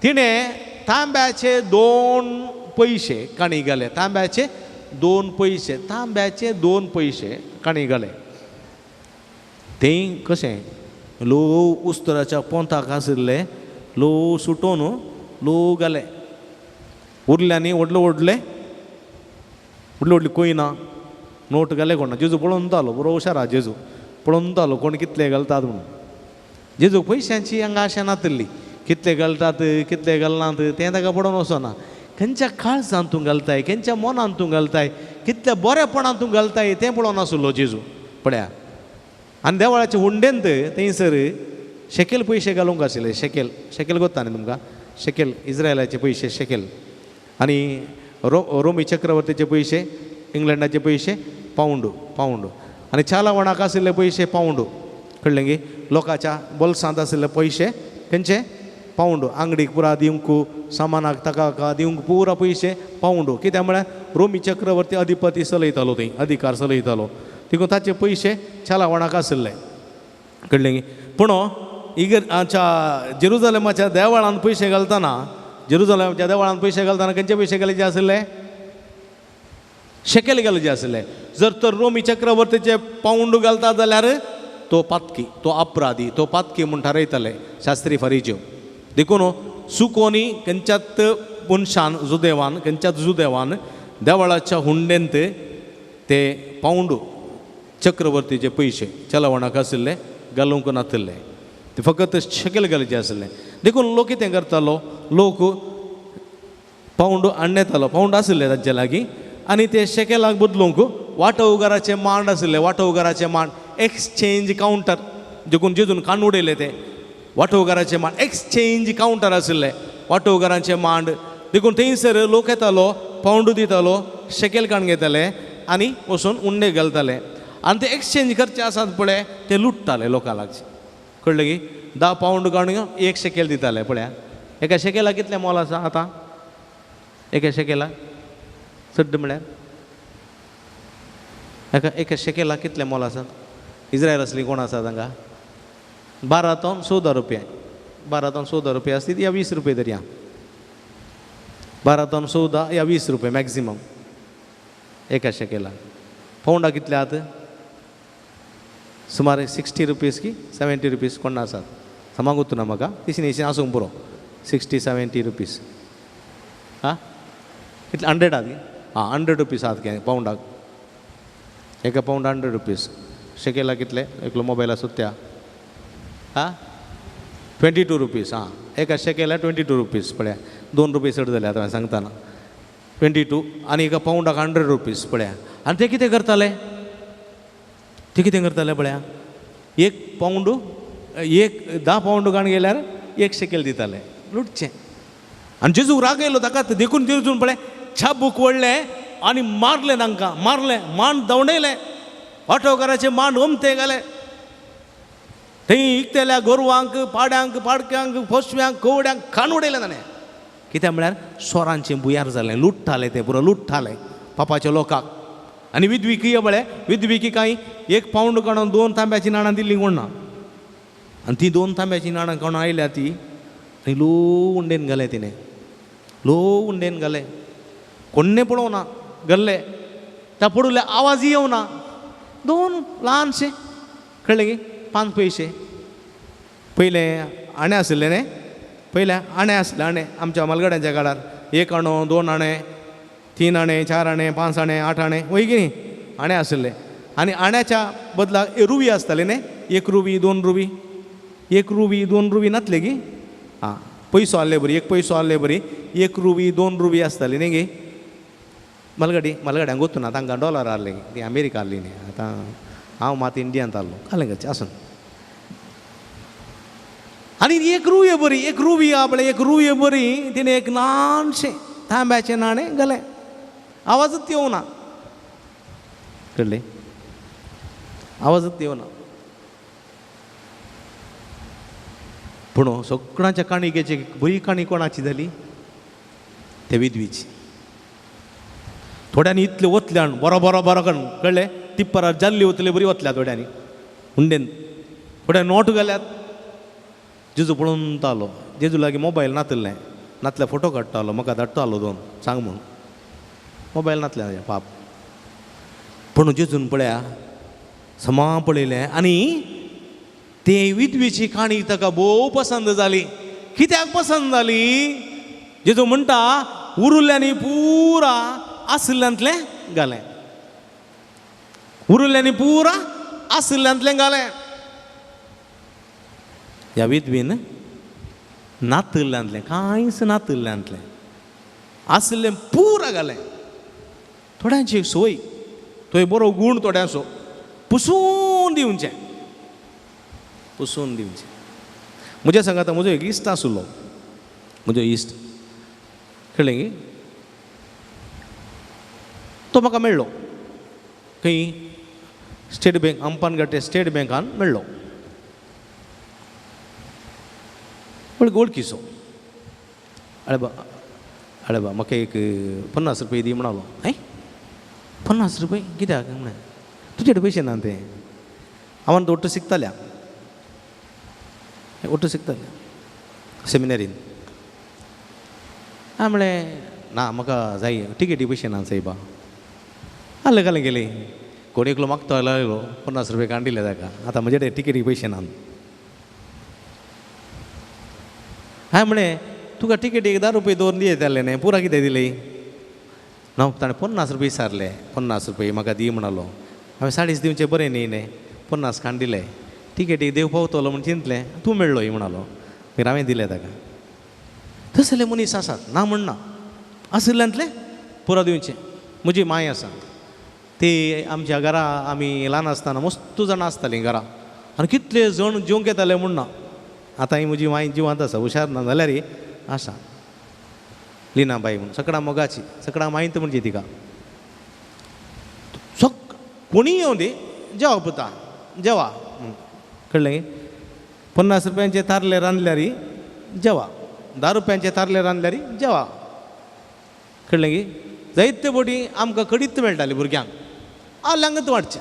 तिणें तांब्याचे 2 पयशे काणी घाले, तांब्याचे 2 पयशे, तांब्याचे 2 पयशे काणी घाले। तें कशें ल्हव उस्तराच्या पोंताक आशिल्ले ल्हव सुटोवन ल्हव घाले, उरल्यांनी व्हडले व्हडले व्हडले व्हडले कोयना नोट घाले कोण ना। जेजू पळोवन जालो बरो हुशार आहा जेजू, पळोवन जालो कोण कितले घालतात म्हणून। जेजू पयशांची हांगा आशा नातिल्ली, कितले घालतात कितले घालनात तें ताका पडोवन वचना, खंयच्या काळजान तूं घालताय, खंयच्या मनान तूं घालताय, कितल्या बरेपणान तूं घालताय तें पळोवन आसलो जेजू पळया। आनी देवळाचे हुंडेंत थंयसर शेकेल पयशे घालूंक आशिल्ले, शेकेल, शेकेल गोत्ता न्ही तुमकां, शेकेल इस्रायलाचे पयशे शेकेल, आनी रोमी चक्रवर्तीचे पयशे, इंग्लंडाचे पयशे पावंड, पावंड। आनी चालावणाक आशिल्ले पयशे पावंड, कळ्ळें गे? लोकांच्या बोल्सांत आशिल्ले पयशे खंयचे पावंड, आंगडीक पुरा दिवंक, सामानाक ताका दिवंक पुरा पयशे पावंड. कित्याक म्हळ्यार रोमी चक्रवर्ती अधिपती चलयतालो, थंय अधिकार चलयतालो, देखून ताचे पयशे चालावणाक आशिल्ले, कळ्ळें गे? पूण इगर्जा जेरुजलेमाच्या देवळांत पयशे घालतना, जेरुजलेमाच्या देवळांत पयशे घालतना खंयचे पयशे घालचे आशिल्ले? शेकेल घालचे आशिल्ले. जर तर रोमी चक्रवर्तीचे पावंड घालता जाल्यार तो पातकी, तो अपराधी, तो पातकी म्हूण थारयताले शास्त्री फारीज्यो. देखून सुकोनी खंयच्याच मनशान जुदेवान, खंयच्याच जुदेवान देवळाच्या हुंडेंत ते पावंड चक्रवर्तीचे पयशे चलवणाक आशिल्ले घालूंक नातिल्ले, ते फकत शेकेल घालचे आशिल्ले. देखून लोक कितें करतालो, लोक पावंड आणयतालो, पावंड आशिल्ले तांचे लागीं आनी ते शेकेलाक बदलूंक वाटोवगाराचे मांड आशिल्ले, वाटोवगाराचे मांड, एक्सचेंज कावंटर, देखून जेजून कान उडयले ते वाटोवगाराचे मांड, एक्सचेंज कावंटर आशिल्ले वाटोवगारांचे मांड. देखून थंयसर लोक येतालो, पावंड दितालो, शेकेल काडून घेताले आनी वचून उंडे घालताले आनी ते एक्सचेंज करचे आसात पळय ते लुट्टाले लोकां लागचे, कळ्ळें की? 10 पावंड काडून 1 शेकेल दिताले. पळया एका शेकेलाक कितलें मोल आसा आतां? एका शेकेलाक चड म्हळ्यार एका एका शेकेलाक कितलें मोल आसात? इज्रायल आसली कोण आसा तांकां 12 तावन 14 रुपया, 12 तावन 14 रुपया आसती या 20 रुपया तरी, 12 तावन 14 या 20 रुपया मॅक्झिमम एका शेकेलाक. पावंडा कितले आत? सुमार 60 रुपीज की 70 रुपीज कोण आसात, समागूत ना म्हाका, तिशीन हिशीन आसूंक पुरो, 60-70 रुपीज. आं कितले? 100 आहात? आं 100 रुपीज आहात गे पावंडाक, एका पावंड 100 रुपीज. शेकेला कितले? एकलो मोबायला सोदत्या, आं 22 रुपीज. आं एका शेकेला 22 रुपीज. पळया 2 रुपये चड जाले आतां हांवें सांगतना, 22 आनी एका पावंडाक 100 रुपीज. पळया आनी ते कितें करताले, ते कितें करताले पळया, 1 पावंड, 1 10 पावंड काडून गेल्यार 1 शेकेल दिताले, लुटचें. आनी जेजूक राग येयलो ताका, देखून जेजून पळय छाबूक वडलें आनी मारलें तांकां, मारलें, मांड धांवडयलें, वाटोवकाराचे मांड ओमते घाले, थंय इकतेल्या गोरवांक, पाड्यांक, पाडक्यांक, पोसव्यांक, कोवड्यांक खाण उडयलें ताणें. कित्याक म्हळ्यार सोरांचें भुंयार जालें, लुट्टालें तें पुरो लुट्टालें पापाच्या लोकांक. आनी विधवीकी पळय, विधवीकी कांय 1 पावंड काडून 2 तांब्याचीं नाणां दिल्लीं कोण ना, आनी ती 2 तांब्याचीं नाणां काडून आयल्या ती आनी ल्हव उंडेन घालें तिणें, ल्हव उंडेन घालें, कोण्णें पळोवना घाल्ले, त्या पडुले आवाज येवना, 2 ल्हानशे, कळ्ळें की 5 पयशे. पयलें आणें आशिल्लें न्ही, पयलें आणें आसलें, आणें आमच्या मालगड्यांच्या काळार 1 आणो, 2 आणें, 3 आणें, 4 आणें, 5 आणें, 8 आणें, वय की न्ही आणें आशिल्लें. आनी आणण्याच्या बदला रुवी आसताली न्ही, 1 रुवी, 2 रुवी, 1 रुवी, 2 रुवी नातले की, आं पयसो आहले बरी, 1 पयसो आहले बरी, 1 रुवी, 2 रुवी आसताली न्ही गे. मालगाडी, मालगाड्यांक वचूना तांकां डॉलर आहले, ती अमेरिका आहली न्ही, आतां हांव मात इंडियांत आहलो, घालें आसून. आनी 1 रुवी बरी, 1 रुवी आहा पळय, 1 रुवी बरी तिणें एक ल्हानशें तांब्याचें नाणें घालें, आवाजच येवना, कळ्ळें? आवाजच येवना. पूण सगळ्यांच्या काणिकेची बरी काणी कोणाची जाली? ते विधवीची. थोड्यांनी इतले वतल्यान बरो बरो बरो करून, कळ्ळें, टिप्परार जाल्ली वतले बरी वतल्या थोड्यांनी हुंडेन, थोड्या नोट घाल्यात. जेजू पळोवन तालो, जेजू लागीं मोबायल नातिल्लें, नातले फोटो काडटालो, म्हाका धाडटालो 2 सांग म्हूण, मोबायल नातलें पाप. पूण जेजून पळया समा पळयलें आनी ते विधवेची काणी ताका भोव पसंद जाली. कित्याक पसंद जाली? जेजू म्हणटा उरुल्ल्यांनी पुरा आशिल्ल्यांतलें घालें, उरुल्ल्यांनी पुरा आशिल्ल्यांतलें घालें. ह्या विधवीन नातिल्ल्यांतलें कांयच नातिल्ल्यांतलें आशिल्लें पुरा घालें. थोड्यांची एक सोय, थंय बरो गूण थोड्यांचो, पुसून दिवचें, पुसून दिवचें. म्हज्या सांगाता म्हजो एक इश्ट आशिल्लो, म्हजो इश्ट, कळ्ळें की, तो म्हाका मेळ्ळो खंय स्टेट बँक अंपानघाटे स्टेट बँकान मेळ्ळो वळखीचो. अळे बा अळे बा म्हाका एक 50 रुपये दी म्हणालो. हे 50 रुपये कित्याक म्हळें तुजे कडेन पयशे ना ते. हांवें ओट्टू शिकताल्या ओट्टू शिकताल्या सेमिनरीन. हांवें म्हळें ना म्हाका जाय टिकेटी पयशे ना सायबा. आल्ले घालें गेली कोण एकलो मागतो लागलो 50 रुपये काडून दिले ताका. आतां म्हजे कडेन टिकेटी पयशे ना. हांवें म्हळें तुका टिकेटीक 10 रुपये दवरून दियताले न्ही पुरा कितें दिली ना. ताणें 50 रुपये विचारले 50 रुपये म्हाका दी म्हणालो. हांवें 40 दिवचें बरें न्ही न्ही 50 काडून दिले. टिकेटीक देव पावतलो म्हूण चिंतलें तूं मेळ्ळो म्हणालो. मागीर हांवें दिलें ताका. तसले मनीस आसात ना म्हणना आशिल्ल्यांतलें पुरो दिवचें. म्हजी माय आसा ती आमच्या घरा आमी ल्हान आसतना मस्त जाणां आसतालीं घरा आनी कितले जण जेवंक येताले म्हूण ना. आतां ही म्हजी माय जिवांत आसा हुशार ना जाल्यार आसा लिना बाई म्हूण सगळ्या मोगाची सगळ्या मायंत म्हणजे तिका सग कोणीय येवं दी जेवा पुता जेवा कळ्ळें. 50 रुपयांचे तारले रांदल्यार जेवा 10 रुपयांचे तारले रांदल्यार जेवा कळ्ळें की. जायते बोटी आमकां कडीत मेळटाली भुरग्यांक आल्यांकच वाडचें.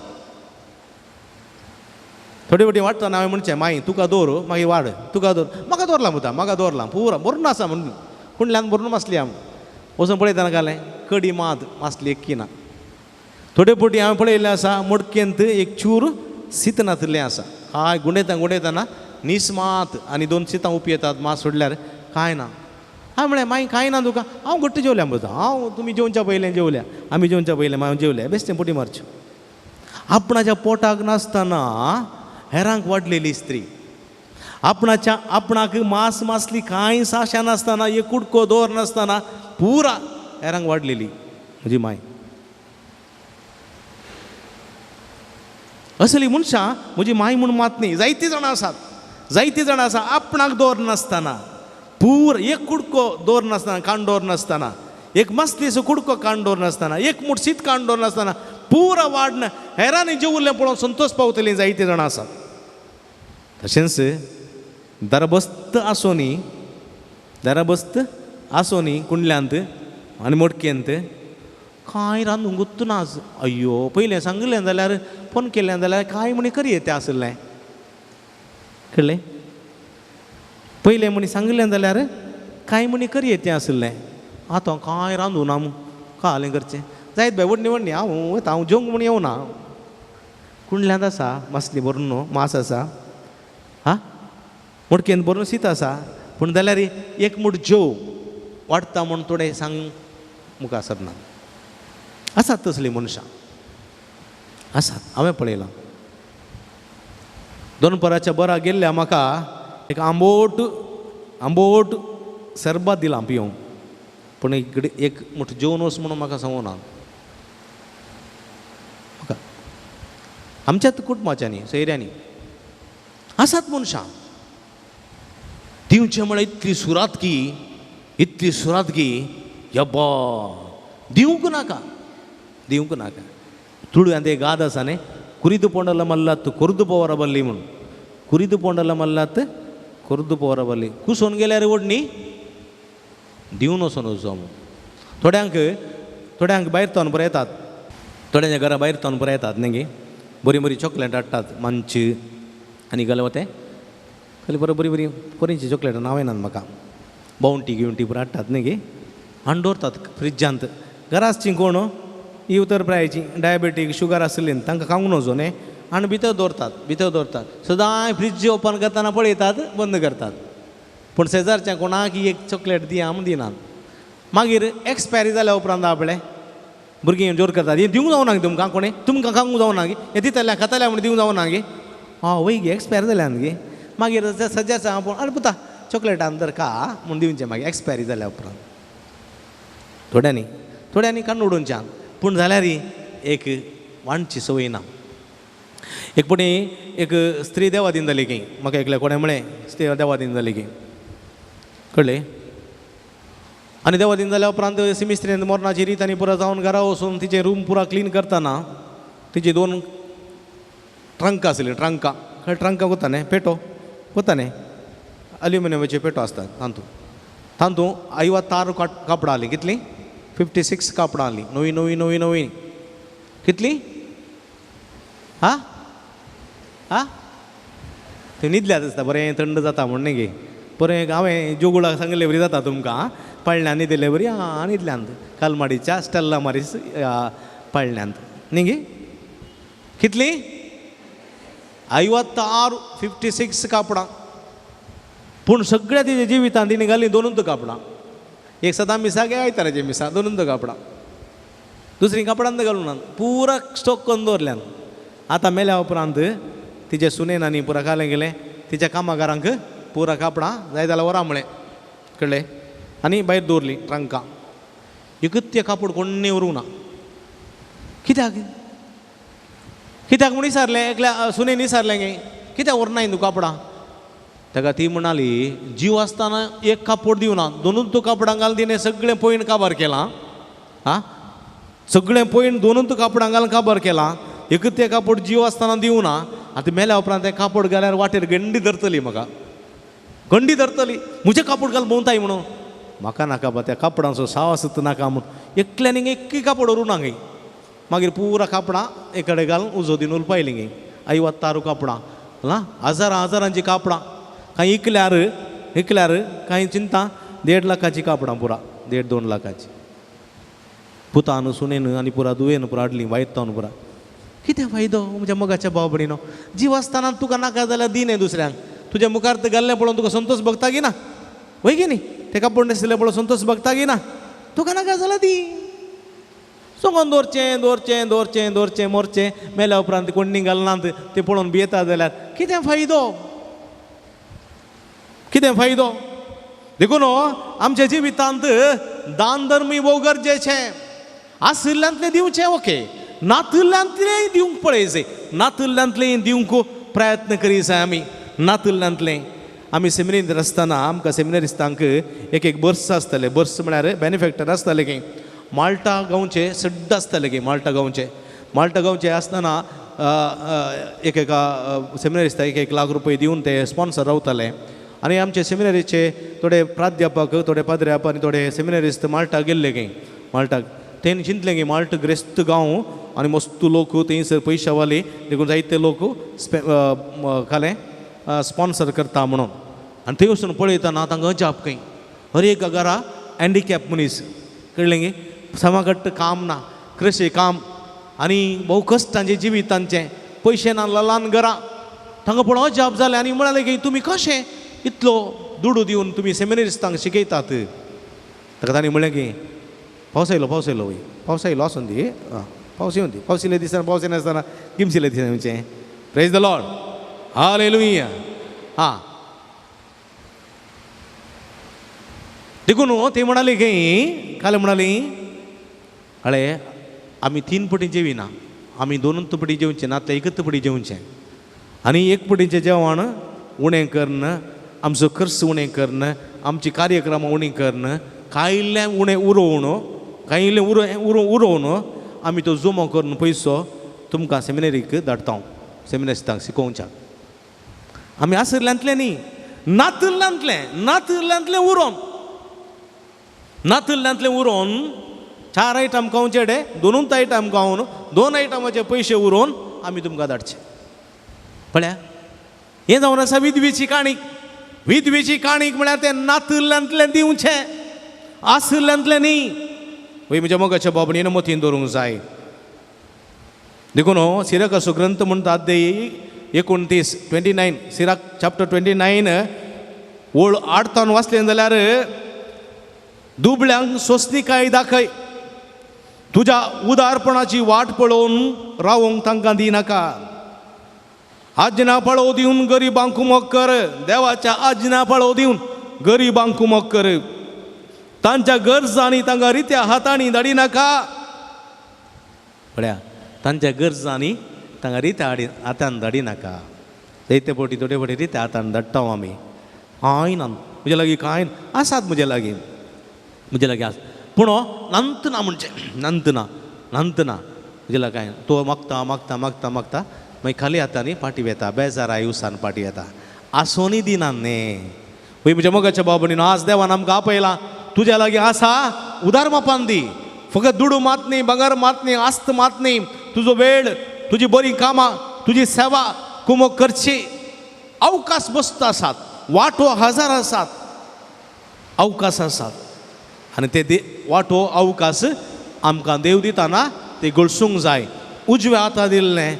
थोडे बोटी वाडटना हांवें म्हणचें माई तुका दवर मागीर वाड तुका दवर म्हाका दवरलां पुता म्हाका दवरलां पुरा भरून आसा म्हणून कुंडल्यान भरून मासली आमी वचून पळयतना घालें कडी मात मासली एक ना. थोडे बोटी हांवें पळयल्लें आसा मडकेंत एक चूर शीत नातिल्लें आसा काय गुंडयता गुंडयतना नीस मात आनी 2 शितां उपी येतात मास सोडल्यार कांय ना. हांवें म्हळें मागीर कांय ना तुका हांव घट्ट जेवल्या पुता हांव तुमी जेवच्या पयलें जेवल्या आमी जेवच्या पयलें हांव जेवल्या बेश्टें पोटी मारच्यो. आपणाच्या पोटाक नासतना हेरांक वाडलेली स्त्री आपणाच्या आपणाक मास मासली कांय साशा नासतना एक कुडको दवर नासतना पुरा हेरांक वाडलेली म्हजी माय. असली मनशां म्हजी माय म्हूण मात न्ही जायतीं जाणां आसात जायतीं जाणां आसा आपणाक दवर नासतना पूर एक कुडको दवर नासतना काण दवर नासतना एक मासलीचो कुडको काण दवर नासतना एक मूठ शीत काण दवर नासतना पुरा वाडन हेरांनी जेवल्लें पळोवन संतोष पावतलीं जायतीं जाणां आसात. तशेंच दरबस्त आसोनी दरबस्त आसोनी कुंडल्यांत आनी मडकेंत कांय रांदूंक गुत्त ना. अय्यो पयलें सांगलें जाल्यार फोन केलें जाल्यार कांय म्हणी करये तें आशिल्लें कळ्ळें. पयलें म्हणी सांगलें जाल्यार कांय म्हणी करये तें आशिल्लें. आतां कांय रांदूं ना कालें करचें जायत बाय वडणी वडणी हांव वता हांव जेवंक म्हूण येवना. कुंडल्यांत आसा मासली भरून न्हू मास आसा हा मडकेंत भरून शीत आसा पूण जाल्यार एक मूठ जेव वाडटा म्हूण थोडें सांग मुखार सरना. आसात तसलीं मनशां आसात हांवें पळयलां. दोनपराच्या बरा गेल्ल्या म्हाका एक आंबोट आंबोट सरबत दिलां पिवंक पूण एक मूठ जेवन वच म्हणून म्हाका सांगूना. म्हाका आमच्याच कुटुंबाच्यांनी सोयऱ्यांनी आसात मनशां दिवचें म्हळ्यार इतली सुरात की इतली सुरात की यब्बा दिवंक नाका दिवंक नाका. तुळव्यांत एक गाद आसा न्ही कुरिदू पोंडला मल्लात कुर्दू पोवरा बल्ली म्हूण कुरिदू पोंडला मल्लात कुर्दू पोवरा बल्ली कुसोवन गेल्यार ओडणी दिवन वचोन वचो. थोड्यांक थोड्यांक भायर तोन बरें येतात थोड्यांच्या घरा भायर तोन बरें येतात न्ही गे बरीं बरीं चॉकलेट हाडटात मंच आनी गेले वते खाली बरें बरीं बरीं पोरींची चॉकलेटां नांवां येनात म्हाका बावंटी गिवंटी पुरो हाडटात न्ही गे हाडून दवरतात फ्रिजांत. घरा आसची कोण ही उतर प्रायची डायबेटीक शुगर आसली तांकां खावंक नजो न्ही आनी भितर दवरतात भितर दवरतात सदांय फ्रिज ओपन करतना पळयतात बंद करतात. पूण शेजारच्या कोणाक एक चॉकलेट दिया म्हूण दिनात. मागीर एक्सपायरी जाल्या उपरांत आपले भुरगीं जोर करतात हें दिवंक जावना गे तुमकां कोणें तुमकां खावंक जावना गे हें दितल्या खातल्या म्हूण दिवंक जावना गे हय वय गे एक्सपायर जाल्या गे. मागीर सज्जाचा आपूण आरे पुता चॉकलेटान तर खा म्हूण दिवचें मागीर एक्सपायरी जाल्या उपरांत. थोड्यांनी थोड्यांनी काडून उडोवच्यान पूण जाल्यार एक वांटची संवय ना. एक फावटी एक स्त्री देवादीन जाली की म्हाका एकल्या कोणें म्हळें स्त्री देवादीन जाली की कळ्ळें. आनी देवादीन जाल्या उपरांत सिमिस्त्रीन मरणाची रीत आनी पुरा जावन घरा वचून तिचें रूम पुरा क्लीन करतना तिचे 2 ट्रंक आसली ट्रंकां खंय ट्रंकां कोता न्ही पेटो कोता न्ही अल्युमिनियमाचे पेटो आसता तातूंत तातूंत 56 कापडां आसलीं. कितलीं? 56 कापडां आसलीं. नवीं नवीं नवीं नवीं. कितलीं? हा हा थंय न्हिदल्यात आसता बरें थंड जाता म्हूण न्ही गे बरें हांवें जोगुळाक सांगले बरी जाता तुमकां पाळण्या न्हिदिल्ले बरी आं न्हिदल्यांत कालमाडीच्या स्टेल्ला मारीस पाळण्यांत न्ही गे. कितलीं? 56 56 कापडां. पूण सगळ्या तिच्या जिवितांत तिणें घालीं दोनूच कापडां. एक सदां मिसाक आयताराचें मिसा दोनूच कापडां, दुसरीं कापडां घालूं ना, पुरा स्टॉक करून दवरल्यान. आतां मेल्या उपरांत तिचे सुनेन आनी पुरा घालें गेलें तिच्या कामागारांक पुरा कापडां जाय जाल्यार व्हरा म्हळें कळ्ळें आनी भायर दवरलीं ट्रंकां. एकूच तें कापड कोण्णें व्हरूंक ना. कित्याक कित्याक म्हूण विचारलें एकल्या सुनेन विचारलें गे कित्याक व्हरना तूं कापडां? ताका ती म्हणाली जीव आसतना एक कापड दिवना, दोनूच तूं कापडां घालून तिणें सगळें पयण काबार केलां. आं सगळें पयण दोनूच कापडां घालून काबार केलां, एकूच तें कापड जीव आसतना दिवना. आतां मेल्या उपरांत तें कापड घाल्यार वाटेर गंडी धरतली म्हाका, गंडी धरतली म्हजें कापड घाल भोंवताय म्हणून. म्हाका नाका बा त्या कापडांचो सावास नाका म्हूण एकल्यान एकूय कापड व्हरूं ना गे. मागीर पुरा कापडां एक कडेन घालून उजो दिवन उलपायलीं गे. 56 कापडां ना हजारां हजारांचीं कापडां. कांय इकल्यार इकल्यार कांय चिंता 1.5 लाखाचीं कापडां पुरा 1.5-2 लाखाची. पुतान सुनेन आनी पुरा दुयेन पुरा हाडली वायतान पुरा. कितें फायदो म्हज्या मोगाच्या भाव भयणीनो? जीव आसतना तुका नाका जाल्यार दी न्ही दुसऱ्यांक. तुज्या मुखार तें घाल्लें पळोवन तुका संतोष भोगता की ना? वय की न्ही? तें कापड न्हेसलें पळोवन संतोष भोगता की ना? तुका नाका जाल्यार दी. सोंगोन दवरचें दवरचें दवरचें दवरचें मोरचें मेल्या उपरांत कोण्णी घालनात तें पळोवन भियेता जाल्यार कितें फायदो? कितें फायदो? देखून आमच्या जिवितांत दान धर्मूय भोव गरजेचें. आशिल्ल्यांतलें दिवचें ओके, नातिल्ल्यांतलेंय दिवंक पळयचें, नातिल्ल्यांतलेंय दिवंक प्रयत्न करी जाय आमी. नातिल्ल्यांतलें आमी सेमिनरींत आसतना आमकां सेमिनरिस्तांक एक एक बर्स आसताले. बर्स म्हळ्यार बेनिफेक्टर आसताले की माल्टा गांवचे सड्ड आसताले की माल्टा गांवचे. माल्टा गांवचे आसतना एक एका सेमिनरिस्ताक 1-1 लाख रुपये दिवन ते स्पॉन्सर रावताले. आनी आमचे सेमिनरीचे थोडे प्राध्यापक थोडे पाद्र्याप आनी थोडे सेमिनरिस्त माल्टा गेल्ले की माल्टाक. तेणी चिंतलें की माल्ट ग्रेस्त गांव आनी मस्त लोक थंयसर पयशावाले देखून जायते लोक खालें स्पॉन्सर करता म्हणून. आनी थंय वचून पळयतना तांकां अजाप खंय हर एक घरा हँडिकॅप मनीस कळ्ळें गे, समागट्ट काम ना, कृशी काम आनी भोव कश्टांचें जिवितांचें, पयशे ना, ल्हान घरां. तांकां पळोवन अजाप जालें आनी म्हणालें की तुमी कशें इतलो दुडू दिवन तुमी सेमिनरिस्तांक शिकयतात? ताका तांणी म्हणलें की पावस येयलो, पावस येयलो वय, पावस येयलो आसून दी, आं पावस येवन दी. पावस येयले दिसना, पावस येनासतना गिमशिल्ले दिसना म्हणचें. प्रेज the Lord, hallelujah. आं देखून ती म्हणाली की काल म्हणाली अळे आमी 3 पटी जेविना, आमी 2 पटी जेवचें नातल्यार 1 पटी जेवचें आनी 1 पटीचें जेवण उणें करून आमचो खर्च उणें करून आमची कार्यक्रमां उणीं करून कांयलें उणें उरोवन कांयलें उरो उरोवन आमी तो जमो करून पयसो तुमकां सेमिनरीक धाडटा, सेमिनरिस्तांक शिकोवच्याक. आमी आशिल्ल्यांतलें न्ही, नातिल्ल्यांतलें नातिल्ल्यांतलें उरोवन नातिल्ल्यांतलें उरोवन 4 आयटम खावचे डे 2 आयटम खावन 2 आयटमाचे पयशे उरोवन आमी तुमकां धाडचे. पळया हें जावन आसा विधवेची काणीक. विधवेची काणीक म्हळ्यार तें नातिल्ल्यांतलें दिवचें, आशिल्ल्यांतलें न्ही. वय म्हज्या मोगाच्या बाबणीन मतीन दवरूंक जाय. देखून हो सिराकाचो ग्रंथ म्हणटा अध्याय 29 29 सिराक चॅप्टर 29 ओळ 8 तावन वाचलें जाल्यार दुबळ्यांक सोंसणीकाय दाखय, तुज्या उदारपणाची वाट पळोवन रावोंक तांकां दिनाका. आज्ञा पळोव दिवन गरिबांक कुमक कर, देवाच्या आज्ञा पळोव दिवन गरिबांक कुमक कर, तांच्या गरजांनी तांकां रित्या हातांनी धाडिनाका. पळया तांच्या गरजांनी तांकां रित्या हातान धाडिनाका. जायते फावटी थोडे फावटी रित्या हातान धाडटा आमी. कांय ना म्हज्या लागीं, कांय आसात म्हज्या लागीं, म्हज्या लागीं आसा, पूण नंत ना म्हणचें, नंत ना, नंत ना म्हज्या लागीं कांय. तो मागता मागता मागता मागता मागीर खाली हातांनी पाटी वेता, बेजाराय उसान पाटी येता, आसोनी दिना न्ही. पळय म्हज्या मोगाच्या बाबा भयणीनो, आज देवान आमकां आपयला, तुज्या लागीं आसा उदार मापान दी. फकत दुडू मात न्ही, भांगर मात न्ही, आस्त मात न्ही, तुजो वेळ, तुजी बरीं कामां, तुजी सेवा कुमोक करची अवकाश बसता आसात, वांटो हजार आसात, अवकाश आसात. आनी ते वांटो अवकाश आमकां देव दिताना ते गळसूंक जाय. उजव्या हाता दिल्लें,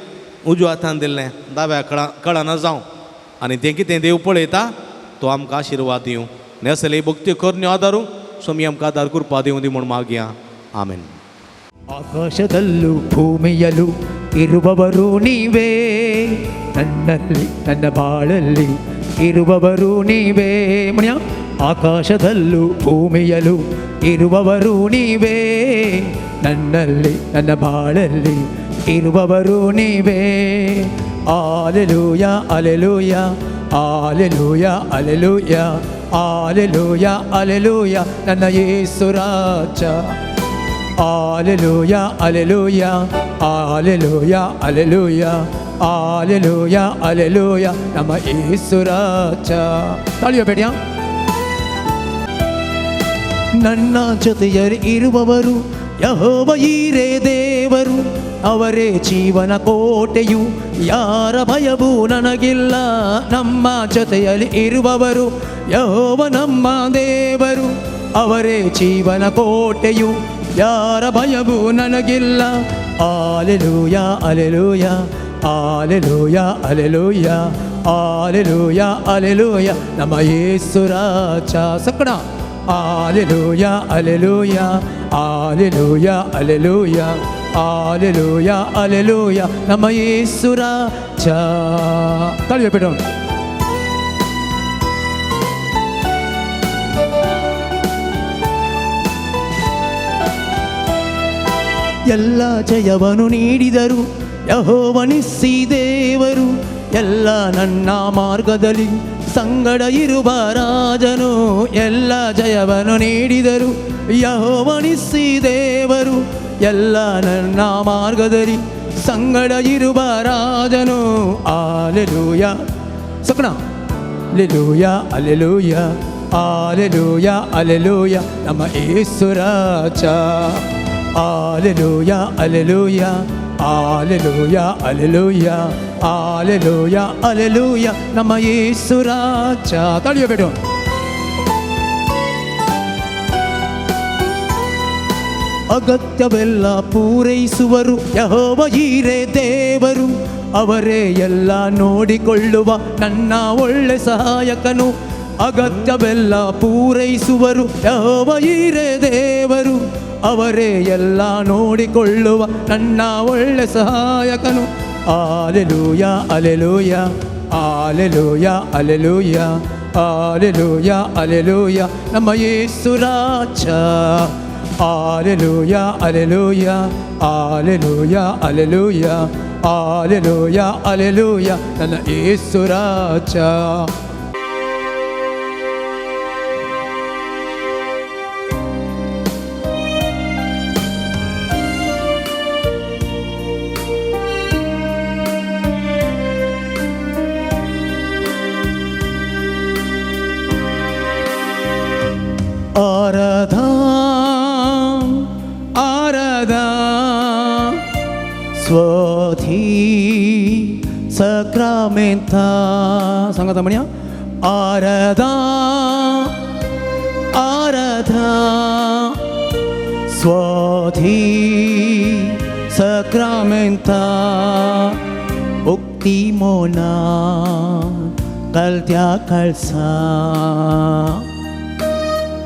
उजव्या हातान दिल्लें दाव्या कळना जावं. आनी तें कितें देव पळयता तो आमकां आशिर्वाद दिवं. आनी असले भक्ती करण्यो आदारूं स्वामी आमकां आदार कृपा दिवं दी म्हूण मागया. आमेन. ಆಕಾಶದಲ್ಲೂ ಭೂಮಿಯಲ್ಲೂ ಇರುವವರು ನೀವೇ, ನನ್ನಲ್ಲಿ ನನ್ನ ಬಾಳಲ್ಲಿ ಇರುವವರು ನೀವೇ. ಮುನಿಯ ಆಕಾಶದಲ್ಲೂ ಭೂಮಿಯಲ್ಲೂ ಇರುವವರು ನೀವೇ, ನನ್ನಲ್ಲಿ ನನ್ನ ಬಾಳಲ್ಲಿ ಇರುವವರು ನೀವೇ. Alleluia alleluia alleluia alleluia alleluia alleluia ನನ್ನ ಯೇಸು ರಾಜ. Alleluia alleluia alleluia alleluia alleluia alleluia ನಮ್ಮ ಯೇಸು ರಾಜ. ತಾಳಿಯೋ ಬೇಡಿಯಾ. ನನ್ನ ಜೊತೆಯಲ್ಲಿ ಇರುವವರು ಯೆಹೋವ ಈರೇ ದೇವರು, ಅವರೇ ಜೀವನ ಕೋಟೆಯು, ಯಾರ ಭಯವೂ ನನಗಿಲ್ಲ. ನಮ್ಮ ಜೊತೆಯಲ್ಲಿ ಇರುವವರು ಯೆಹೋವ ನಮ್ಮ ದೇವರು, ಅವರೇ ಜೀವನ ಕೋಟೆಯು, ಯಾರ ಭಯವೂ ನನಗಿಲ್ಲ. Alleluia alleluia alleluia alleluia alleluia alleluia ನಮ್ಮ ಯೇಸು ರಾಜ. ಸಕ್ಕಡ alleluia alleluia alleluia alleluia alleluia alleluia ನಮ್ಮ ಯೇಸು ರಾಜ. ತಾಳಿಯೋ ಬಿಡೋಣ. ಎಲ್ಲ ಜಯವನ್ನು ನೀಡಿದರು ಯೆಹೋವನಿಸ್ಸಿ ದೇವರು, ಎಲ್ಲ ನನ್ನ ಮಾರ್ಗದಲ್ಲಿ ಸಂಗಡ ಇರುವ ರಾಜನು. ಎಲ್ಲ ಜಯವನ್ನು ನೀಡಿದರು ಯೆಹೋವನಿಸ್ಸಿ ದೇವರು, ಎಲ್ಲ ನನ್ನ ಮಾರ್ಗದಲ್ಲಿ ಸಂಗಡ ಇರುವ ರಾಜನು. ಆಲೆಲೂಯ ಸಕಣ alleluia alleluia alleluia alleluia ನಮ್ಮ ಯೇಸು ರಾಜ. Alleluia alleluia alleluia alleluia alleluia alleluia ನಮ್ಮ ಯೇಸು ರಾಜ. ತಾಳಿಯೋ ಬೇಡ. ಅಗತ್ಯವೆಲ್ಲ ಪೂರೈಸುವರು ಯೆಹೋವ ಈರೇ ದೇವರು, ಅವರೇ ಎಲ್ಲ ನೋಡಿಕೊಳ್ಳುವ ನನ್ನ ಒಳ್ಳೆ ಸಹಾಯಕನು. ಅಗತ್ಯವೆಲ್ಲ ಪೂರೈಸುವರು ಯೆಹೋವ ಈರೇ ದೇವರು, ಅವರೇ ಎಲ್ಲ ನೋಡಿಕೊಳ್ಳುವ ನನ್ನ ಒಳ್ಳೆ ಸಹಾಯಕನು. Alleluia alleluia alleluia alleluia alleluia alleluia ನಮ್ಮ ಯೇಸು ರಾಜ. Alleluia alleluia alleluia alleluia alleluia alleluia ನನ್ನ ಯೇಸು ರಾಜ. ಆರಾಧಾ ಆರಾಧಾ ಸ್ವಧಿ ಸಕ್ರಾಮೆಂತ ಸಂಗತ ಮಣಿಯ. ಆರಾಧಾ ಆರಾಧಾ ಸ್ವಧಿ ಸಕ್ರಾಮೆಂತ ಉಕ್ತಿ ಮೋನ ಕಲ್ತ್ಯಾ ಕಳ್ಸಾ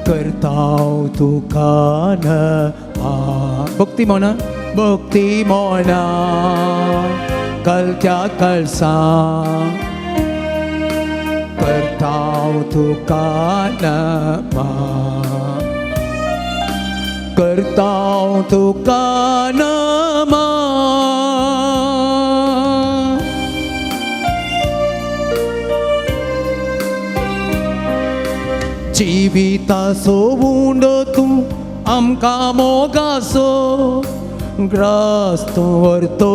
करताव तुका नमा. भक्ती मोना भक्ती मोना कलत्या कळसा करताव तुका नमा करताव तुका नमा. जिविताचो उंडो तूं आमकां मोगाचो ग्रास तूं व्हरतो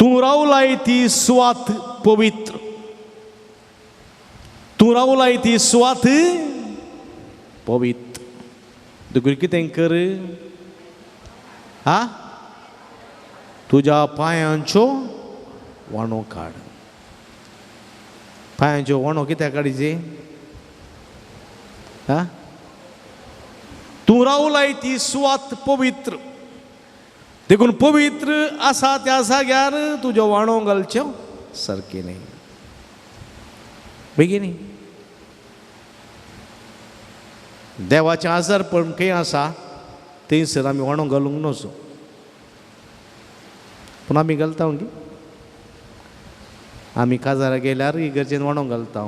तूं रावलाय ती सुवात पवित्र, तूं रावलाय ती सुवात पवित्र. देखून कितें कर आ, तुज्या पांयांच्यो वाणो काड. पांयांच्यो वाणो कित्याक काडीची? आ, तूं रावलाय ती सुवात पवित्र, देखून पवित्र आसा त्या जाग्यार तुज्यो वाणो घालच्यो सारकें न्ही. बेगीन देवाचें आजारपण खंय आसा थंयसर आमी वाणो घालूंक नजो, पूण आमी घालता गी. आमी काजारा गेल्यार इगर्जेन वाणो घालता,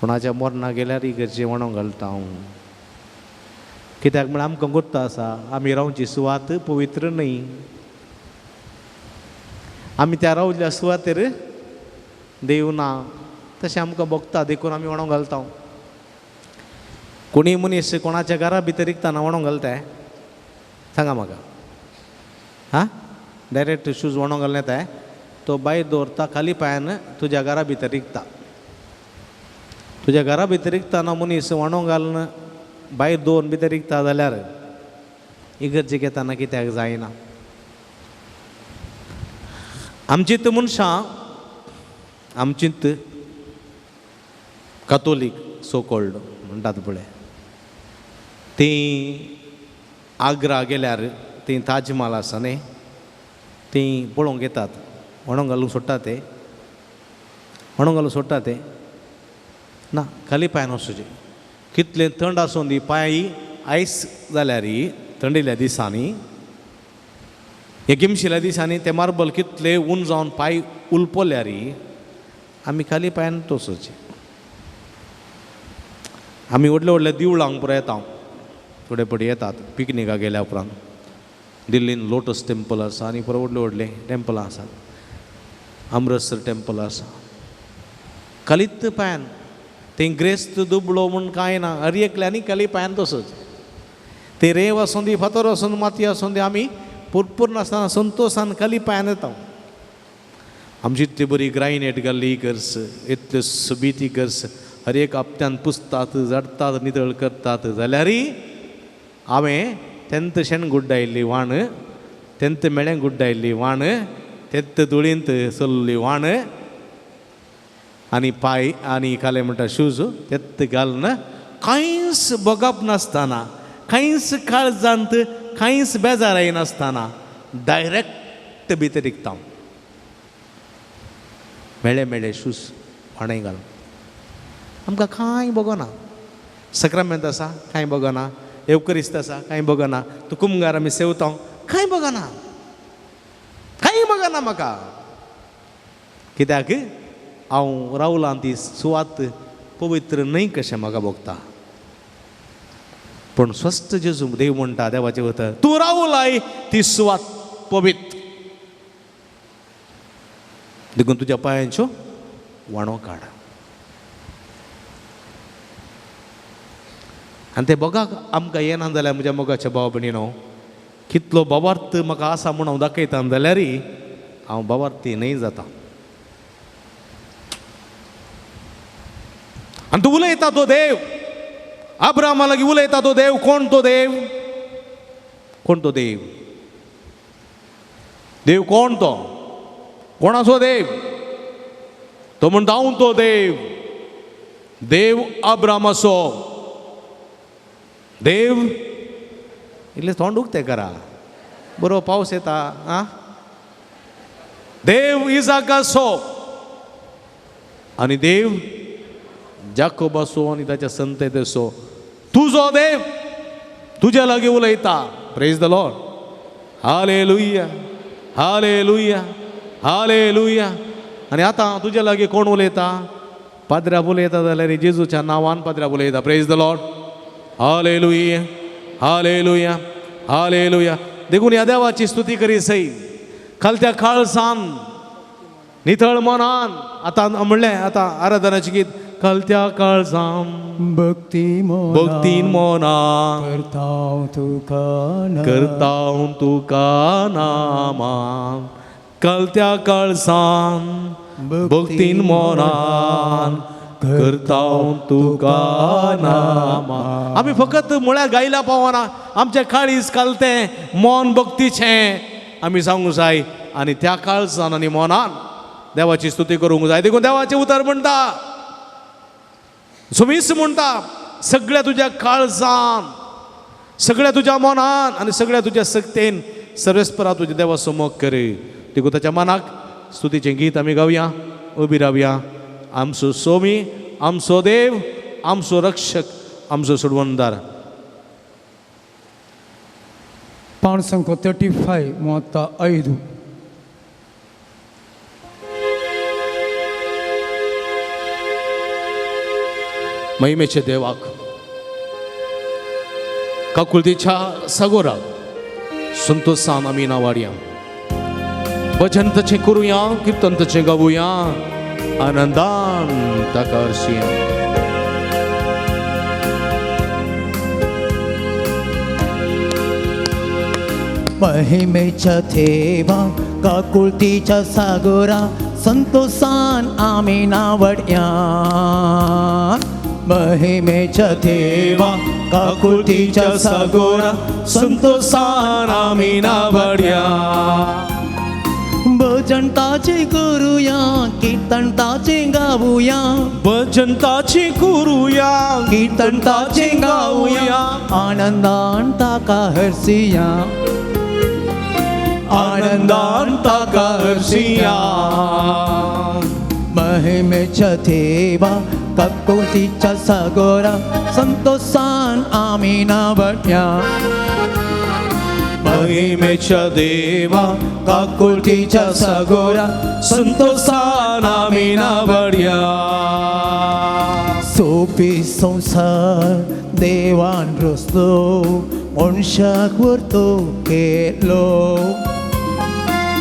कोणाच्या मरणाक गेल्यार इगर्जे वाणो घालता. कित्याक म्हळ्यार आमकां गोत्त आसा आमी रावची सुवात पवित्र न्हय. आमी त्या रावल्या सुवातेर देव ना तशें आमकां भोगता, देखून आमी वाणो घालता. कोणी मनीस कोणाच्या घरा भितर रिगतना वाणो घालताय सांगा म्हाका? आं, डायरेक्ट शूज वाणो घालून येताय, तो भायर दवरता खाली पांयान तुज्या घरा भितर रिगता. तुज्या घरा भितर रिगतना मनीस वाणो घालून भायर दवरून भितर रिगता जाल्यार इगर्जेक येतना कित्याक जायना? आमचीत मनशां, आमचीत कातोलीक सो कॉल्ड म्हणटात पळय, तीं आग्रा गेल्यार तीं ताजमहाल आसा न्ही, तीं पळोवंक येतात, वाणो घालूंक सोडटा ते, वाणो घालूंक सोडटा ते ना, खाली पांयान वचचें. कितलें थंड आसूं दी, पांय आयस जाल्यार थंडिल्ल्या दिसांनी, हे गिमशिल्ल्या दिसांनी ते मार्बल कितले ऊन जावन पांय उलपल्यार आमी खाली पांयान तोसोचें. आमी व्हडल्या व्हडल्या दिवळांक पुरो येता, थोडे पटी येतात पिकनिकाक गेल्या उपरांत. दिल्लीन लोटस टेम्पल आसा आनी पुरो व्हडले व्हडले टेम्पलां आसात, अमृतसर टेम्पल आसा. खालीत पांयान थंय ग्रेस्त दुबळो म्हूण कांय ना, हर एकल्यांनी खाली पांयान तसोच. ते रेंव आसूं दी, फातर आसूं दी, माती आसूं दी, आमी पुरपूर नासतना संतोशान खाली पांयान येता. आमची इतली बरी ग्रायनेट घाल्ली इगर्ज, इतल्यो सोबीत इगर्ज, हर एक हप्त्यान पुसतात, झडटात, नितळ करतात, जाल्यारय हांवें तेंत शेण गुड्डायल्ली वाण, तेंत मेळें गुड्डायल्ली वाण, तेंत धुळींत चल्ली वाण आनी पांय आनी काले म्हणटा शूज तेत्त घालून कांयच भोगप नासतना, कांयच काळजांत कांयच बेजाराय नासतना डायरेक्ट भितर रिगता. मेळे मेळे शूज वाणय घालून आमकां कांय भोगना. सक्रामेंत आसा कांय भोगना, येवकरिस्त आसा कांय भोगना, तूं कुमगार आमी सेवता कांय भोगना, कांय भोगना म्हाका. कित्याक हांव रावलां ती सुवात पवित्र न्हय कशें म्हाका भोगता. पूण स्वस्थ जेजू देव म्हणटा, देवाचें उतर, तूं रावलाय ती सुवात पवित्र, देखून तुज्या पांयांच्यो वाणो काड. आनी ते भोगाक आमकां येना जाल्यार म्हज्या मोगाच्या भाव भयणीनो, कितलो भावार्थ म्हाका आसा म्हूण हांव दाखयता जाल्यार हांव भावार्थी न्हय जाता. आनी तूं उलयता तो देव, अब्रामा लागीं उलयता तो देव, कोण तो देव? कोण तो देव? देव कोण तो? कोणाचो देव? तो म्हणटा हांव तो देव, देव अब्रामाचो देव. इल्लें तोंड उक्तें करा, बरो पावस येता. आं, देव इजाकाचो आनी देव जाकोबाचो आनी ताच्या संततेचो. तुजो देव तुज्या लागीं उलयता. Praise the Lord. Hallelujah, hallelujah, hallelujah. आनी आतां तुज्या लागीं कोण उलयता? पाद्र्या उलयता जाल्यार जेजूच्या नांवान पाद्र्या उलयता. Praise the Lord. Hallelujah, hallelujah, hallelujah. देखून ह्या देवाची स्तुती करी सई खालत्या काळसान नितळ मनान. आतां म्हणलें आतां आराधनाचें गीत, खालत्या काळजान भक्ती मोना भक्तीन मोना करताव तुका करताव तुका नामा, कालत्या काळसान भक्तीन मोनान करता तुका नामा. आमी फकत मुळ्या गायला पावना, आमच्या काळीज कालतें मन भक्तीचें आमी सांगूंक जाय आनी त्या काळसान आनी मनान देवाची स्तुती करूंक जाय. देखून देवाचें उतर म्हणटा, सुमीस म्हणटा, सगळ्या तुज्या काळजान, सगळ्या तुज्या मनान आनी सगळ्या तुज्या सक्तेन सर्वेस्परा तुज्या देवाचो मोग कर. देखून ताच्या मनाक स्तुतीचें गीत आमी गावया, उबी रावया. आमचो सोमी, आमचो देव, आमचो रक्षक, आमचो सोडवणदार. 5 35 35. महिमेचे देवाक काकुळतीच्या सागोराक संतोषान आमी नावाडया. भजन तचें करुया, किर्तन तचें गावुया, आनंदान ताका हरशिया. महिमेच्या देवा काकुळतीच्या सागोरा संतोषान आमी नावडया. महिमेच्या देवा काकुळतीच्या सागोरा संतोषान आमी नावडया. भजन ताचे करुया, कीर्तन ताचे गावुया, भजन ताचे करुया, कीर्तन ताचे गावुया, आनंदान ताका हरसिया, आनंदान ताका हरसिया. महिमेच्या देवा काकुळतीच्या सागोरा संतोषान आमी नावडया. महिमेच्या देवा काकुळतीच्या सागोरा संतोषान आमी नावडया. सोपी संसार देवान रचलो, मनशाक व्हरतो केलो.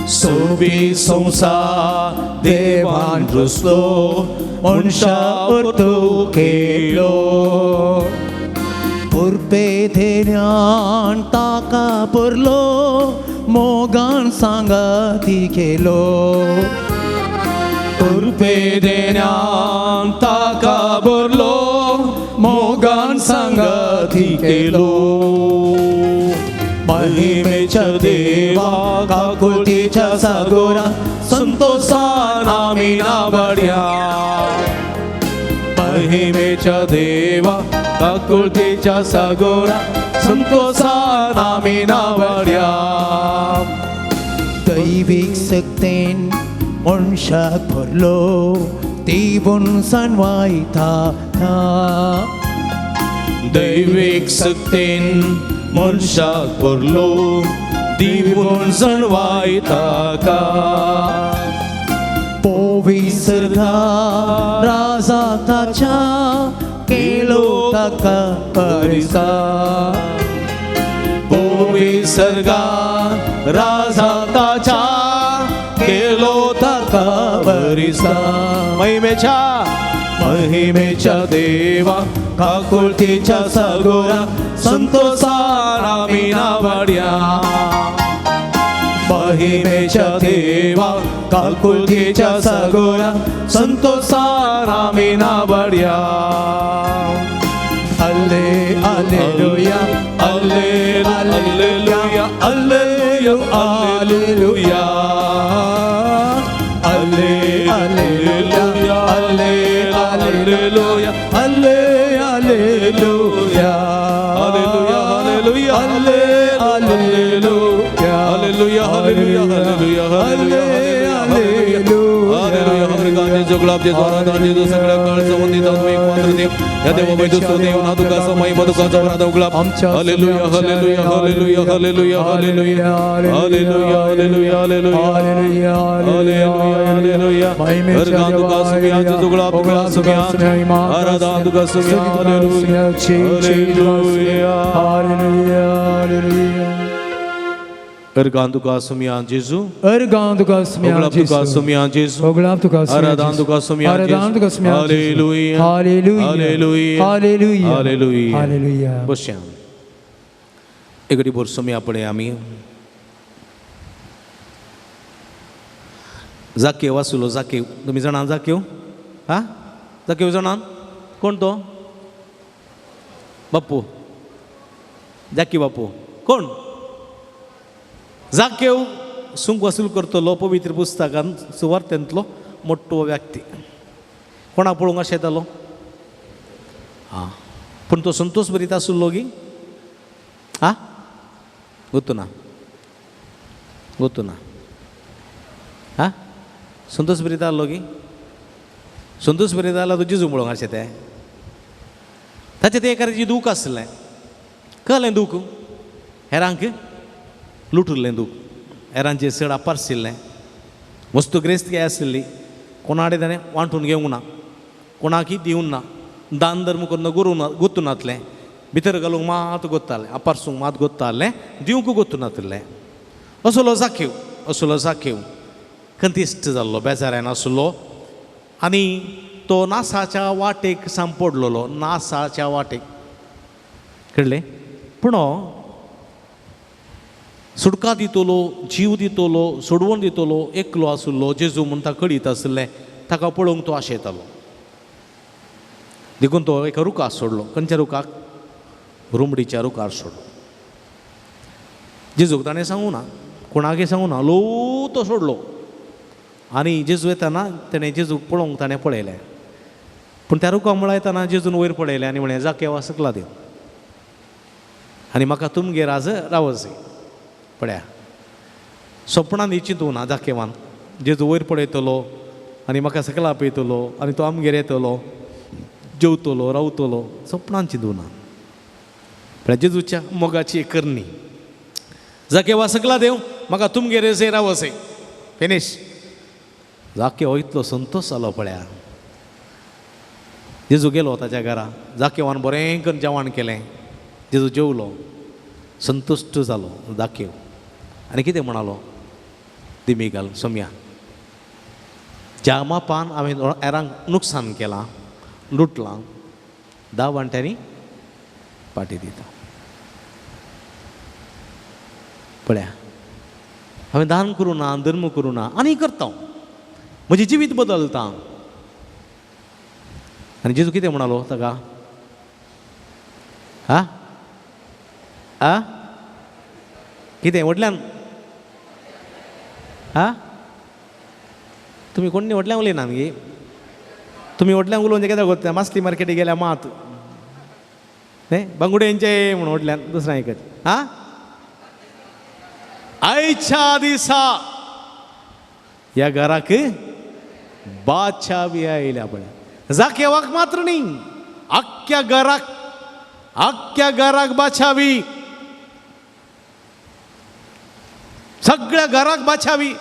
सोबी संसार देवान रचलो, मनशाक व्हरतो केलो. पुरपे धेन्यान ताका पुरलो, मोगान सांगाती केलो. पुरपे देण्यान ताका भरलो, मोगान सांगाती केलो. महिमेच्या देवा काकुळतीच्या सागोरा संतोषान आमी नावडया. महिमेच्या देवा काकुळतीच्या सागोरा संतोषान आमी नावडया. दैवीक सक्तेन मनशाक भरलो, दिवून सणवायता. दैवीक सक्तेन मनशाक भरलो, दिवून सणवायता. पविसर्गा राजा ताच्या केलो ताका परिसा. पविसर्गा राजा ताच्या केलो ताका परिसा. महिमेच्या महिमेच्या देवा काकुळतीच्या सागोरा संतोषान आमी नावडया. महिमेच्या देवा काकुळतीच्या सागोरा संतोषान आमी नावडया. अल्ले alleluia, alle alleluia, alleluia, alleluia, alle alleluia, alle alleluia, alle alleluia, alleluia, alleluia, alle alleluia, alleluia, alleluia, alleluia, alleluia, alleluia. Organ तुका सुमिया जेजू, अर्गान तुका सुमिया जेजू, सुमिया जेजू, ओगलाब तुका सुमिया, आराधन तुका सुमिया, आराधन तुका सुमिया। Hallelujah, hallelujah, hallelujah, hallelujah, hallelujah, hallelujah. बसया एकडी भर सुमिया पळय आमी। जाकेव आसलो. जाकेव तुमी जाणा? जाकेव हा, जाकेव जाणा कोण तो? बाप्पू, जाकी बाप्पू कोण? जाकेव सुंक वसूल करतलो पवित्र पुस्तकान सुवार्थेंतलो मोटो व्यक्ती. कोणा पळोवंक अशें येतालो? आं, पूण तो संतोष बरीत आसलो गी? आं, गोतू ना, गोतू ना. आं, संतोष बरीत आहलो गी? संतोष बरीत आहलो तो जेजू पळोवंक अशें तें ताचें तें एकाची दूख आसलें. कळ्ळें दूख? हेरांक लुटुल्लें दूख, हेरांचें चड आपारशिल्लें, वस्तू ग्रेस्त आशिल्ली, कोणाडे ताणें वांटून घेवंक ना, कोणाकय दिवंक ना, दान धर्म करून गुरू ना, गोतू नातलें, भितर घालूंक मात गोत्तालें, आपारसूंक मात गोत्तालें, दिवंक गोतू नातिल्लें. असलो जाकेव, असलो जाकेव कंतिश्ट जाल्लो, बेजारान आसलो आनी तो नासाच्या वाटेक सांपडलेलो. नासाच्या वाटेक कळ्ळें? पूण सुटका दितलो, जीव दितलो, सोडवण दितलो एकलो आसलो जेजू म्हूण ताका कळीत आसलें. ताका पळोवंक तो आशेतालो. देखून तो एका रुखार सोडलो. खंयच्या रुखाक? रुमडीच्या रुखार सोडलो. जेजूक ताणें सांगूं ना, कोणाकय सांगूं ना, ल्हव तो सोडलो. आनी जेजू येताना तेणें जेजूक पळोवंक ताणें पळयलें. पूण त्या रुखा मुळा येताना जेजून वयर पळयलें आनी म्हणलें, जाकेवा सकला देव आनी म्हाका तुमगेर आज रावस. पळया, सपनान चिंतूं ना जाकेवान, जेजू वयर पळयतलो आनी म्हाका सकला आपयतलो आनी तो आमगेर येतलो, जेवतलो, रावतलो, सपनान चिंतूं ना. पळया जेजूच्या मोगाची एक करणी. जाकेवा सकला देव, म्हाका तुमगेर जय रावस. फिनीश. जाकेव इतलो संतोश जालो. पळया, जेजू गेलो ताच्या घरा, जाकेवान बरें करून जेवण केलें, जेजू जेवलो, संतुश्ट जालो जाकेव. आनी कितें म्हणालो? दिमी घाल सोम्या, ज्या मापान हांवें हेरांक नुकसान केलां, लुटलां, 10 वांट्यांनी पाटी दिता. पळया, हांवें दान करूं ना, धर्म करूं ना, आनी करता, म्हजें जिवीत बदलता. आनी जेजू कितें म्हणालो ताका? हा आ कितें व्हडल्यान? हा, तुमी कोण व्हडल्यान उलयना गे? तुमी व्हडल्यान उलोवन कित्याक करता? मासली मार्केटी गेल्या मात न्ही बांगुड्यांचे म्हूण व्हडल्यान दुसरें आयकत. हा, आयच्या दिसा ह्या घराक बादशा बी आयल्या. पळय, जाकेवाक मात्र न्ही, आख्ख्या घराक, आख्ख्या घराक बादशावी, सगळ्या घराक बादशावी,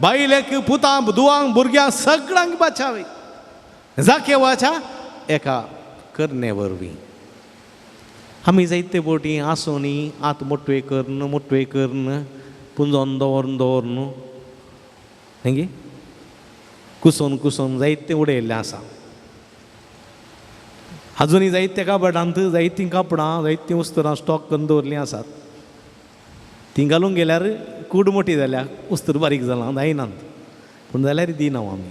बायलेक, पुतांक, दुवांक, भुरग्यांक, सगळ्यांक बादशावी जाकेवाच्या एका करणे वरवीं. आमी जायते बोटी आसूनी आत मोटवे करून मोटवे करून पुंजोन दवरून दवरून न्ही कुसोन कुसोन जायतें उडयल्लें आसा. आजुनूय जायते काबडांत जायतीं कापडां, जायतीं उस्तरां स्टॉक करून दवरलीं आसात. तीं घालूंक गेल्यार कूड मोटी जाल्या, उस्तर बारीक जालां, जायनात, पूण जाल्यार दिना आमी.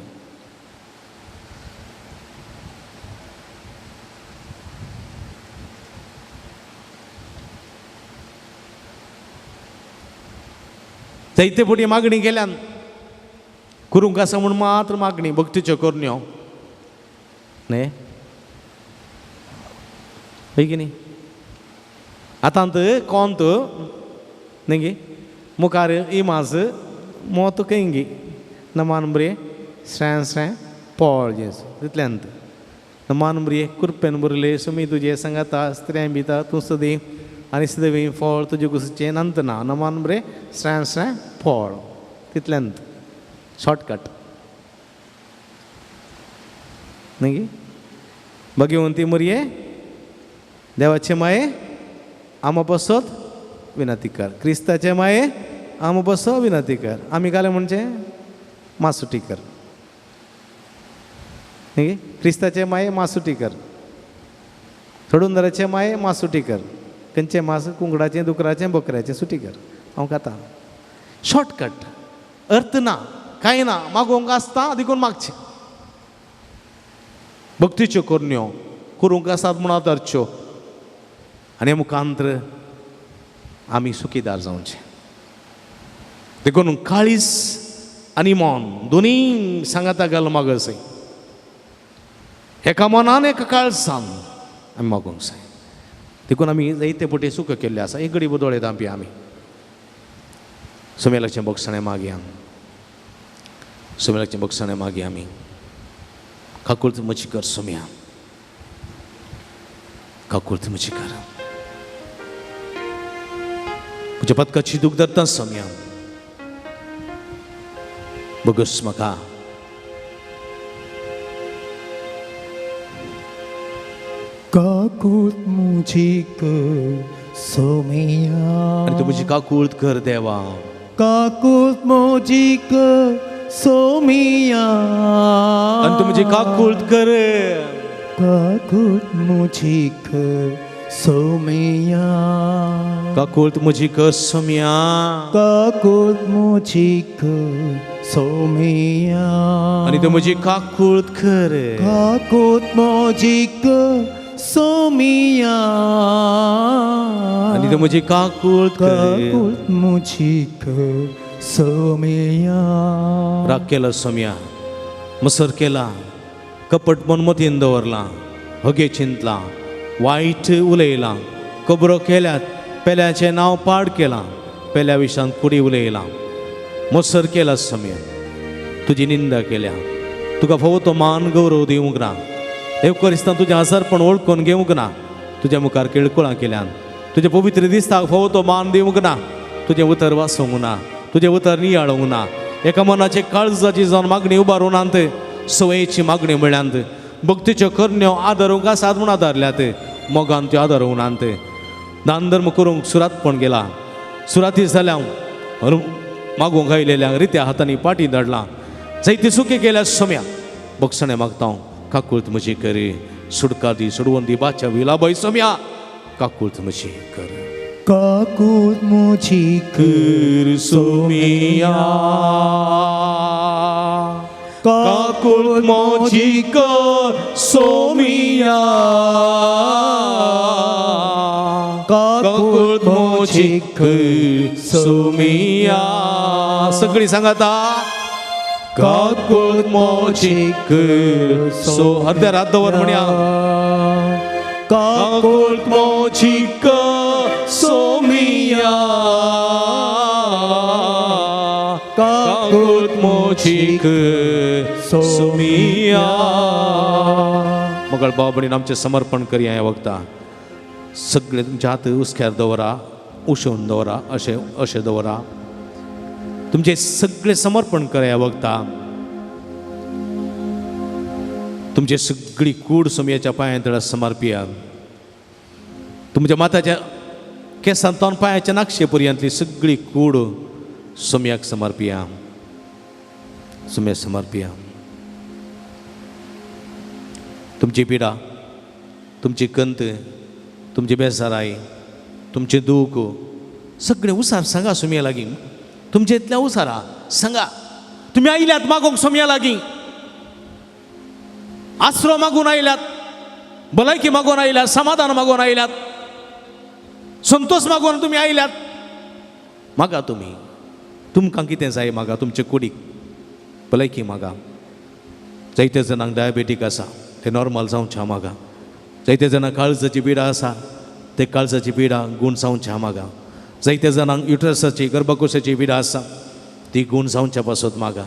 जायते फावटी मागणी केल्यान, करूंक आसा म्हूण मात्र मागणी भक्तीच्यो करण्यो न्ही, हय की न्ही? आतां कोंत न्ही गे मुखार इमाज मोत खंय नमान बरे श्रें श्रें पोळ जेजू तितल्यांत. नमान बरे कुरपेन भरले सुमी तुजे सांगाता, स्त्रियां भिता तूं सदी आनी सदवी फळ तुजे कुसचें नंत ना. नमान बरे श्रें श्रें पोळ तितल्यांत. शॉर्टकट न्ही गे? भगवंती मुरये देवाचे माये आमा पसत विनंती कर, क्रिस्ताचे माये आमा पसत विनंती कर. आमी घालें म्हणजे मासुटी कर न्ही? क्रिस्ताचे माये मासुटी कर, सोडून माये मासुटी कर, खंयचें मास कुंकडाचें, दुकराचें, बोकऱ्याचें सुटी कर. हांव खाता शॉर्टकट, अर्थ ना. कांय ना, मागोवंक आसता देखून मागचें. भक्तीच्यो करण्यो करूंक आसात म्हूण आदारच्यो आनी मुखांत्र आमी सुखीदार जावचें. देखून काळीज आनी मन दोनूय सांगाता घाल मागसे, एका मनान एका काळसान आमी मागूंक जाय. देखून आमी जायते पटे सुख केल्ले आसा. एक घडी दोळे धांपी आमी सुमेलाचें बक्षणें मागया, सुमेलाचें बक्षणें मागया आमी. काकुळत म्हजी कर सोम्या, काकुळत म्हजी कर. म्हज्या पदकाची दूख धरता सोम्या, बगस म्हाका. काकूत म्हजी कर सोमिया, आनी तूं म्हजी काकूळत कर देवा. काकूत म्हजी कर सोमिया, आनी तूं म्हजी काकूळत कर. काकूत म्हजी कर सोमिया, काकूळत म्हजी कर सोमिया, काकूत म्हजी कर सोमिया, आनी तूं म्हजी काकूळत कर. काकूत म्हजी कर सोमिया, आनी तूं म्हजी काकूळत कर. काकूत म्हजी कर सोमिया. राग केला सोम्या, मसर केला, कपट मनमतीन दवरलां, हगे चिंतलां, वायट उलयलां, खबरो केल्यात, पेल्याचें नांव पाड केलां, पेल्या विशांत कुडी उलयलां, मसर केला सोम्या, तुजी निंदा केल्या, तुका फावो तो मान गौरव दिवंक ना, देवकरिस्तान तुजें आजारपण वळखून घेवंक ना, तुज्या मुखार केळकुळां केल्यान, तुजें पवित्र दिसताक फावो तो मान दिवंक ना, तुजें उतर वाचूंक ना, तुजें उतर नियाळूंक ना, एका मनाचे काळजाची जावन मागणी उबारूं नात, सवयेची मागणी म्हळ्यांत, भक्तीच्यो करण्यो आदारूंक आसात म्हूण आदारल्यात, मोगान त्यो आदारूंक नात, दान धर्म करूंक सुरातपण गेला, सुराती जाल्या मागूंक आयलेल्या रित्या हातांनी पाटी धाडलां, जायती सुखी केल्या सोम्या. बक्षणें मागता काकूळत म्हजी करी, सुटका दी, सोडवून दी, बाच्या विलाबय सोम्या, काकूळत म्हजी कर. काकूत म्हजी कर सोमिया, काकूळत म्हजी कर सोमिया, काकूळत म्हजी कर सोमिया. सगळी सांगाता काकूळत म्हजी कर सो. अर्द्या रात दवर म्हणया काकूळत म्हजी कर सोमिया, काकूळत म्हजी कर सोमिया. मगळ भाव भयणीन आमचें समर्पण करया ह्या वखदा. सगळे तुमच्या हात हुस्क्यार दवरा, उशोवन दवरा, अशें अशें दवरा. तुमचें सगळें समर्पण करया वखदा. तुमची सगळी कूड सोमयाच्या पांयां तळा समर्पिया. तुमच्या माथ्याच्या केंसांतल्यान पांयाच्या नाक्षे पर्यंतली सगळी कूड सोमयाक समर्पिया, सोमयाक समर्पिया. तुमची पिडा, तुमची कंत, तुमची बेजाराय, तुमचें दूख सगळें उसार सांगा सोमया लागीं. तुमचे इतल्या उसारा सांगा. तुमी आयल्यात मागोंक सोमया लागीं, आसरो मागून आयल्यात, भलायकी मागून आयल्यात, समाधान मागून आयल्यात, संतोष मागून तुमी आयल्यात. मागा तुमी, तुमकां कितें जाय मागा. तुमचे कुडीक भलायकी मागा. जायते जाणांक डायबेटीक आसा, ते नॉर्मल जावचें मागा. जायते जाणांक काळजाची पिडा आसा, ते काळजाची पिडा गूण जावचें मागा. जायते जाणांक युट्रसाची गर्भकोशाची पिडा आसा, ती गूण जावच्या पासत मागा.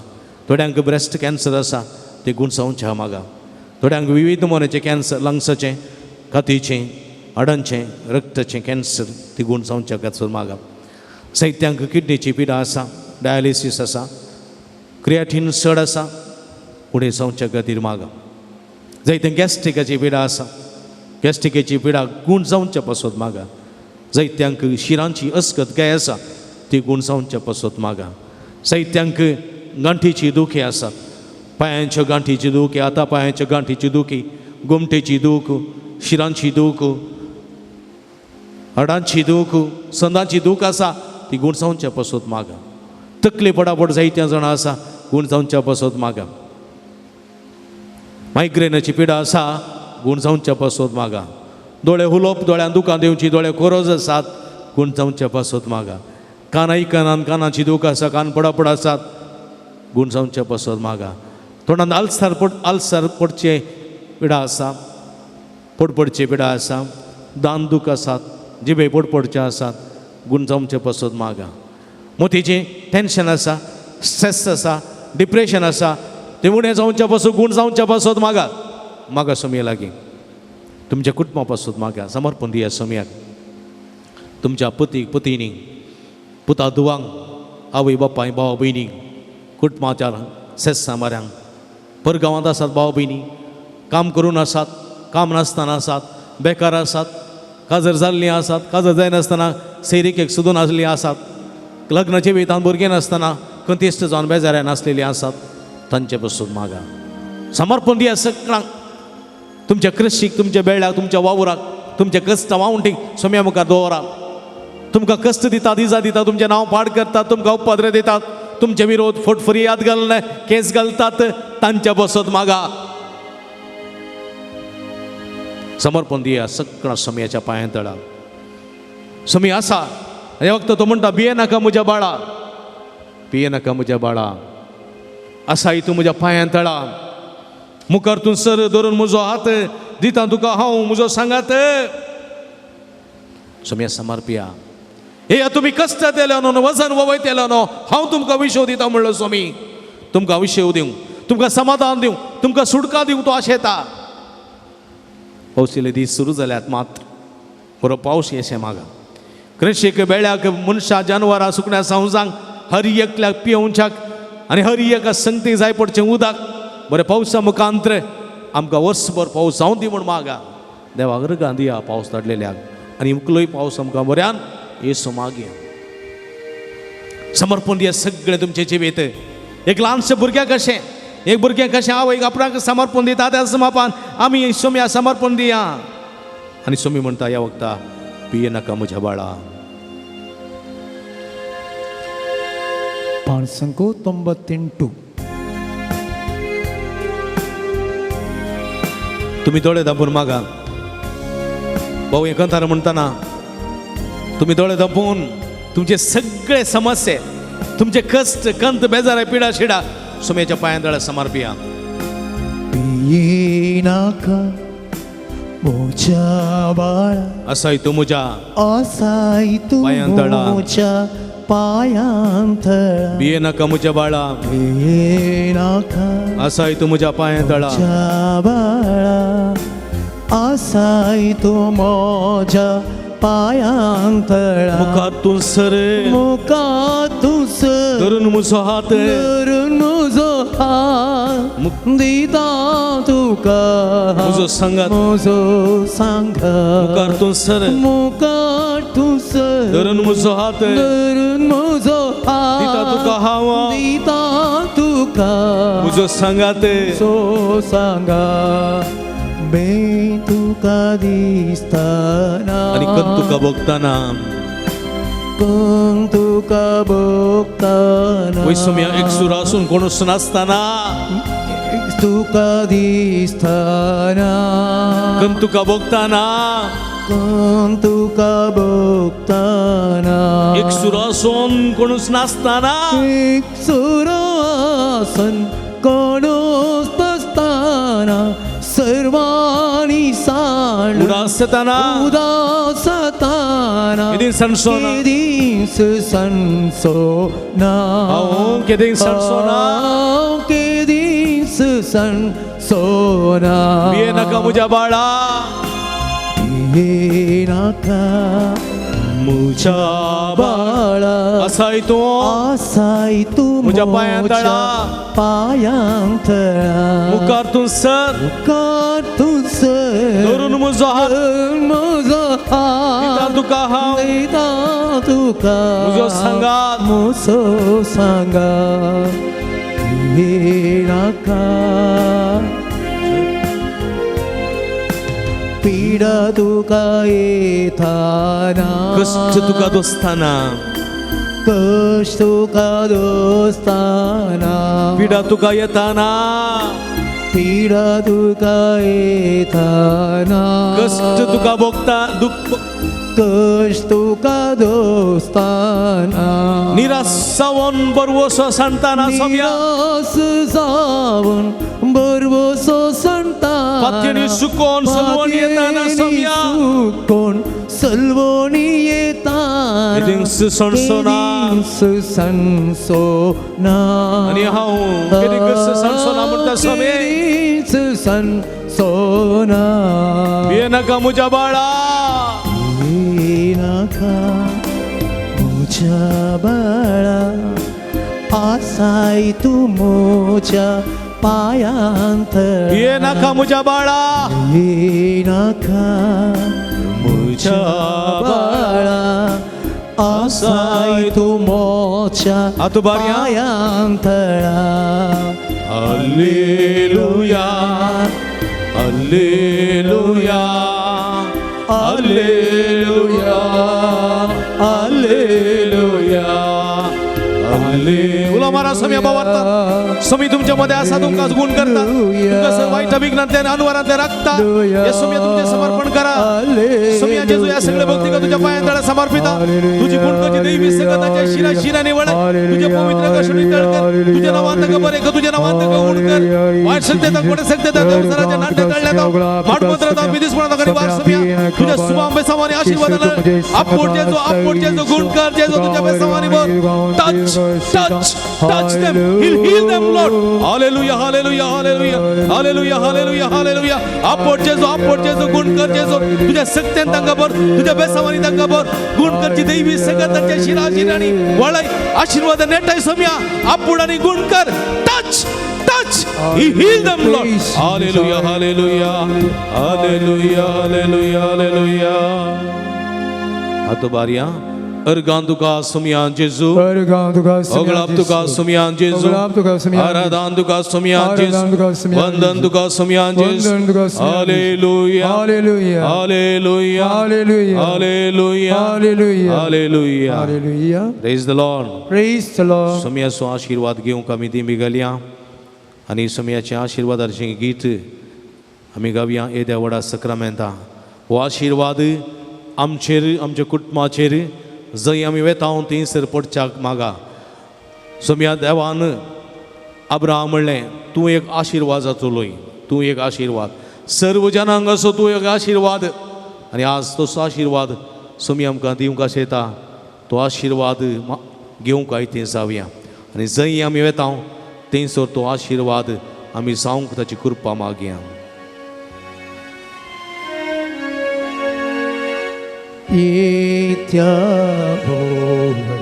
थोड्यांक ब्रेस्ट कॅन्सर आसा, ते गूण जावचें मागा. थोड्यांक विविध नमुन्याचें कॅन्सर, लंग्साचें, कातीचें, हाडांचें, रक्ताचें कॅन्सर, ती गूण जावच्या पासत मागा. जायत्यांक किडनीची पिडा आसा, डायलिसीस आसा, क्रियाटीन चड आसा, उणें जावच्या खातीर मागा. जायते गॅस्ट्रिकाची पिडा आसा, गॅस्ट्रिकेची पिडा गूण जावच्या पासत मागा. जायत्यांक शिरांची अस्कत गाय आसा, ती गूण जावच्या पासत मागा. जायत्यांक गांठीची दुखी आसा, पांयांच्या गांठीची दुखी, हाता पांयांच्या गांठीची दुखी, गोमटेची दूख, शिरांची दूख, हाडांची दूख, संदांची दूख आसा, ती गूण जावच्या पासत मागा. तकले पडापड जायत्या जाणां आसा, गूण जावच्या पासत मागा. मायग्रेनाची पिडा आसा, गूण जावच्या पासत मागा. दोळे हुलोप, दोळ्यान दुकां दिवची, दोळे कोरोज आसात, गूण जावच्या पासत मागा. कान आयकनान, कानाची दूख आसा, कान पडापड आसात, गूण जावच्या पासत मागा. तोंडान आल्सर पडचे पिडा आसा, पोटपडचे पिडा आसा, दान दूख आसात, जिबे पोटपडचे आसात, गूण जावचे पासत मागा. मोतीचें टेंशन आसा, स्ट्रेस आसा, डिप्रेशन आसा, तें उणें जावच्या पासत, गूण जावच्या पासत मागा. मागा सोमये लागीं, तुमच्या कुटुंबा पासत मागा. समर्पण दिया सोमयाक, तुमच्या पतीक, पतीनी, पुता धुवांक, आवय बापाय, भाव भयणीक, कुटुंबाच्या सेस्सा माऱ्यांक, परगांवांत आसात भाव भयणी, काम करून आसात, काम नासतना आसात, बेकार आसात, काजर जाल्लीं आसात, काजर जायनासतना सैरिकेक सोदून आसलीं आसात, लग्नाचे वेतान भुरगें नासतना कंतेश्ट जावन बेजाऱ्यान आसलेलीं आसात, तांचे पसून मागा. समर्पण दिया सगळ्यांक, तुमच्या कृशीक, तुमच्या बेळ्याक, तुमच्या वावराक, तुमच्या कश्ट वावंटीक सोम्या मुखार दवरा. तुमकां कश्ट दितात, इजा दितात, तुमचें नांव पाड करतात, तुमकां उपद्र दितात, तुमचे विरोध फोट फरियाद घालून केस घालतात, तांच्या बसत मागा. समर्पण दिया सगळ्या सोम्याच्या पांयां तळा. सोमी आसा हे वक्त तो म्हणटा, भिये नाका म्हज्या बाळा, भिये नाका म्हज्या बाळा, आसाय तूं म्हज्या पांयां तळा. मुखार तूं सर धरून म्हजो हात दिता तुका हांव म्हजो सांगात. सोम्या समर्पिया. हे तुमी कश्ट येतले न्हू, वजन वयतले न्हू, हांव तुमकां विशव दिता म्हणलो स्वामी. तुमकां विशव दिवं, तुमकां समाधान दिवं, तुमकां सुटका दिवं तो आशेता. पावसिले दीस सुरू जाल्यात मात बरो पावस येशें मागा. कृशीक, बेळ्याक, मनशां, जानवरां, सुकण्या, संवसांक, हर एकल्याक पियोवच्याक आनी हर एका संगती जाय पडचें उदक बरें पावसा मुखांत्र आमकां वर्सभर पावस जावं दी म्हूण मागा. देवाक अर्गां दिया पावस धाडलेल्याक आनी मुकलोय पावस आमकां बऱ्यान येसो मागया. समर्पण दिया सगळें तुमचें जिवीत. एक ल्हानशें भुरग्याक कशें, एक भुरगें कशें आवयक आपणाक समर्पण दिता, त्या समापान आमी सोम्या समर्पण दिया. आनी सोमी म्हणटा ह्या वखता, पिये नाका म्हज्या बाळा. 598. तुमी दोळे दांपून मागा. भाऊ एकंतार म्हणटाना तुमी दोळे दांपून तुमचे सगळे समस्ये, तुमचे कश्ट, कंत, बेजार, पिडा शिडा सोम्याच्या पांयां दोळ्या समर्पिया. पिये नाका म्हज्या बाळा, असाय तूं म्हज्या असाय तूं पांयां तळा. म्हज्या पांयां तळा. पिये नाका म्हज्या बाळा, पिये नाका असाय तूं म्हज्या पांयां तळा. म्हज्या बाळा, असाय तूं म्हज्या पांयां तळा. मुखार तूं सर, मुखार तूं सर, धरून म्हजो हात, धरून म्हजो हात, दिता तुका म्हजो सांगात, म्हजो सांगात. मुखार तूं सर, मुखार तूं सर, धरून म्हजो हात, धरून म्हजो हात, दिता तुका हांव, दिता तुका म्हजो सांगात, म्हजो सांगात. बे तुका दिसतना आनी कन तुका भोगतना, कोण तुका भोगतना, वय सोम्या एकसूर आसून कोणूच नासतना, तुका दिसतना, कन तुका भोगतना, कोण तुका भोगतना, एकसूर आसून कोणूच नासतना, एकसूर आसून कोणूच नासतना, सर्वांनी सांड उदासतना, उदासताना, केदीं सणसोना, केदीं सणसोना, हांव केदीं सणसोना, हांव केदीं सणसोना. पिये नाका म्हज्या बाळा, पिये नाका म्हज्या बाळा, असाय तूं आसाय तूं म्हज्या पांयां तळा, पांयां तळा. मुखार तूं सर, मुखार तूं सर, धरून म्हजो हात, म्हजो हात, दिता तुका हांव, दिता तुका म्हजो सांगात, म्हजो सांगात. पिये नाका पिडा तुका येताना, कश्ट तुका दोस्ताना, कश्ट तुका दोस्ताना, पिडा तुका येताना, पिडा तुका येताना, कश्ट तुका भोगता, दुःख कश्ट तुका दोस्ताना, निराश जावन बरवसो सांडताना सोम्या, निराश जावन बरवसो सांडताना, पातयेनी सुकोन सलवणी येताना सोम्या, सुकोन सलवणी येताना, केदींच सणसोना, केदींच सणसोना, आनी हांव केदींच सणसोना म्हणटा सोमे, केदींच सणसोना, भिये नाका म्हज्या बाळा, भिये नाका म्हज्या बाळा, आसाय तूं म्हज्या पायांत, भिये नाका म्हज्या बाळा, भिये नाका म्हज्या बाळा, आसाय तूं म्हज्या पायांतळा. Hallelujah, hallelujah, hallelujah, hallelujah, hallelujah. उलो मारा समी बाबा, समी तुमच्या मध्ये असा तुमकां गुण करता, तुमकां वाईट अभिज्ञांतल्यान अनुवारांतल्यान राखता. हे समी तुमचे समर्पण करा. समी जेजू या सगळे भक्ती का तुझ्या पायांतळा समर्पिता. तुझी गुण कशी दैवी सगळ्याच्या शिरा शिराने वळ, तुझ्या पवित्र कशुनी तळकर, तुझ्या नावांत का बरे का, तुझ्या नावांत का गुण कर. वाईट सत्य कोणे सत्य संसाराच्या नाट्य तळण्यात माटमंत्रात विधिस्मरणात आणि वार समिया तुझ्या शुभांबे सामान्य आशीर्वादाला आपोट जेजू, आपोट जेजू, गुण कर जेजू तुझ्या बेसामानी बर. Touch, touch, touch them, heal, heal them, Lord. Hallelujah, hallelujah, hallelujah, hallelujah, hallelujah, hallelujah. आपोट जेजू, आपोट जेजू, गुण कर जेजू तुझ्या सत्यान तांकां बर, तुझ्या बेसामानी तांकां बर. गुण करची दैवी सगळ्यांच्या शिरा शिरांनी वळाय आशीर्वाद नेटाय समिया आपोट आणि गुण कर. Touch, touch, he heal them, Lord. Hallelujah, hallelujah, hallelujah, hallelujah, hallelujah. आतो बारिया अर्गान तुका सुमियान जेजू, अगलाब तुका सुमियान जेजू, आराधन तुका सुमियान जेजू, वंदन तुका सुमियान जेजू. Hallelujah, hallelujah, hallelujah, hallelujah, hallelujah. Praise the Lord, praise the Lord. सुमियाचो आशीर्वाद घेवंक आमी दिमी घालया आनी सुमियाच्या आशीर्वादाचें गीत आमी गावया. येद्या व्हडा सक्रामेंता हो आशीर्वाद आमचेर, आमच्या कुटुंबाचेर, जंय आमी वेता थंयसर पडच्याक मागा. सोम्या देवान अब्राहम म्हणलें, तूं एक आशिर्वाद जातलोय, तूं एक आशिर्वाद, सर्व जनांगाचो तूं एक आशिर्वाद. आनी आज तसो आशिर्वाद सोमी आमकां दिवंक आशेता, तो आशिर्वाद घेवंक आयतें जावया आनी जंय आमी वेता थंयसर तो आशिर्वाद आमी जावंक ताची कृपा मागया. येत्या भोवडा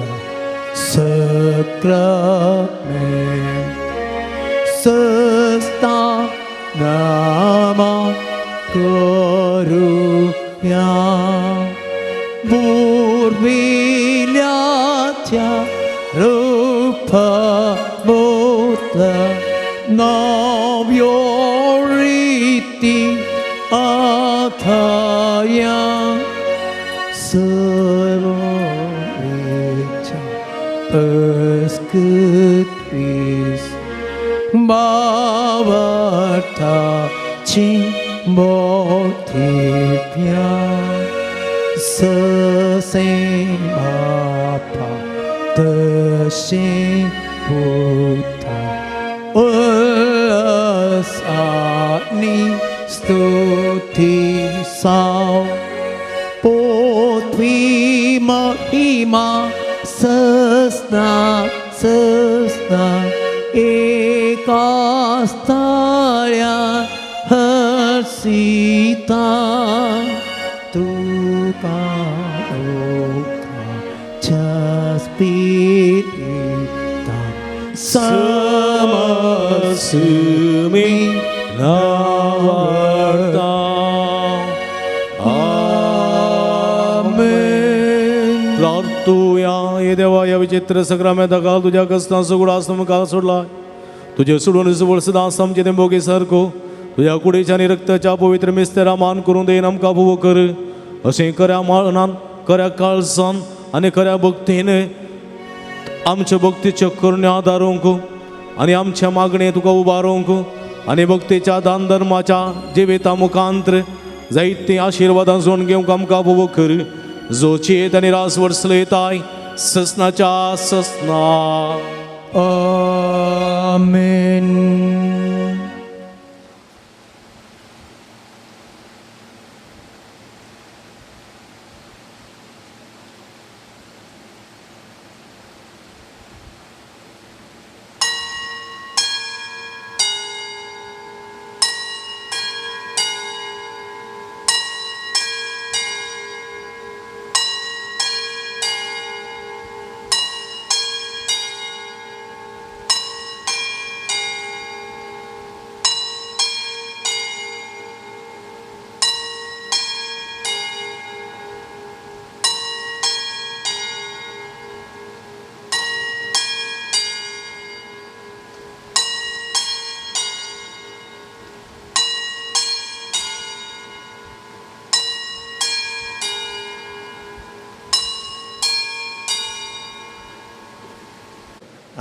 सक्रामेंत सस्ता नामा करुया, पुर्विल्याच्या रूपा मोत नव्यो रीती आथाया, सर्वेच्या अस्कृतीस भावार्थाची मोठीप्या, ससे बापा तसे पुता उल्लासानी स्तुती साव, पोथवी महिमा सस्ना सस्ना एका स्थाळ्या हर्षिता, तुका लोकाच्या स्पिरिता समसुमी नावार्ता. प्रार्थुया. हे देवा, ह्या विचित्र सक्रामेंता काल तुज्या कस्तांचो गुडास मुखार सोडला, तुजे सोडून सुवळ सदां आमचे तें भोगे सारको तुज्या कुडीच्या आनी रक्ताच्या पवित्र मिस्तेरा मान करून देन आमकां भोव कर. अशें खऱ्या मनान, खऱ्या काळजान आनी खऱ्या भक्तीन आमच्या भक्तीच्यो करण्यो आदारूंक आनी आमच्या मागणे तुका उबारूंक आनी भक्तीच्या दान धर्माच्या जिविता मुखांत्र जायतीं आशिर्वादां जोडून घेवंक आमकां भोव कर जो चेत आनी रास वर्सलयताय ससनाच्या ससना. आमेन.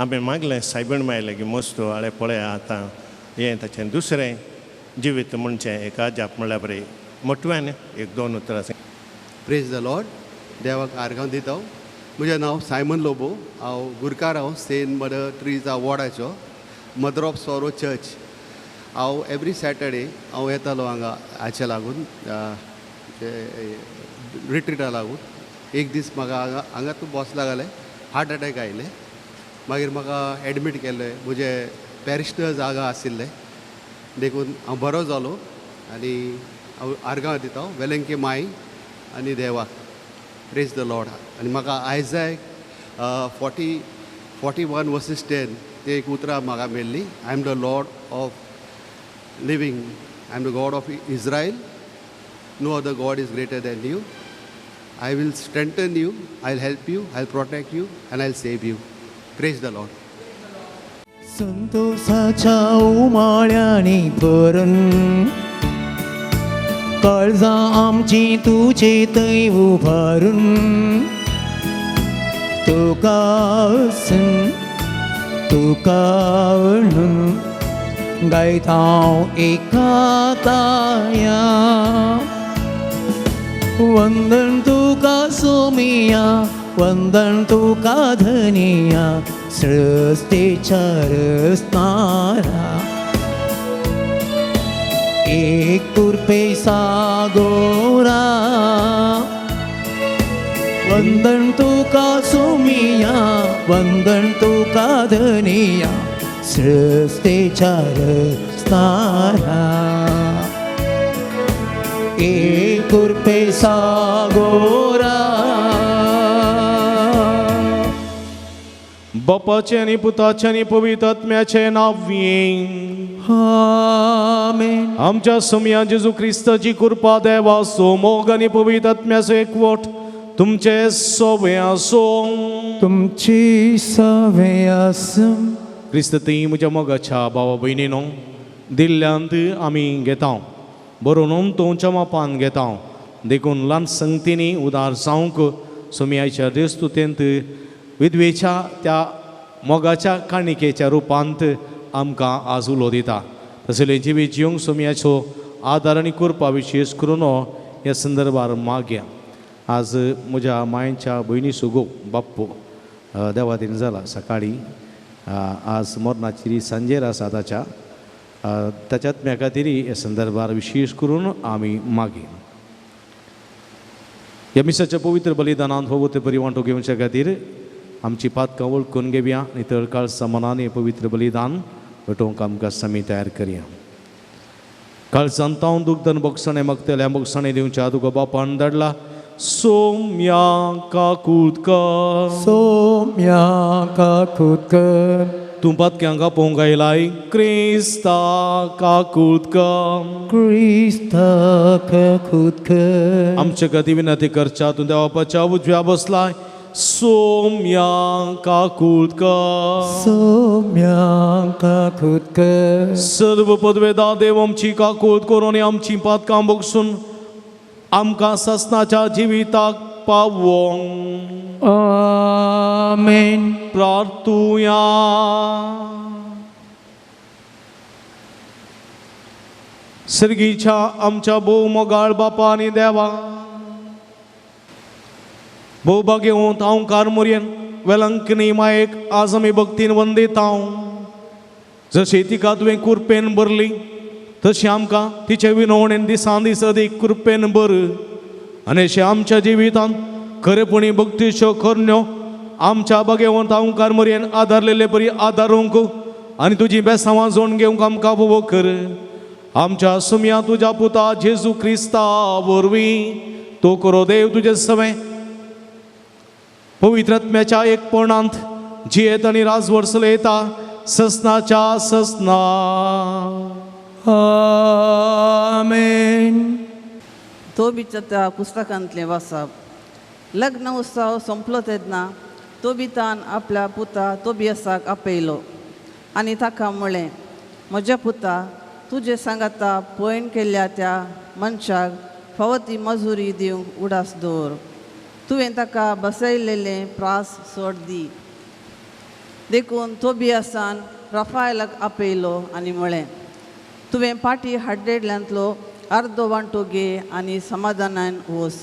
आमी मागलें सायबण माय लागीं मस्त आळे पळया आतां हें ताचें दुसरें जिवीत म्हणचें एक अजाप म्हणल्यार बरें मोटव्यान एक दोन उतरां. प्रेज the Lord. देवाक आर्गां दिता. म्हजें नांव सायमन लोबो. हांव गुरकार हांव सेंट मदर ट्रिजा वॉर्डाचो मदर ऑफ सॉरो चर्च. हांव एवरी सॅटर्डे हांव येतालो हांगा हाचे लागून रिट्रिटा लागून. एक दीस म्हाका हांगा हांगा तूं बॉस लागले हार्ट अटॅक आयले. मागीर म्हाका एडमीट केल्लें. म्हजे पॅरिशनर्स हांगा आशिल्ले देखून हांव बरो जालो आनी हांव आर्गां दिता वेलंकी माई आनी देवाक. प्रेज the Lord. आनी म्हाका आयजाय 41 verses 10 ते एक उतरां म्हाका मेळ्ळी. I am the Lord of living, I am the God of Israel, no other God is greater than you. I will strengthen you, I will help you, I will protect you and I will save you. Praise the Lord. संतोषाच्या उमाळ्यांनी भरून काळजां आमची तुजे थंय उबारून तुका आसून तुका म्हणून गायता हांव एका ताया. वंदन तुका सोमिया, वंदन तुका धनिया, सृष्टीच्या रचणारा. एक कृपे सागोरा. वंदन तुका सोमिया, वंदन तुका धनिया, सृष्टीच्या रचणारा. एक कृपे सागोरा. बापाचें आनी पुताचें आनी पवित्र आत्म्याचें नांव. आमेन. आमच्या सोमया जेजू क्रिस्ताची कृपा देवाचो मोग आनी पवित्र आत्म्याचो एकवट तुमचे सोवे आसूं. तुमची सवे आसूं. क्रिस्त ती म्हज्या मोगाच्या भावा भयणीनो दिल्ल्यांत आमी घेता बरोवन तुमच्या मापान घेता देखून ल्हान संगतींनी उदार जावंक सोमयाच्या देस्तुतेंत विधवेच्या त्या मोगाच्या काणिकेच्या रुपांत आमकां आज उलो दिता. तसले जिवीत जिवंक सोमयाचो आदार आनी कृपा विशेश करून ह्या संदर्भार मागया. आज म्हज्या मांयच्या भयणीचो घोव बाप्पू देवादीन जाला सकाळीं. आज मरणाची सांजेर आसा ताच्या ताच्या आत्म्या खातीर ह्या संदर्भार विशेश करून आमी मागया. ह्या मिसाच्या पवित्र बलिदानांत हो ते बरी वांटो घेवच्या खातीर आमची पातकां वळखून घेवया आनी तळकाळ समानान हें पवित्र बलिदान भेटोवंक आमकां समी तयार करया. काळजांत तावन दुखदन भोगसणें मागतल्या भोगसणें दिवच्या तुका बापान धाडला सोम्या काकूत कर. सोम्या काकूत कर. तूं पातक्यांक आपोवंक आयलाय क्रिस्ता काकूत कर. क्रिस्ता काकूत कर. आमचे खातीर विनंती करच्या तूं देवापाच्या उजव्या बसलाय सोम्या काकूत कर. सोम्या काकूत कर. सर्व पदवेदा देव आमची काकूत करून आमची पातकां भोगसून आमकां सासनाच्या जिविताक पावोंक. आमेन. प्रार्थुया. सर्गीच्या आमच्या भोव मोगाळ बापा आनी देवा, भोव भाग्यवंत हांव कारमुर्यन वेलंकनी मायेक आज आमी भक्तीन वंदिता. जशी तिका तुवें कुरपेन भरली तशी आमकां तिचे विनवणेन दिसान दीस अदीक कुरपेन भर आनी अशें आमच्या जिवितांत खरेपणी भक्तीच्यो करण्यो आमच्या भाग्यवंत हांव कारमुर्यन आदारलेले परी आदारूंक आनी तुजी बेसांवां जोडून घेवंक आमकां भोव कर. आमच्या सुमया तुज्या पुता जेजू क्रिस्ता वरवीं तो करो देव तुजे सवें पवित्र आत्म्याच्या एकपणांत जियेत आनी राजवट चलयता ससनाच्या ससना. आमेन. तोबीच्या त्या पुस्तकांतलें वाचप. लग्न उत्सव सोंपलो तेन्ना तोबितान आपल्या पुता तोबियसाक आपयलो आनी ताका म्हळें, म्हज्या पुता, तुजे सांगाता पयण केल्ल्या त्या मनशाक फावो ती मजुरी दिवंक उडास दवर. तुवें ताका बसयलेलें प्रास सोड दी. देखून तोबियासान रफायलाक आपयलो आनी म्हळें, तुवें पाटी हाडलेल्यांतलो अर्दो वांटो घे आनी समाधानान वस.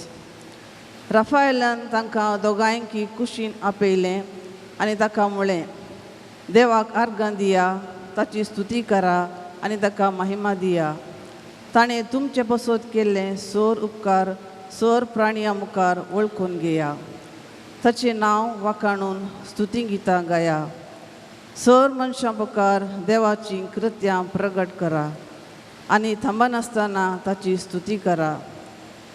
रफायलान तांकां दोगांयकी कुशीन आपयलें आनी ताका म्हळें, देवाक आर्गां दिया, ताची स्तुती करा आनी ताका महिमा दिया. ताणें तुमचे पसत केल्लें सोर उपकार सोर प्राणियां मुखार वळखून घेया. ताचें नांव वाखाणून स्तुती गितां गाया. सर मनशां मुखार देवाचीं कृत्यां प्रगट करा आनी थांबनासतना ताची स्तुती करा.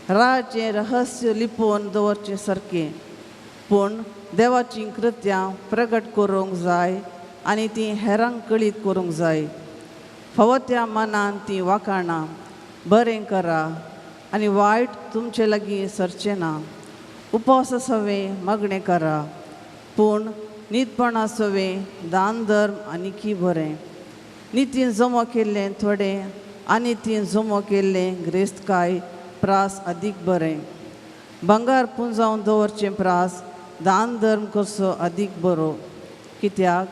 राजाचें रहस्य लिपोवन दवरचें सारकें, पूण देवाचीं कृत्यां प्रगट करूंक जाय आनी तीं हेरांक कळीत करूंक जाय. फावो त्या मनान तीं वाखाणां बरें करा आनी वायट तुमचे लागीं सरचें ना. उपवासा सवें मागणें करा, पूण नीतपणा सवें दान धर्म आनीकी बरें. नितीन जमो केल्लें थोडें आनी ती जमो केल्लें ग्रेस्तकाय प्रास अदीक बरें. भांगर पुंजावन दवरचें प्रास दान धर्म करचो अदीक बरो, कित्याक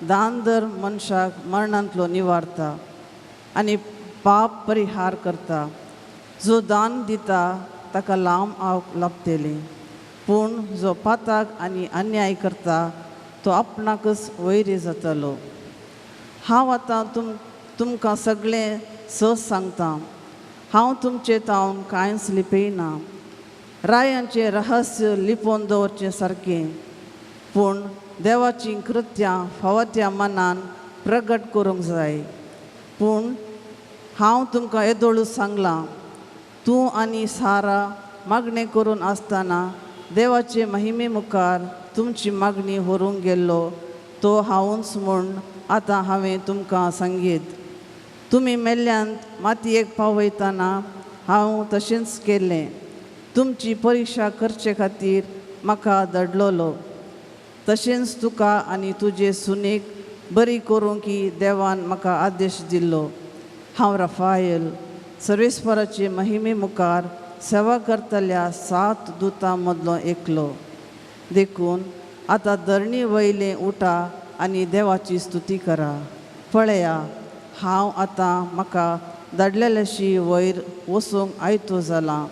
दान धर्म मनशाक मरणांतलो निवारता आनी पाप परिहार करता. जो दान दिता ताका लांब आवक लाभतली, पूण जो पाताक आनी अन्याय करता तो आपणाकच वैरी जातलो. हांव आतां तुमकां सगळें सस सांगता. हांव तुमचे तावन कांयच लिपयना. रायांचें रहस्य लिपोवन दवरचें सारकें, पूण देवाचीं कृत्यां फावो त्या मनान प्रगट करूंक जाय. पूण हांव तुमकां येदोळूच सांगलां, तूं आनी सारा मागणें करून आसतना देवाचे महिमे मुखार तुमची मागणी व्हरूंक गेल्लो तो हांवूच म्हूण आतां हांवें तुमकां सांगीत. तुमी मेल्ल्यांत मातयेक पावयतना हांव तशेंच केल्लें. तुमची परिक्षा करचे खातीर म्हाका दडलोलो. तशेंच तुका आनी तुजे सुनेक बरी करूंक की देवान म्हाका आदेश दिल्लो. हांव रफायल सर्वेस्पराचे महिमे मुखार सेवा करतल्या 7 दुतां मदलो एकलो. देखून आतां धरणी वयलें उठा आनी देवाची स्तुती करा. पळया, हांव आतां म्हाका धाडलेल्याशी वयर वचूंक आयतो जालां.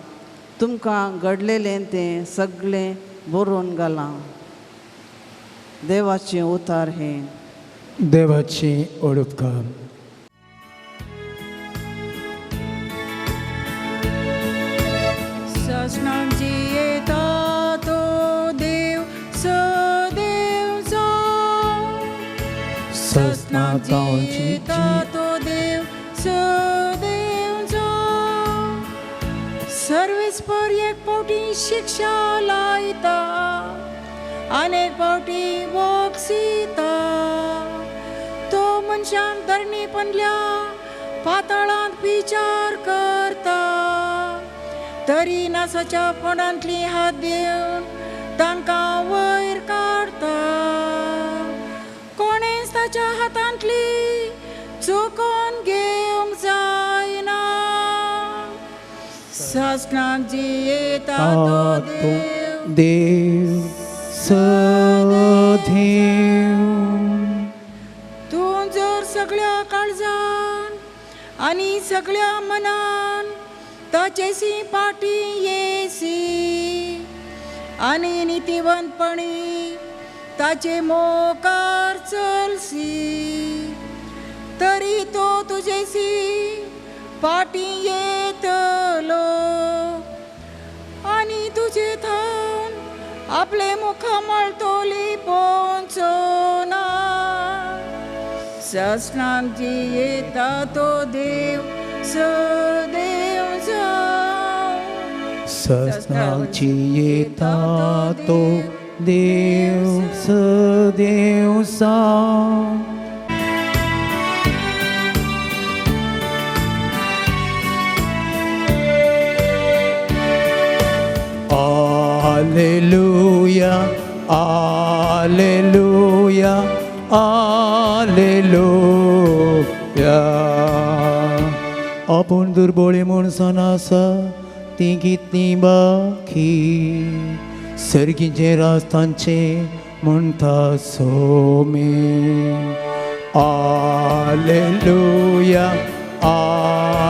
तुमकां घडलेलें तें सगळें बरोवन घालां. देवाचें उतार हें. देवाची ओळख. ससनाक जियेता तो देव सदेवचो. ससनाक जियेता तो देव सदेवचो. सर्वेस्पर एक फावटी शिक्षा लायता आनी एक फावटी बोगसिता. तो मनशांक धरणी पनल्या पाताळांत विचार करता. तरी नासाच्या फोंडांतली हात दिवन तांकां वयर काडता. कोणेच ताच्या हातांतली चुकोन घेवंक जायना. सासणाक जियेता तो देव देव सदेव. तूं जर सगळ्या काळजान आनी सगळ्या मनान ताचेसी पाटी येसी आनी नितीवंतपणी ताचे मोकार चलसी तरी तो तुजेसी पाटी येतलो आनी तुजे थावन आपले मुखामळ तो लिपोवचो ना. ससनाक जियेता तो देव सदेव जावं. ससनाक जियेता तो देव सदेव जावं. Alleluia, Alleluia, Alleluia. आपूण दुर्बोळी म्हणसान आसा ती कितली बाकी सर्गीचे रास्तांचे म्हणटा सोमे. Alleluia,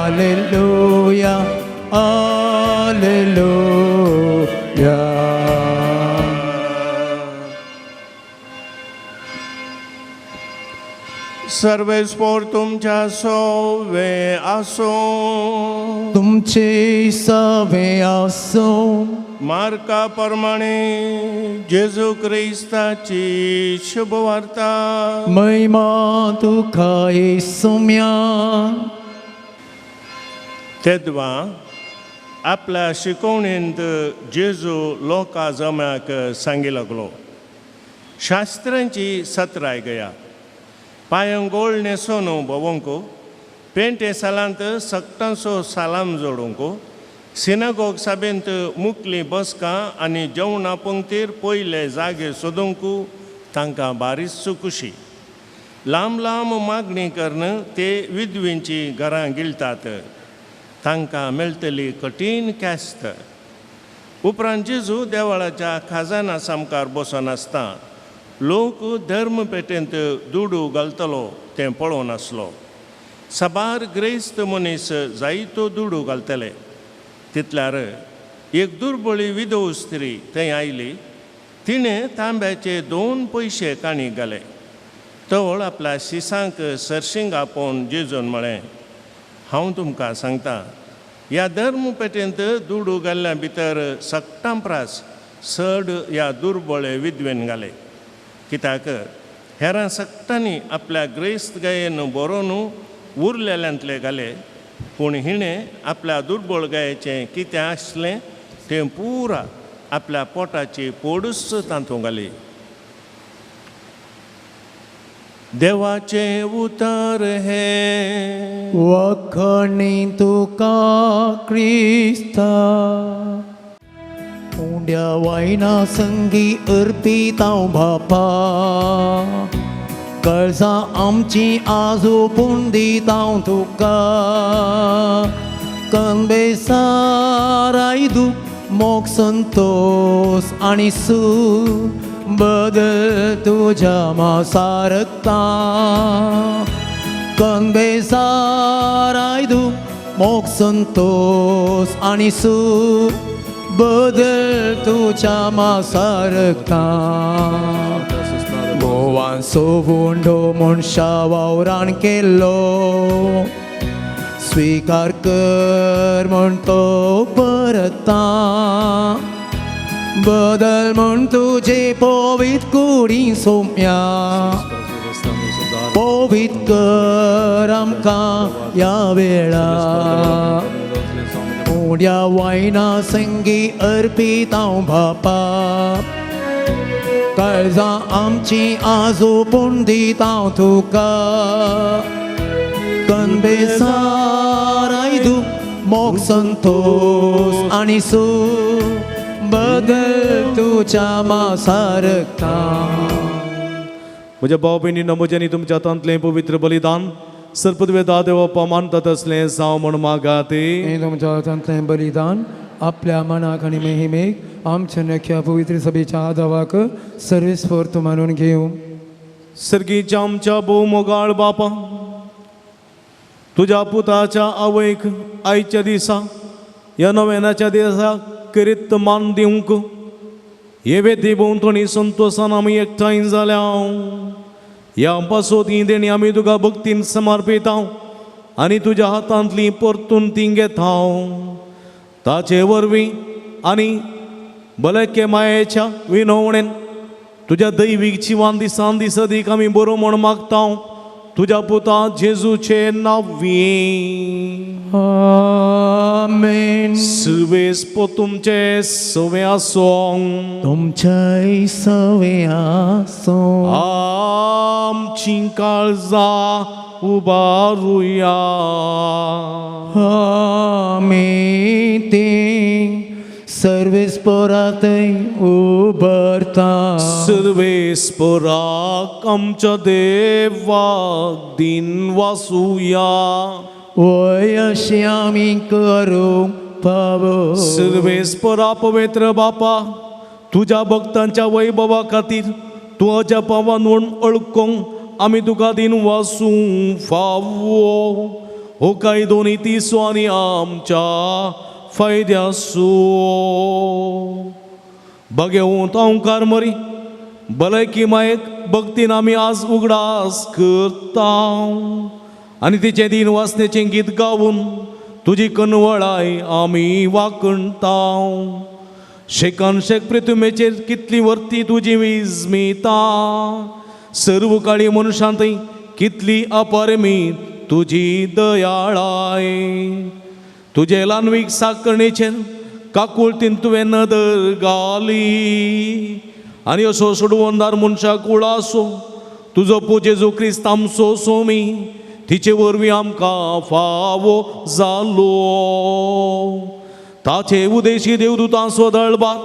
Alleluia, Alleluia. सर्वेस्पोर तुमच्या सोवे आसो. तुमचे सवे आसो. मार्का प्रमाणे जेजू क्रिस्ताची शुभवार्ता. महिमा तुका येसुम्या. तेदवा आपल्या शिकवणेंत जेजू लोका जम्याक सांगी लागलो, शास्त्रांची सत्राय गया पांयांक गोळ न्हेसोन भोंवंक, पेंटे सालांत सगटांचो सालाम जोडूंक, सिनागोग सभेंत मुकली बसकां आनी जेवणा पंक्तीर पयले जागे सोदूंक तांकां बारीच खुशी. लांब लांब मागणी करून ते विधवींची घरां गिळटात, तांकां मेळटली कठीण ख्यास्त. उपरांत जेजू देवळाच्या खाजाना सामकार बसून आसता लोक धर्मपेटेंत दुडू घालतलो तें पळोवन आसलो. साबार ग्रेस्त मनीस जायतो दुडू घालतले. तितल्यार एक दुर्बळी विधव स्त्री थंय आयली. तिणें तांब्याचे 2 पयशे काणी घाले. तवळ आपल्या शिसांक सरशिंग आपोवन जेजून म्हळें, हांव तुमकां सांगता, ह्या धर्मपेटेंत दुडू घाल्ल्या भितर सगटां प्रास चड ह्या दुर्बळे विधवेन घाले. कित्याक हेरां सगटांनी आपल्या ग्रेस्त गायेन बरोवन उरलेल्यांतले घाले, पूण हिणें आपल्या दुर्बळ गायेचें कितें आसलें तें पुरा आपल्या पोटाची पोडूच तातूंत घाली. देवाचें उतर हें. वखणी तुका क्रिस्ता. उंड्या वायना संगी अर्पितांव बापा, काळजां आमची आजोपूण दितांव तुका. कनबेसाराय दुख मोग संतोस आनी सूख बदल तुज्या मासारता. कनबेसाराय दुख मोग संतोस आनी सूख बदल तुज्या मासारता. गोवान सोवंडो मनशा वावरान केल्लो स्वीकार कर म्हण तो परता. बदल म्हण तुजे पवित कुडी सोम्या, पवित कर आमकां ह्या वेळा. उड्या वायना संगी अर्पितांव बापा, काळजां आमची आजोपूण दितांव तुका. कनबेसाराय दुख मोग संतोस आनी सूख बदल तुज्या मासारता. म्हज्या भाव भयणींनो, म्हजें आनी तुमच्या हातांतलें पवित्र बलिदान सर्पदवेदा देवप्पा मानता तसलें जावं म्हण मागाते. हें तुमच्या हातांतलें बलिदान आपल्या मनाक आनी महिमेक आमच्या नख्या पवित्र सभेच्या आदावाक सर्वेस्फोर्त मानून घेवं. सर्गीच्या आमच्या भोव मोगाळ बापा, तुज्या पुताच्या आवयक आयच्या दिसा ह्या नव्यानाच्या दिसा करीत मान दिवंक हे वेदी भोंवतणी संतोशान आमी एकठांय जाल्या. ह्या पासत ही देणी आमी तुका भक्तीन समर्पिता आनी तुज्या हातांतली परतून ती घेता. ताचे वरवीं आनी भलायके मायेच्या विनवणेन तुज्या दैवीक जिवान दिसान दीस अदीक आमी बरो म्हण मागता, तुज्या पुता जेजूचे नांवी. आमेन. सुवेस पो तुमचे सवे आसों. तुमच्याय सवे आसूं. आमची काळजां उबारुया. आमी ती सर्वेस्पोरातय उबरता. सर्वेस्पराक आमच्या देवाक दिन वासुया. वय अशें आमी करूंक फावो. सर्वेस्परा पवित्र बापा, तुज्या भक्तांच्या वैभवा खातीर तूं अजापावान म्हूण अळकोंक आमी तुका दिन वासूं फावो. हो कायदो नीतीचो आनी आमच्या फायद्याचो. बगेवंत ओंकार मरी भलायकी मायेक भक्तीन आमी आज उगडास करता आनी तिचें दिन वासनेचें गीत गावन तुजी कनवळाय आमी वाकणता. शेकान शेक पृथ्वीचेर कितली वर्ती तुजी विस्मिता, सर्व काळी मनशांत कितली अपरमी तुजी दयाळाय. तुजे ल्हानवीक साकरणेचेर काकुळतीन तुवें नदर घाली आनी असो सोडवंदार मनशाक उळासो तुजो पूत जेजू क्रिस्त आमचो सोमी तिचे वरवीं आमकां फावो जालो. ताचे उदेशी देवदूतांचो दळबार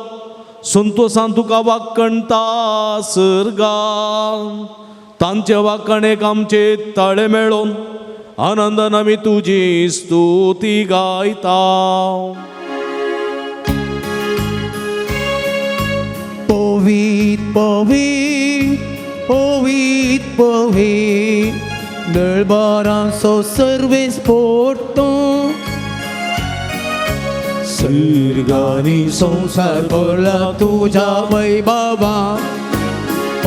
संतोसान तुका वाकणता सर्गान, तांचे वाकणेक आमचे ताळे मेळोन आनंदान आमी तुजी स्तुती गायता. पवीत पवीत पवीत पवीत दळबारांचो सर्वेस्पोर तूं. सर्गानी संवसार भरला तुज्या वैभवा.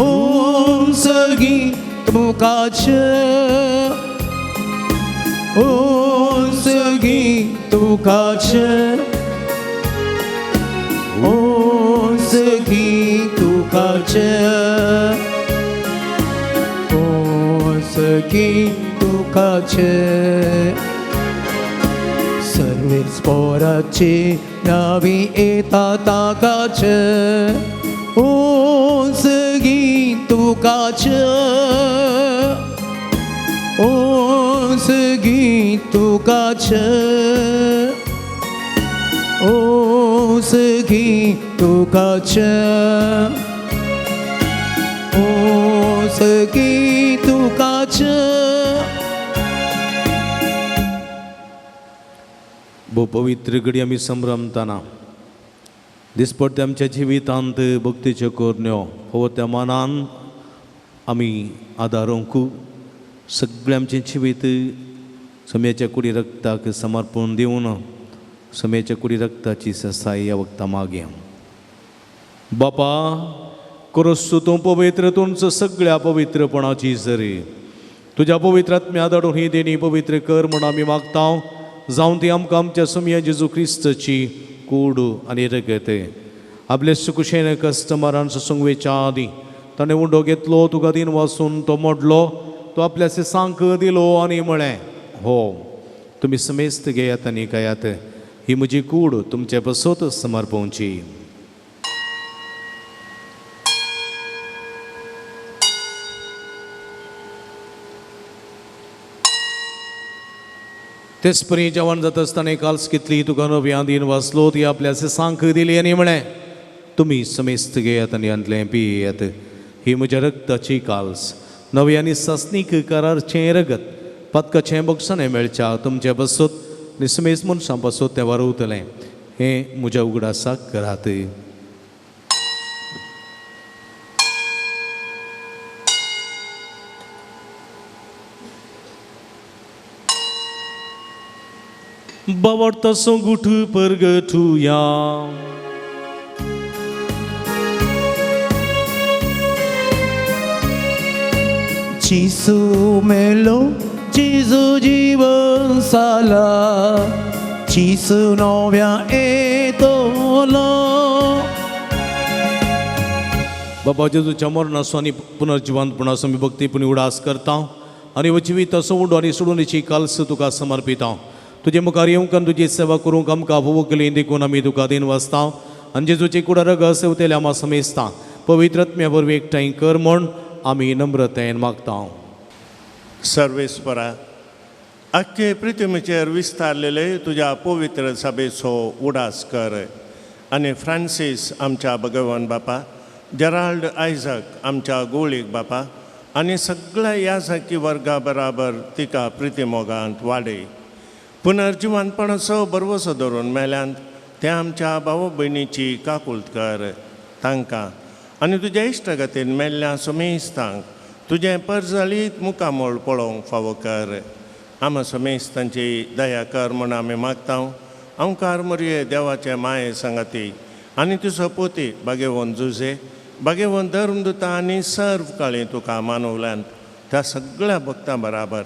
ओम सगीं तुकाचे, ओम सगीं तुकाचे, ओम सगीं तुकाचे, ओम सगीं तुकाचे. सर्वेस्पोराची नावी येता ताकाचे, ओम सगीं तुकाचे, ओम सगीं तुकाचे, ओम सगीं तुकाचे, ओम सगीं तुकाचे. भोव पवित्र घडी आमी संभ्रमताना दिसपट्टे आमच्या जिवितांत भक्तीच्यो करण्यो हो त्या मनान आमी आदारूंक सगळें आमचें जिवीत सम्याच्या कुडी रक्ताक समर्पण दिवन सम्याच्या कुडी रक्ताची ससाय ह्या वखदां मागया. बापा क्रोस्तू तूं पवित्र, तुमचो सगळ्या पवित्रपणाची जरी तुज्या पवित्र आत्म्या धाडून ही देणी पवित्र कर म्हूण आमी मागता. जावन ती आमकां आमच्या सोमया जेजू क्रिस्ताची कूड आनी रगत. आपले सुकुशेन कस्टमरान ससंगवेच्या आदीं ताणें उंडो घेतलो, तुका दिन वासून तो मोडलो, तो आपल्या सांक दिलो आनी म्हळें, हो तुमी समेस्त घेयात आनी खायात, ही म्हजी कूड तुमचे पसत समर्पोवची. तेच परी जेवण जाता आसतना काल्स कितली तुका नव्या दिन वाचलो, ती आपल्या सांक दिली आनी म्हळें, तुमी समेस्त घेयात आनी हांतलें पियेयात, ही म्हज्या रक्ताची काल्स, नवी आनी सासणीक करारचें रगत, पातकाचें बक्षाणें मेळच्या तुमचे बसत निसमेस मनशां पासत तें वारवतलें हें म्हज्या उगडासाक करात. बावडता गुठ परगटुया. जेजू मेलो जेजू जीवन साला जेजू नव्या येतलो. बाबा जेजूच्या मरणाचो आनी पुनर्जिवंतपणाचो आमी भक्तीपणी उडास करता आनी हो जिविताचो उंडो आनी सोडूनची काल्स तुका समर्पिता. तुजे मुखार येवंक आनी तुजी सेवा करूंक आमकां भोवकली देखून आमी तुका दिन वाचता आनी जेजूची कुडा रगत सेवतेल्या आमा समेजता पवित्र आत्म्या वरवीं एकठांय कर म्हूण आमी नम्रतायेन मागता. सर्वेस्परा आख्खे पृथ्वीचेर विस्तारलेले तुज्या पवित्र सभेचो उडास कर आनी फ्रांसीस आमच्या भगवान बापा, जेराल्ड आयझक आमच्या गोळीक बापा आनी सगळ्या याजकी वर्गा बराबर तिका प्रितीमोगांत वाडय. पुनर्जिवनपणाचो भरवसो धरून मेल्यांत त्या आमच्या भाव भयणीची काकुळट कर तांकां आनी तुज्या इश्टागतीन मेल्ल्या समेस्तांक तुजें परजळीत मुखामळ पळोवंक फावो कर. आमा समेस्तांची दया कर म्हूण आमी मागता. अंकार मोरये देवाचे माये सांगाती आनी तुजो पोती बागेवन जुजे बागेवन धर्मदुता आनी सर्व काळी तुका मानवल्यान त्या सगळ्या भक्तां बराबर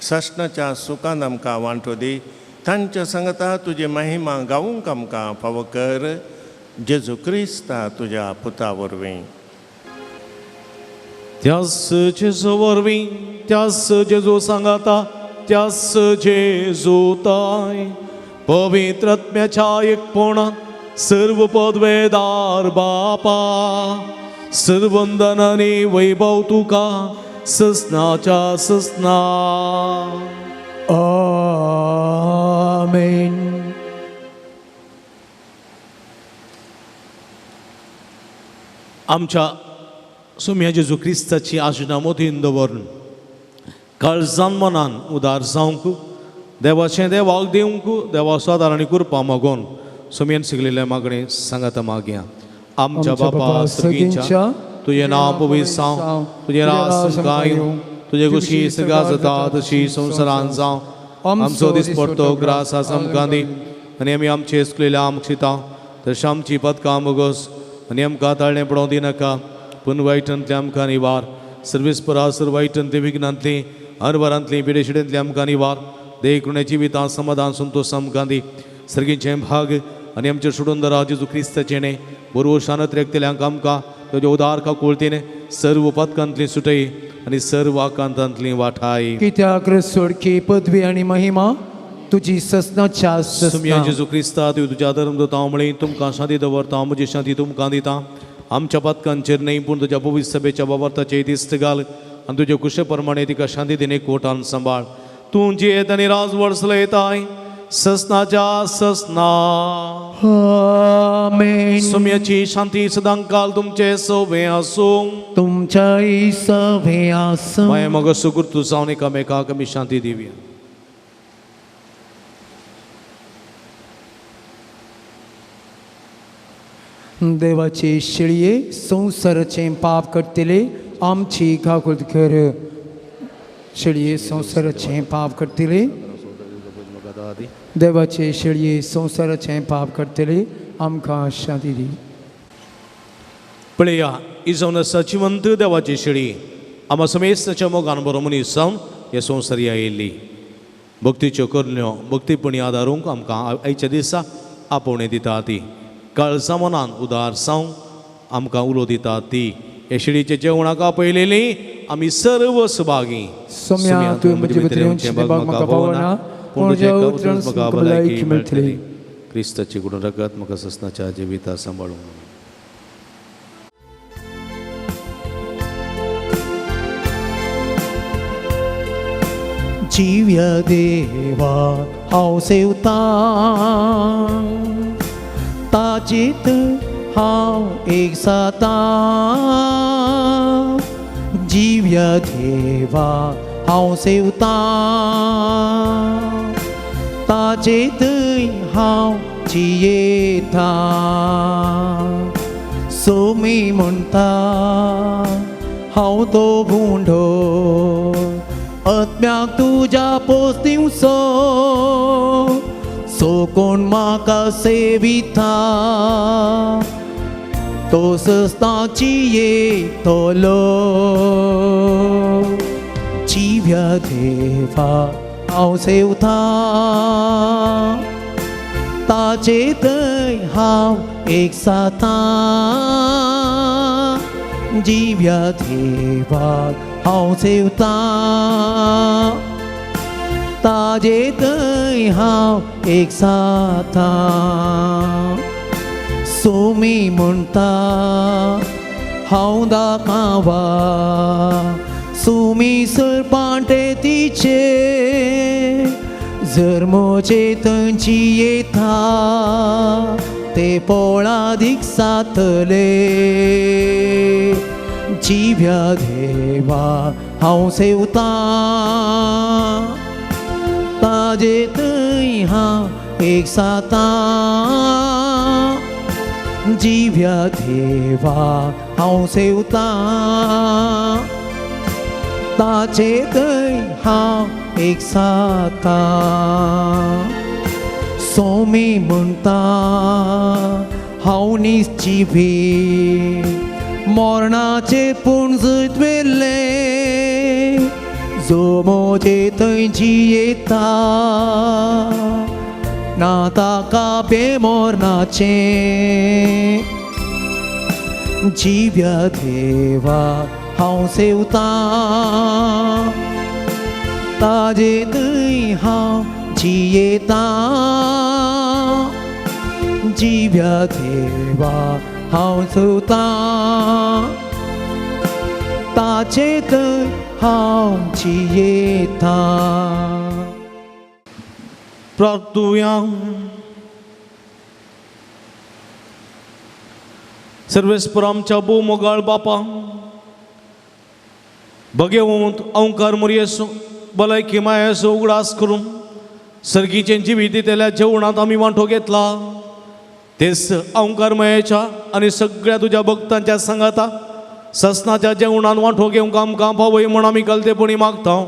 सश्णाच्या सुखान आमकां वांटो दी. तांच्या सांगता तुजी महिमा गावूंक आमकां फावो कर. जेजू क्रिस्ता तुज्या पुता वरवीं. त्यास जेजू वरवीं, त्यास जेजू सांगाता, त्यास जेजू ताय पवित्र आत्म्याच्या एकपणान सर्व पदवेदार बापा सर्वंदनानी वैभव तुका ससनाच्या ससना. आमेन. आमच्या सुम्या जेजू क्रिस्ताची आशना मोतीन दवरून काळजान मनान उदार जावंक देवाचें देवाक दिवंक देवा सादार आनी कृपा मागोन सुम्यान शिकलेल्या मागणें सांगाता मागया. आमच्या बापा सगळींच्या तुजें नांव पवित्र जावं, तुजें राज आमकां येवं, तुजे कुशी सगळा जाता तशी संवसारान जावं. आमचो दिसपडतो ग्रास आज आमकां दी आनी आमी आमचे चुकलेल्या आमकां शिता तशें आमची पदकां बोगस आनी आमकां ताळणें पडोवंक दिनाका पूण वायटांतलें आमकां निवार. सर्वेस्परा सर्व वायटांतलीं विघ्नांतलीं हरवरांतलीं पिडेशिडेंतलीं आमकां निवार. देखून जिवितां समाधान संतोश आमकां दी. सर्गीचें भाग आनी आमचें सोडून दरा जेजू क्रिस्ताचें न्ही बरोबर शानत रेखतल्यांक आमकां तुज्या उदार काकुळतीन सर्व पदकांतलीं सुटय आनी सर्व आकांतांतलीं वाठाय. कित्याक सोडकी पदवी आनी महिमा तुजी ससनाच्या सुम्या ससना. जेजू क्रिस्ता तूं तुज्या धर्म दिता म्हळी तुमकां शांती दवरता म्हजी शांती तुमकां दिता. आमच्या पदकांचेर न्हय पूण तुज्या पवित्र सभेच्या बाबर्ताचेर दिस्त घाल आनी तुजे कुशे प्रमाणे तिका शांती दिने कोटान सांबाळ. तूं जियेत आनी राजवड चलयताय ससनाच्या ससना. आमेन. सुम्याची शांती सदांकाल तुमचे सोबे आसूं. तुमच्याय सवे आसूं. माया मग सुगुर्तू जावन एकामेकाक आमी शांती दिवया. देवाचे शेळये संवसाराचें पाप करतले आमची काकुळट कर. शेळये संवसाराचें पाप करतले देवाचे शेळये संवसाराचें पाप करतले आमकां शांती दी. पळया ही जावन आसा जिवंत देवाची शेळी आमा समेस्ताच्या मोगान बरो मनीस जावन हे संवसारी आयिल्ली. भक्तीच्यो करण्यो भक्तीपणी आदारूंक आमकां आयच्या दिसा आपोवणें दिता ती काळजा मनान उदार जावंक आमकां उलो दिता ती. हे शेळीच्या जेवणाक आपयलेली आमी सर्व सभागी. सोम्या तुवें म्हजे भितर येवचें भाग म्हाका पावना पूण तुज्या उतरान म्हाका भलायकी मेळटली. क्रिस्ताची गुण रगत म्हाका ससनाच्या जिविता सांबाळूंक. जिव्या देवा हांव सेवतां ताचेत हांव एक जातां. जिव्या देवा हांव सेवतां ताचे थंय हांव जियेतां सोमी म्हणटा हांव तो गुंडो आत्म्याक तुज्या पोस दिवचो सो कोण म्हाका सेविता तो सस्ताची येतलो जिव्या देवा हांव सेवतां ताचे थंय हांव एक सातां जिव्या देवाक हांव सेवतां ताजे थंय हांव एक सातां सोमी म्हणटा हांव दाकावा सुमी सरपांटे तिचे जर म्हजे थंयची येता ते पोळादीक सातले जिव्या देवा हांव सेवतां ताजे थंय हांव एक सातां जिव्या देवा हांव सेवतां ताचे थंय हांव एक सातां सोमी म्हणटा हांव निश्चिवी मरणाचे पूण जैत व्हेलें जो म्हजे थंय जियेता ना ताका बेमरणाचें जिव्या देवा हांव सेवतां ताजे थंय हांव जियेतां जिव्या देवा हांव सेवतां ताचे थंय हांव जियेतां. प्रार्थुया. सर्वेस्पर आमच्या भोव मोगाळ बापा भगेवंत अंकार मुरयेसो भलायकी मायेसो उगडास करून सर्गीचें जिवीत दितल्या जेवणांत आमी वांटो घेतला तेच अंकार मायेच्या आनी सगळ्या तुज्या भक्तांच्या सांगाता ससनाच्या जेवणांत वांटो घेवंक आमकां पावय म्हूण आमी कलतेपणी मागता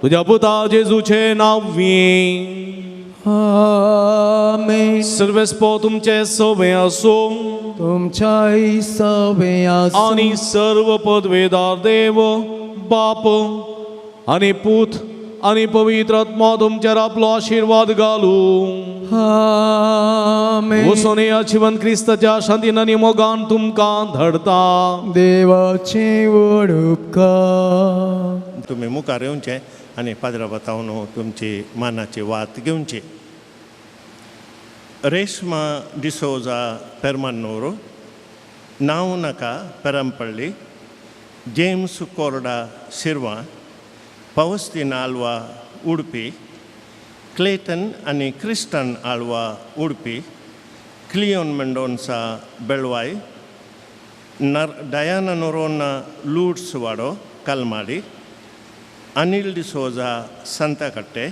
तुज्या पुता जेजूचे नांवी. आमेन. सर्वेस्पर तुमचे सवे आसूं तुमच्याय सवे आसूं आनी सर्व पदवेदार देव बाप आनी पूत आनी पवित्र आत्मा तुमचेर आपलो आशिर्वाद घालूं. आमेन. वचून या जिवन क्रिस्ताच्या शांतीन आनी मोगान तुमकां धाडता. देवाचे व्हड उपकार. तुमी मुखार येवचें आनी पाद्रा बतावन तुमची मानाची वात घेवची. रेश्मा डिसोजा पेरमान्नूर, नांव नाका पेरमपल्ली, जेम्स कोरडा शिरवां, पावस्तीन आलवा उडपी, क्लेटन आनी क्रिस्टन आलवा उडपी, क्लियोन मेंडोन्सा बेळवाय, नर डयाना नोरोना लूड्स वाडो कलमाडी, अनिल डिसोजा संताकट्टे,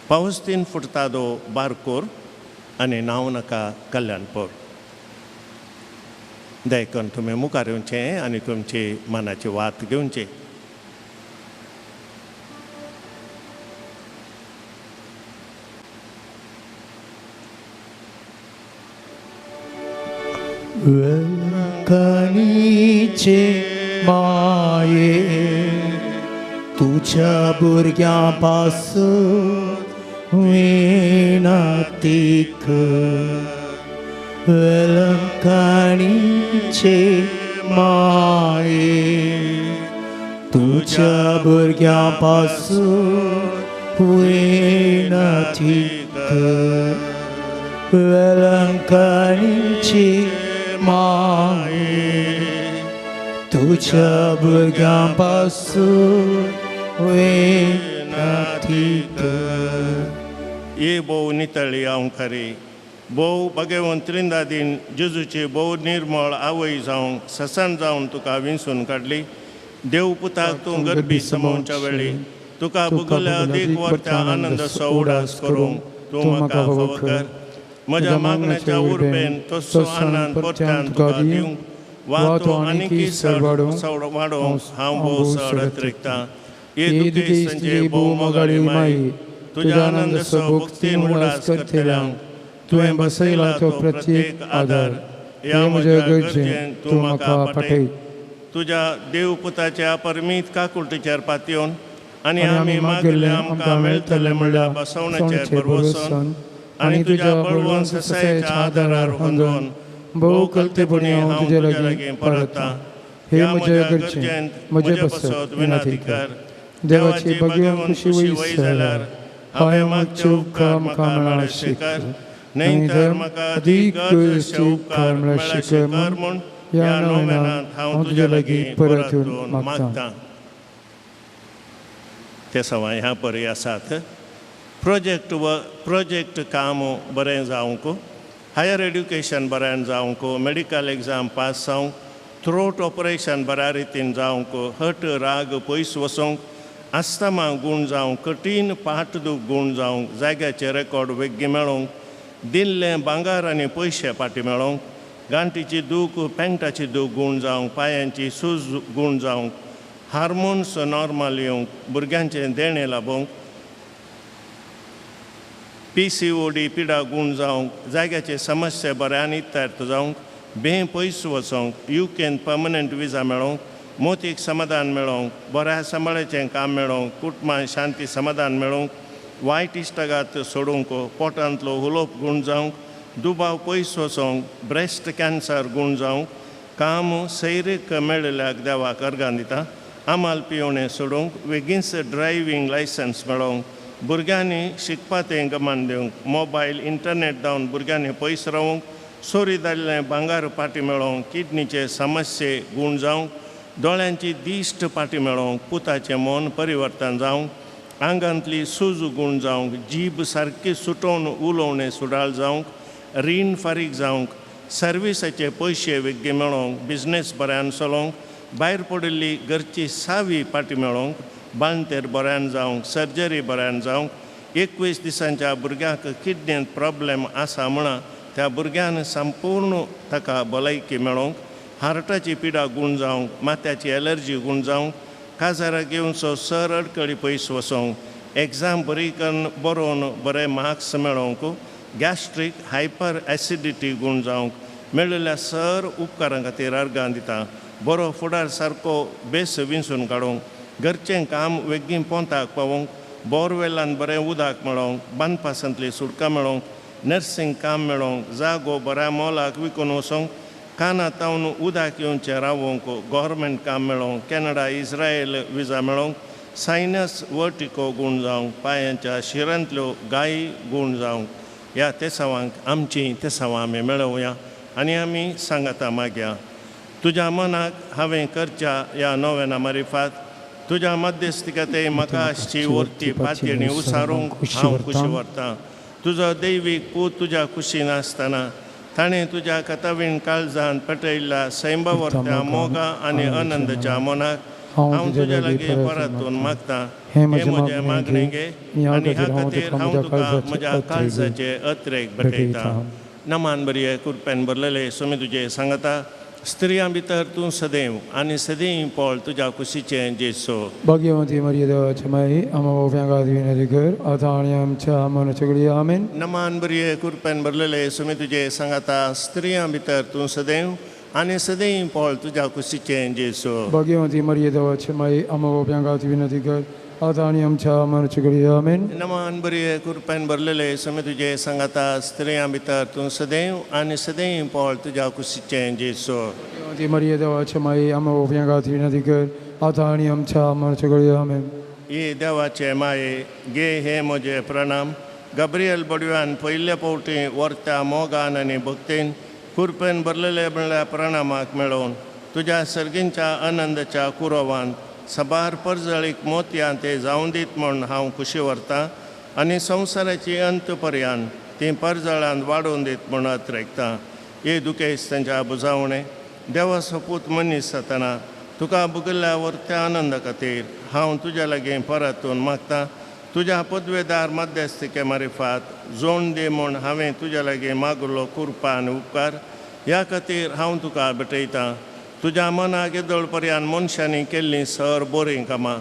पावस्तीन फुर्तादो बारकोर आनी नांव नाका कल्याणपूर. देखून तुमी मुखार येवचें आनी तुमची मनाची वात घेवची. वेलंकणीचे माये तुझ्या भुरग्यां पासून विनंती कर. वेलंकणीचे माये तुझ्या भुरग्यां पासून विनंती कर. वेलंकणीची माये तुझ्या भुरग्यां पासून विनंती कर. ये भोव नितळी हांव खरी भोव भगवंत त्रिंदादीन जेजूची भोव निर्मळ आवय जावंक ससन जावन तुका विंचून काडली. देव पुताक तूं गरबी समोवच्या वेळी तुका भुगल्या अदीक वर्त्या आनंदाचो उडास करूंक तूं म्हाका फावो कर. म्हज्या मागण्याच्या उर्बेन तसो आनंद परत्यान तुका दिवंक वा तो आनीकय चड वाडोवंक हांव भोव चड अत्रेकतां. हे दुखेस्तांचे भोव मोगाळी माई, तुज्या आनंदाचो भक्तीन उडास करतल्यांक तुवें बसयला तो प्रत्येक आदार ह्या म्हज्या गरजेन तूं म्हाका पाठय. तुज्या देवपुताच्या परमीत काकुळटीचेर पातयेवन आनी आमी मागिल्लें आमकां मेळटलें म्हणल्यार बसवण्याचेर भरवसन आनी तुज्या बळवंत ससायेच्या आदारार होंदोवन भोव कलतेपणी हांव तुजे लागीं परततां. हे म्हज्या गरजेन म्हजे पासत विनंती कर. देवाची भाग्यवान खुशी वय जाल्यार हांवें मागचे उपकार म्हाका मेळ्ळा शिकर, न्हय तर म्हाका अदीक गरजेचे उपकार मेळ्ळा शिकर म्हूण ह्या नोवेनांत हांव तुजे लागीं परत येवन मागतां. ते सवाय ह्या परी आसात. प्रोजेक्ट व प्रोजेक्ट काम बरें जावंक, हायर एड्युकेशन बऱ्यान जावंक, मेडिकल एग्जाम पास जावंक, थ्रोट ऑपरेशन बऱ्या रितीन जावंक, हट राग पयस वचोंक, आस्तमा गूण जावंक, कठीण पाठ दूख गूण जावंक, जाग्याचे रेकॉर्ड वेगळी मेळोवंक, दिल्लें भांगर आनी पयशे फाटीं मेळोवंक, गांठीची दूख पेंटाची दूख गूण जावंक, पांयांची सूज गूण जावंक, हार्मोन्स नॉर्मल येवंक, भुरग्यांचें देणें लाबोवंक, PCOD पिडा गूण जावंक, जाग्याचे समस्या बऱ्यान इत्यार्थ जावंक, बें पयस वचोंक, युकेन पर्मनंट विजा मेळोवंक, मोतीक समाधान मेळोवंक, बऱ्या सांबाळाचें काम मेळोवंक, कुटुंबान शांती समाधान मेळोवंक, वायट इश्टागात सोडूंक, पोटांतलो हुलोप गूण जावंक, दुबाव पयस वचोंक, ब्रेस्ट कॅन्सर गूण जावंक, काम सैरीक मेळिल्ल्याक देवाक अर्गां दिता, आमाल पिवणें सोडूंक, वेगींच ड्रायव्हींग लायसन्स मेळोवंक, भुरग्यांनी शिकपा तें गमान दिवंक, मोबायल इंटरनेट जावन भुरग्यांनी पयस रावंक, चोरी जाल्लें भांगर फाटीं मेळोवंक, किडनीचे समस्ये गूण जावंक, दोळ्यांची दिश्ट फाटीं मेळोवंक, पुताचें मन परिवर्तन जावंक, आंगांतली सूज गूण जावंक, जीब सारकी सुटोवन उलोवणें सुडाळ जावंक, रीण फारीक जावंक, सर्विसाचे पयशे वेगळी मेळोवंक, बिजनेस बऱ्यान चलोवंक, भायर पडिल्ली घरची सावी फाटीं मेळोवंक, बांतेर बऱ्यान जावंक, सर्जरी बऱ्यान जावंक, 21 दिसांच्या भुरग्याक किडनींत प्रॉब्लेम आसा म्हणा त्या भुरग्यान संपूर्ण ताका भलायकी मेळोवंक, हार्टाची पिडा गूण जावंक, माथ्याची एलर्जी गूण जावंक, काजाराक येवचो सर अडकळी पयस वचोंक, एग्जाम बरी करून बरोवन बरे मार्क्स मेळोवंक, गॅस्ट्रीक हायपर एसिडिटी गूण जावंक, मेळिल्ल्या सर उपकारां खातीर अर्गां दिता, बरो फुडार सारको बेस विंचून काडूंक, घरचें काम वेगीं पोंताक पावोवंक, बोरवेलान बरें उदक मेळोवंक, बांदपासांतली सुटका मेळोवंक, नर्सींग काम मेळोवंक, जागो बऱ्या मोलाक विकून वचोंक, काना तावन उदक येवचें रावोवंक, गव्हर्मेंट काम मेळोवंक, कॅनडा इस्रायल विजा मेळोवंक, सायनस वर्टिको गूण जावंक, पांयांच्या शिरांतल्यो गायी गूण जावंक, ह्या तेसावांक आमचीं तेसावां आमी मेळोवया आनी आमी सांगाता मागया. तुज्या मनाक हांवें करच्या ह्या नोवेना मारिफात तुज्या मध्यस्थिकते म्हाका आसची वरती पातयेणी उसारूंक हांव खुशी व्हरतां. तुजो दैवीक पूत तुज्या कुशीन आसतना ताणें तुज्या कथावीण काळजान पेटयल्ल्या सैंबा व्हरत्या मोगा आनी आनंदाच्या मनाक हांव तुज्या लागीं परतून मागतां. हें म्हजें मागणें घे आनी ह्या खातीर हांव तुका म्हज्या काळजाचे अत्रेक भेटयतां. नमान बरी कुरपेन भरलेले सुमी तुजें सांगता, स्त्रियां भितर तूं सदैव आनी सदैव पळ तुज्या कुशीचें जेसो. भाग्यवती मरिया देवाची माई, आम्हा पाप्यांखातीर विनंती कर आतां आनी आमच्या मरणाच्या घडये. आमेन. नमान बरी कुरपेन भरलेले सुमी तुजें सांगता, स्त्रियां भितर तूं सदैव आनी सदैव पळ तुज्या कुशीचें जेसो. भाग्यवती मरिया देवाची माई, आम्हा पाप्यांखातीर विनंती कर आतां आनी आमच्या मरणाच्या घडये. आमेन. नमान बरी कुरपेन भरलेले सुमी तुजें सांगता, स्त्रियां भितर तूं सदैव आनी सदैव पळ तुज्या कुशीचें जेसो. भाग्यवती मरिया देवाची माई, आम्हा पाप्यांखातीर विनंती कर आतां आनी आमच्या मरणाच्या घडये. आमेन. ही देवाचे माये गे हे म्हजे प्रणाम. गब्रियल बडव्यान पयले फावटी व्हरत्या मोगान आनी भक्तीन कुरपेन भरलेले म्हणल्यार प्रणामाक मेळोवन तुज्या सर्गींच्या आनंदाच्या कुरोवान सबार परजळीक मोतयां ते जावं दीत म्हूण हांव खुशी व्हरतां आनी संवसाराची अंत पर्यान तीं परजळान वाडोवन दीत म्हूण अत्रेकतां. हे दुखेस तांच्या बुजावणें देवा सोपूत मनीस जातना तुका भुगल्ल्या वरत्या आनंदा खातीर हांव तुज्या लागीं परतून मागता. तुज्या पदवेदार मध्यस्थिके मारिफात जोण दी म्हूण हांवें तुज्या लागीं मागलो कृपा आनी उपकार ह्या खातीर हांव तुका भेटयतां. तुज्या मनाक येदोळ पर्यान मनशांनी केल्लीं सर बरीं कामां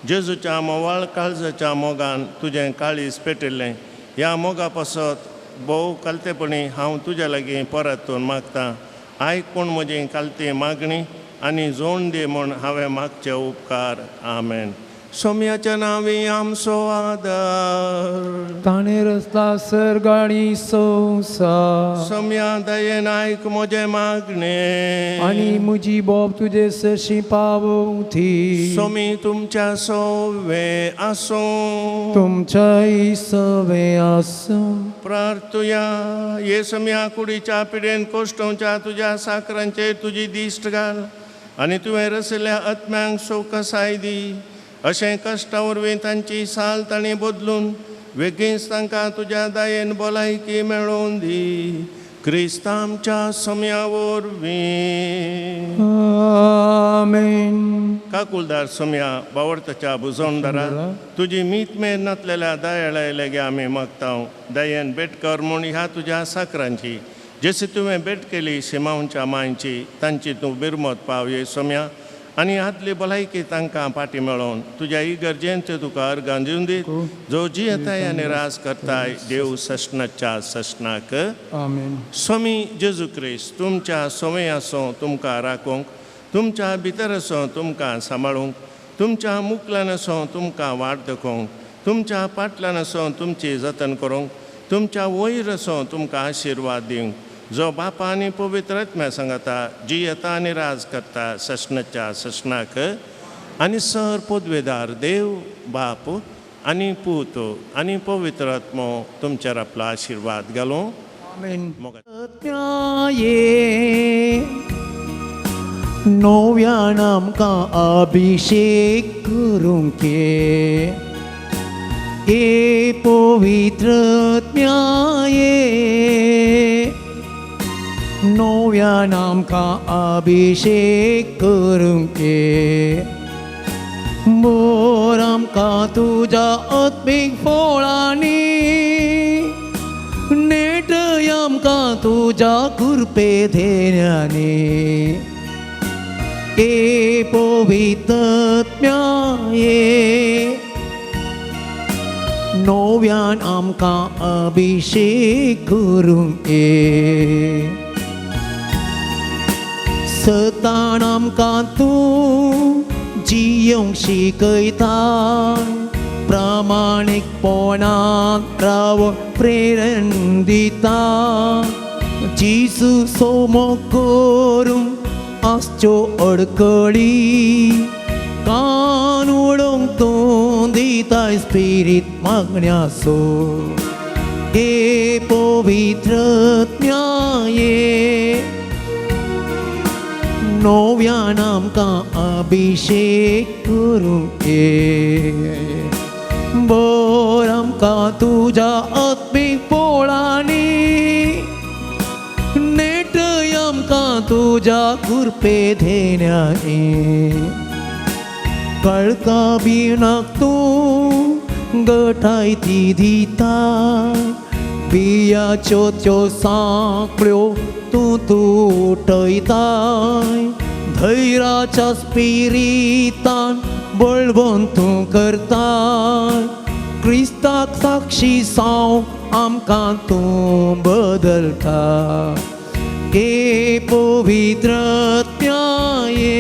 जेजूच्या मोवाळ काळजाच्या मोगान तुजें काळीज पेटिल्लें ह्या मोगा पासत भोव कालतेपणी हांव तुज्या लागीं परतून मागतां. आयक पूण म्हजी कालती मागणी आनी जोण दी म्हूण हांवें मागचे उपकार. आमेन. सोम्याच्या नांवी आमचो आदार. ताणें रचला सर्ग आनी संवसार. सोम्या दयेन आयक म्हजें मागणें आनी म्हजी बोब तुजे सरशी पावती. सोमी तुमच्या सोवे आसूं. तुमच्याय सवे आसूं. प्रार्थुया. ये सोम्या कुडीच्या पिडेन कोश्टोवच्या तुज्या साकरांचेर तुजी दिश्ट घाल आनी तुवें रसिल्ल्या आत्म्यांक सोकसाय दी. अशें कश्टा वरवीं तांची साल तांणी बदलून वेगींच तांकां तुज्या दयेन भलायकी मेळोवन दी. क्रिस्त आमच्या सोम्या वरवीं. आमेन. काकुलदार सोम्या बावडताच्या बुजवणदारा तुजी मीत मेर नातलेल्या दयाळाय लेगे आमी मागता. दयेन भेट कर म्हूण ह्या तुज्या साकरांची जशी तुवें भेट केली शिमांवच्या मांयची तांची तूं बिरमत पाव ये सोम्या आनी आदली भलायकी तांकां फाटी मेळोवन तुज्या इगर्जेंत तुका अर्गां दिवन दी जो जियेताय आनी राज करताय देव सश्णाच्या सश्णाक. आमेन. स्वामी जेजू क्रिस्त तुमच्या सोमे आसो तुमकां राखूंक तुमच्या भितर आसो तुमकां सांबाळूंक तुमच्या मुकल्यान आसो तुमकां वाट दाखोवंक तुमच्या पाटल्यान आसो तुमची जतन करूंक तुमच्या वयर आसो तुमकां आशिर्वाद दिवंक जो बापा आनी पवित्र आत्म्या सांगता जियेता आनी राज करता सश्णाच्या सश्णाक. आनी सर पदवेदार देव बाप आनी पूत आनी पवित्र आत्मो तुमचेर आपलो आशिर्वाद घालूं. आमेन. ये नव्यान आमकां अभिषेक करूंक ये पवित्र ये नव्यान आमकां अभिषेक करूंक मोर आमकां तुज्या आत्मीक फळांनी नेट आमकां तुज्या कृपे धेन्यांनी ए पवित्र ये नव्यान आमकां अभिषेक करूंक ये सतान आमकां तूं जियोंक शिकयता प्रामाणीकपणान राव प्रेरण दिता जेजू सोमो करूंक आसच्यो अडकळी कान उडोवंक तूं दिताय स्पिरीत मागण्याचो ए पवित्र ये नव्यान आमकां अभिषेक करूंक ये बोर आमकां तुज्या आत्मीक पोळांनी नेट आमकां तुज्या कृपे धेन्यांनी कळका बिणाक तूं गठाय ती दिता बियाच्यो त्यो सांकळ्यो तूं तुटयताय धैराच्या स्पिरितान बळवंत तूं करताय क्रिस्ताक साक्षी साव आमकां तूं बदलता ए पवित्र ये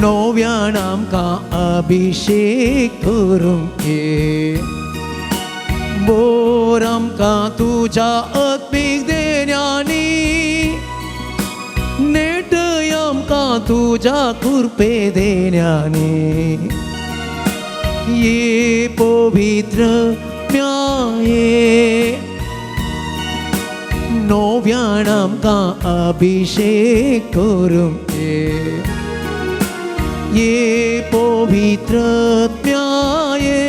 नव्यान आमकां अभिषेक करूंक ये बोर आमकां तुज्या आत्मीक देण्यांनी नेट आमकां तुज्या कृपे देण्यांनी ये पवित्र ये नव्यान आमकां अभिषेक करूंक ये ये पवित्र ये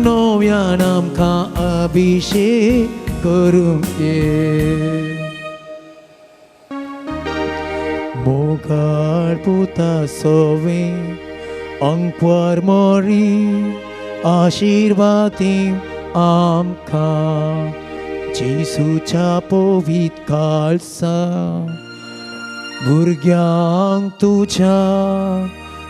नव्यान आमकां अभिषेक करूंक ये. मोगाळ पुता सोवे अंकवार मोरी आशिर्वादी आमकां जेसूच्या पवित काळसा भुरग्यांक तुज्या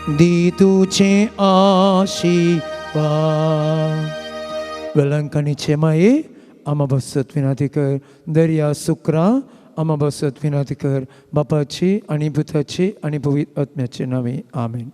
दी तुजे आशिर्वाद. वेलंकणीचे माये आमा बसत विनाती कर. दर्या सुक्रा आमा बसत विनाती कर. बापाची आनी पुताची आनी पवित्र आत्म्याचे नावे आमेन.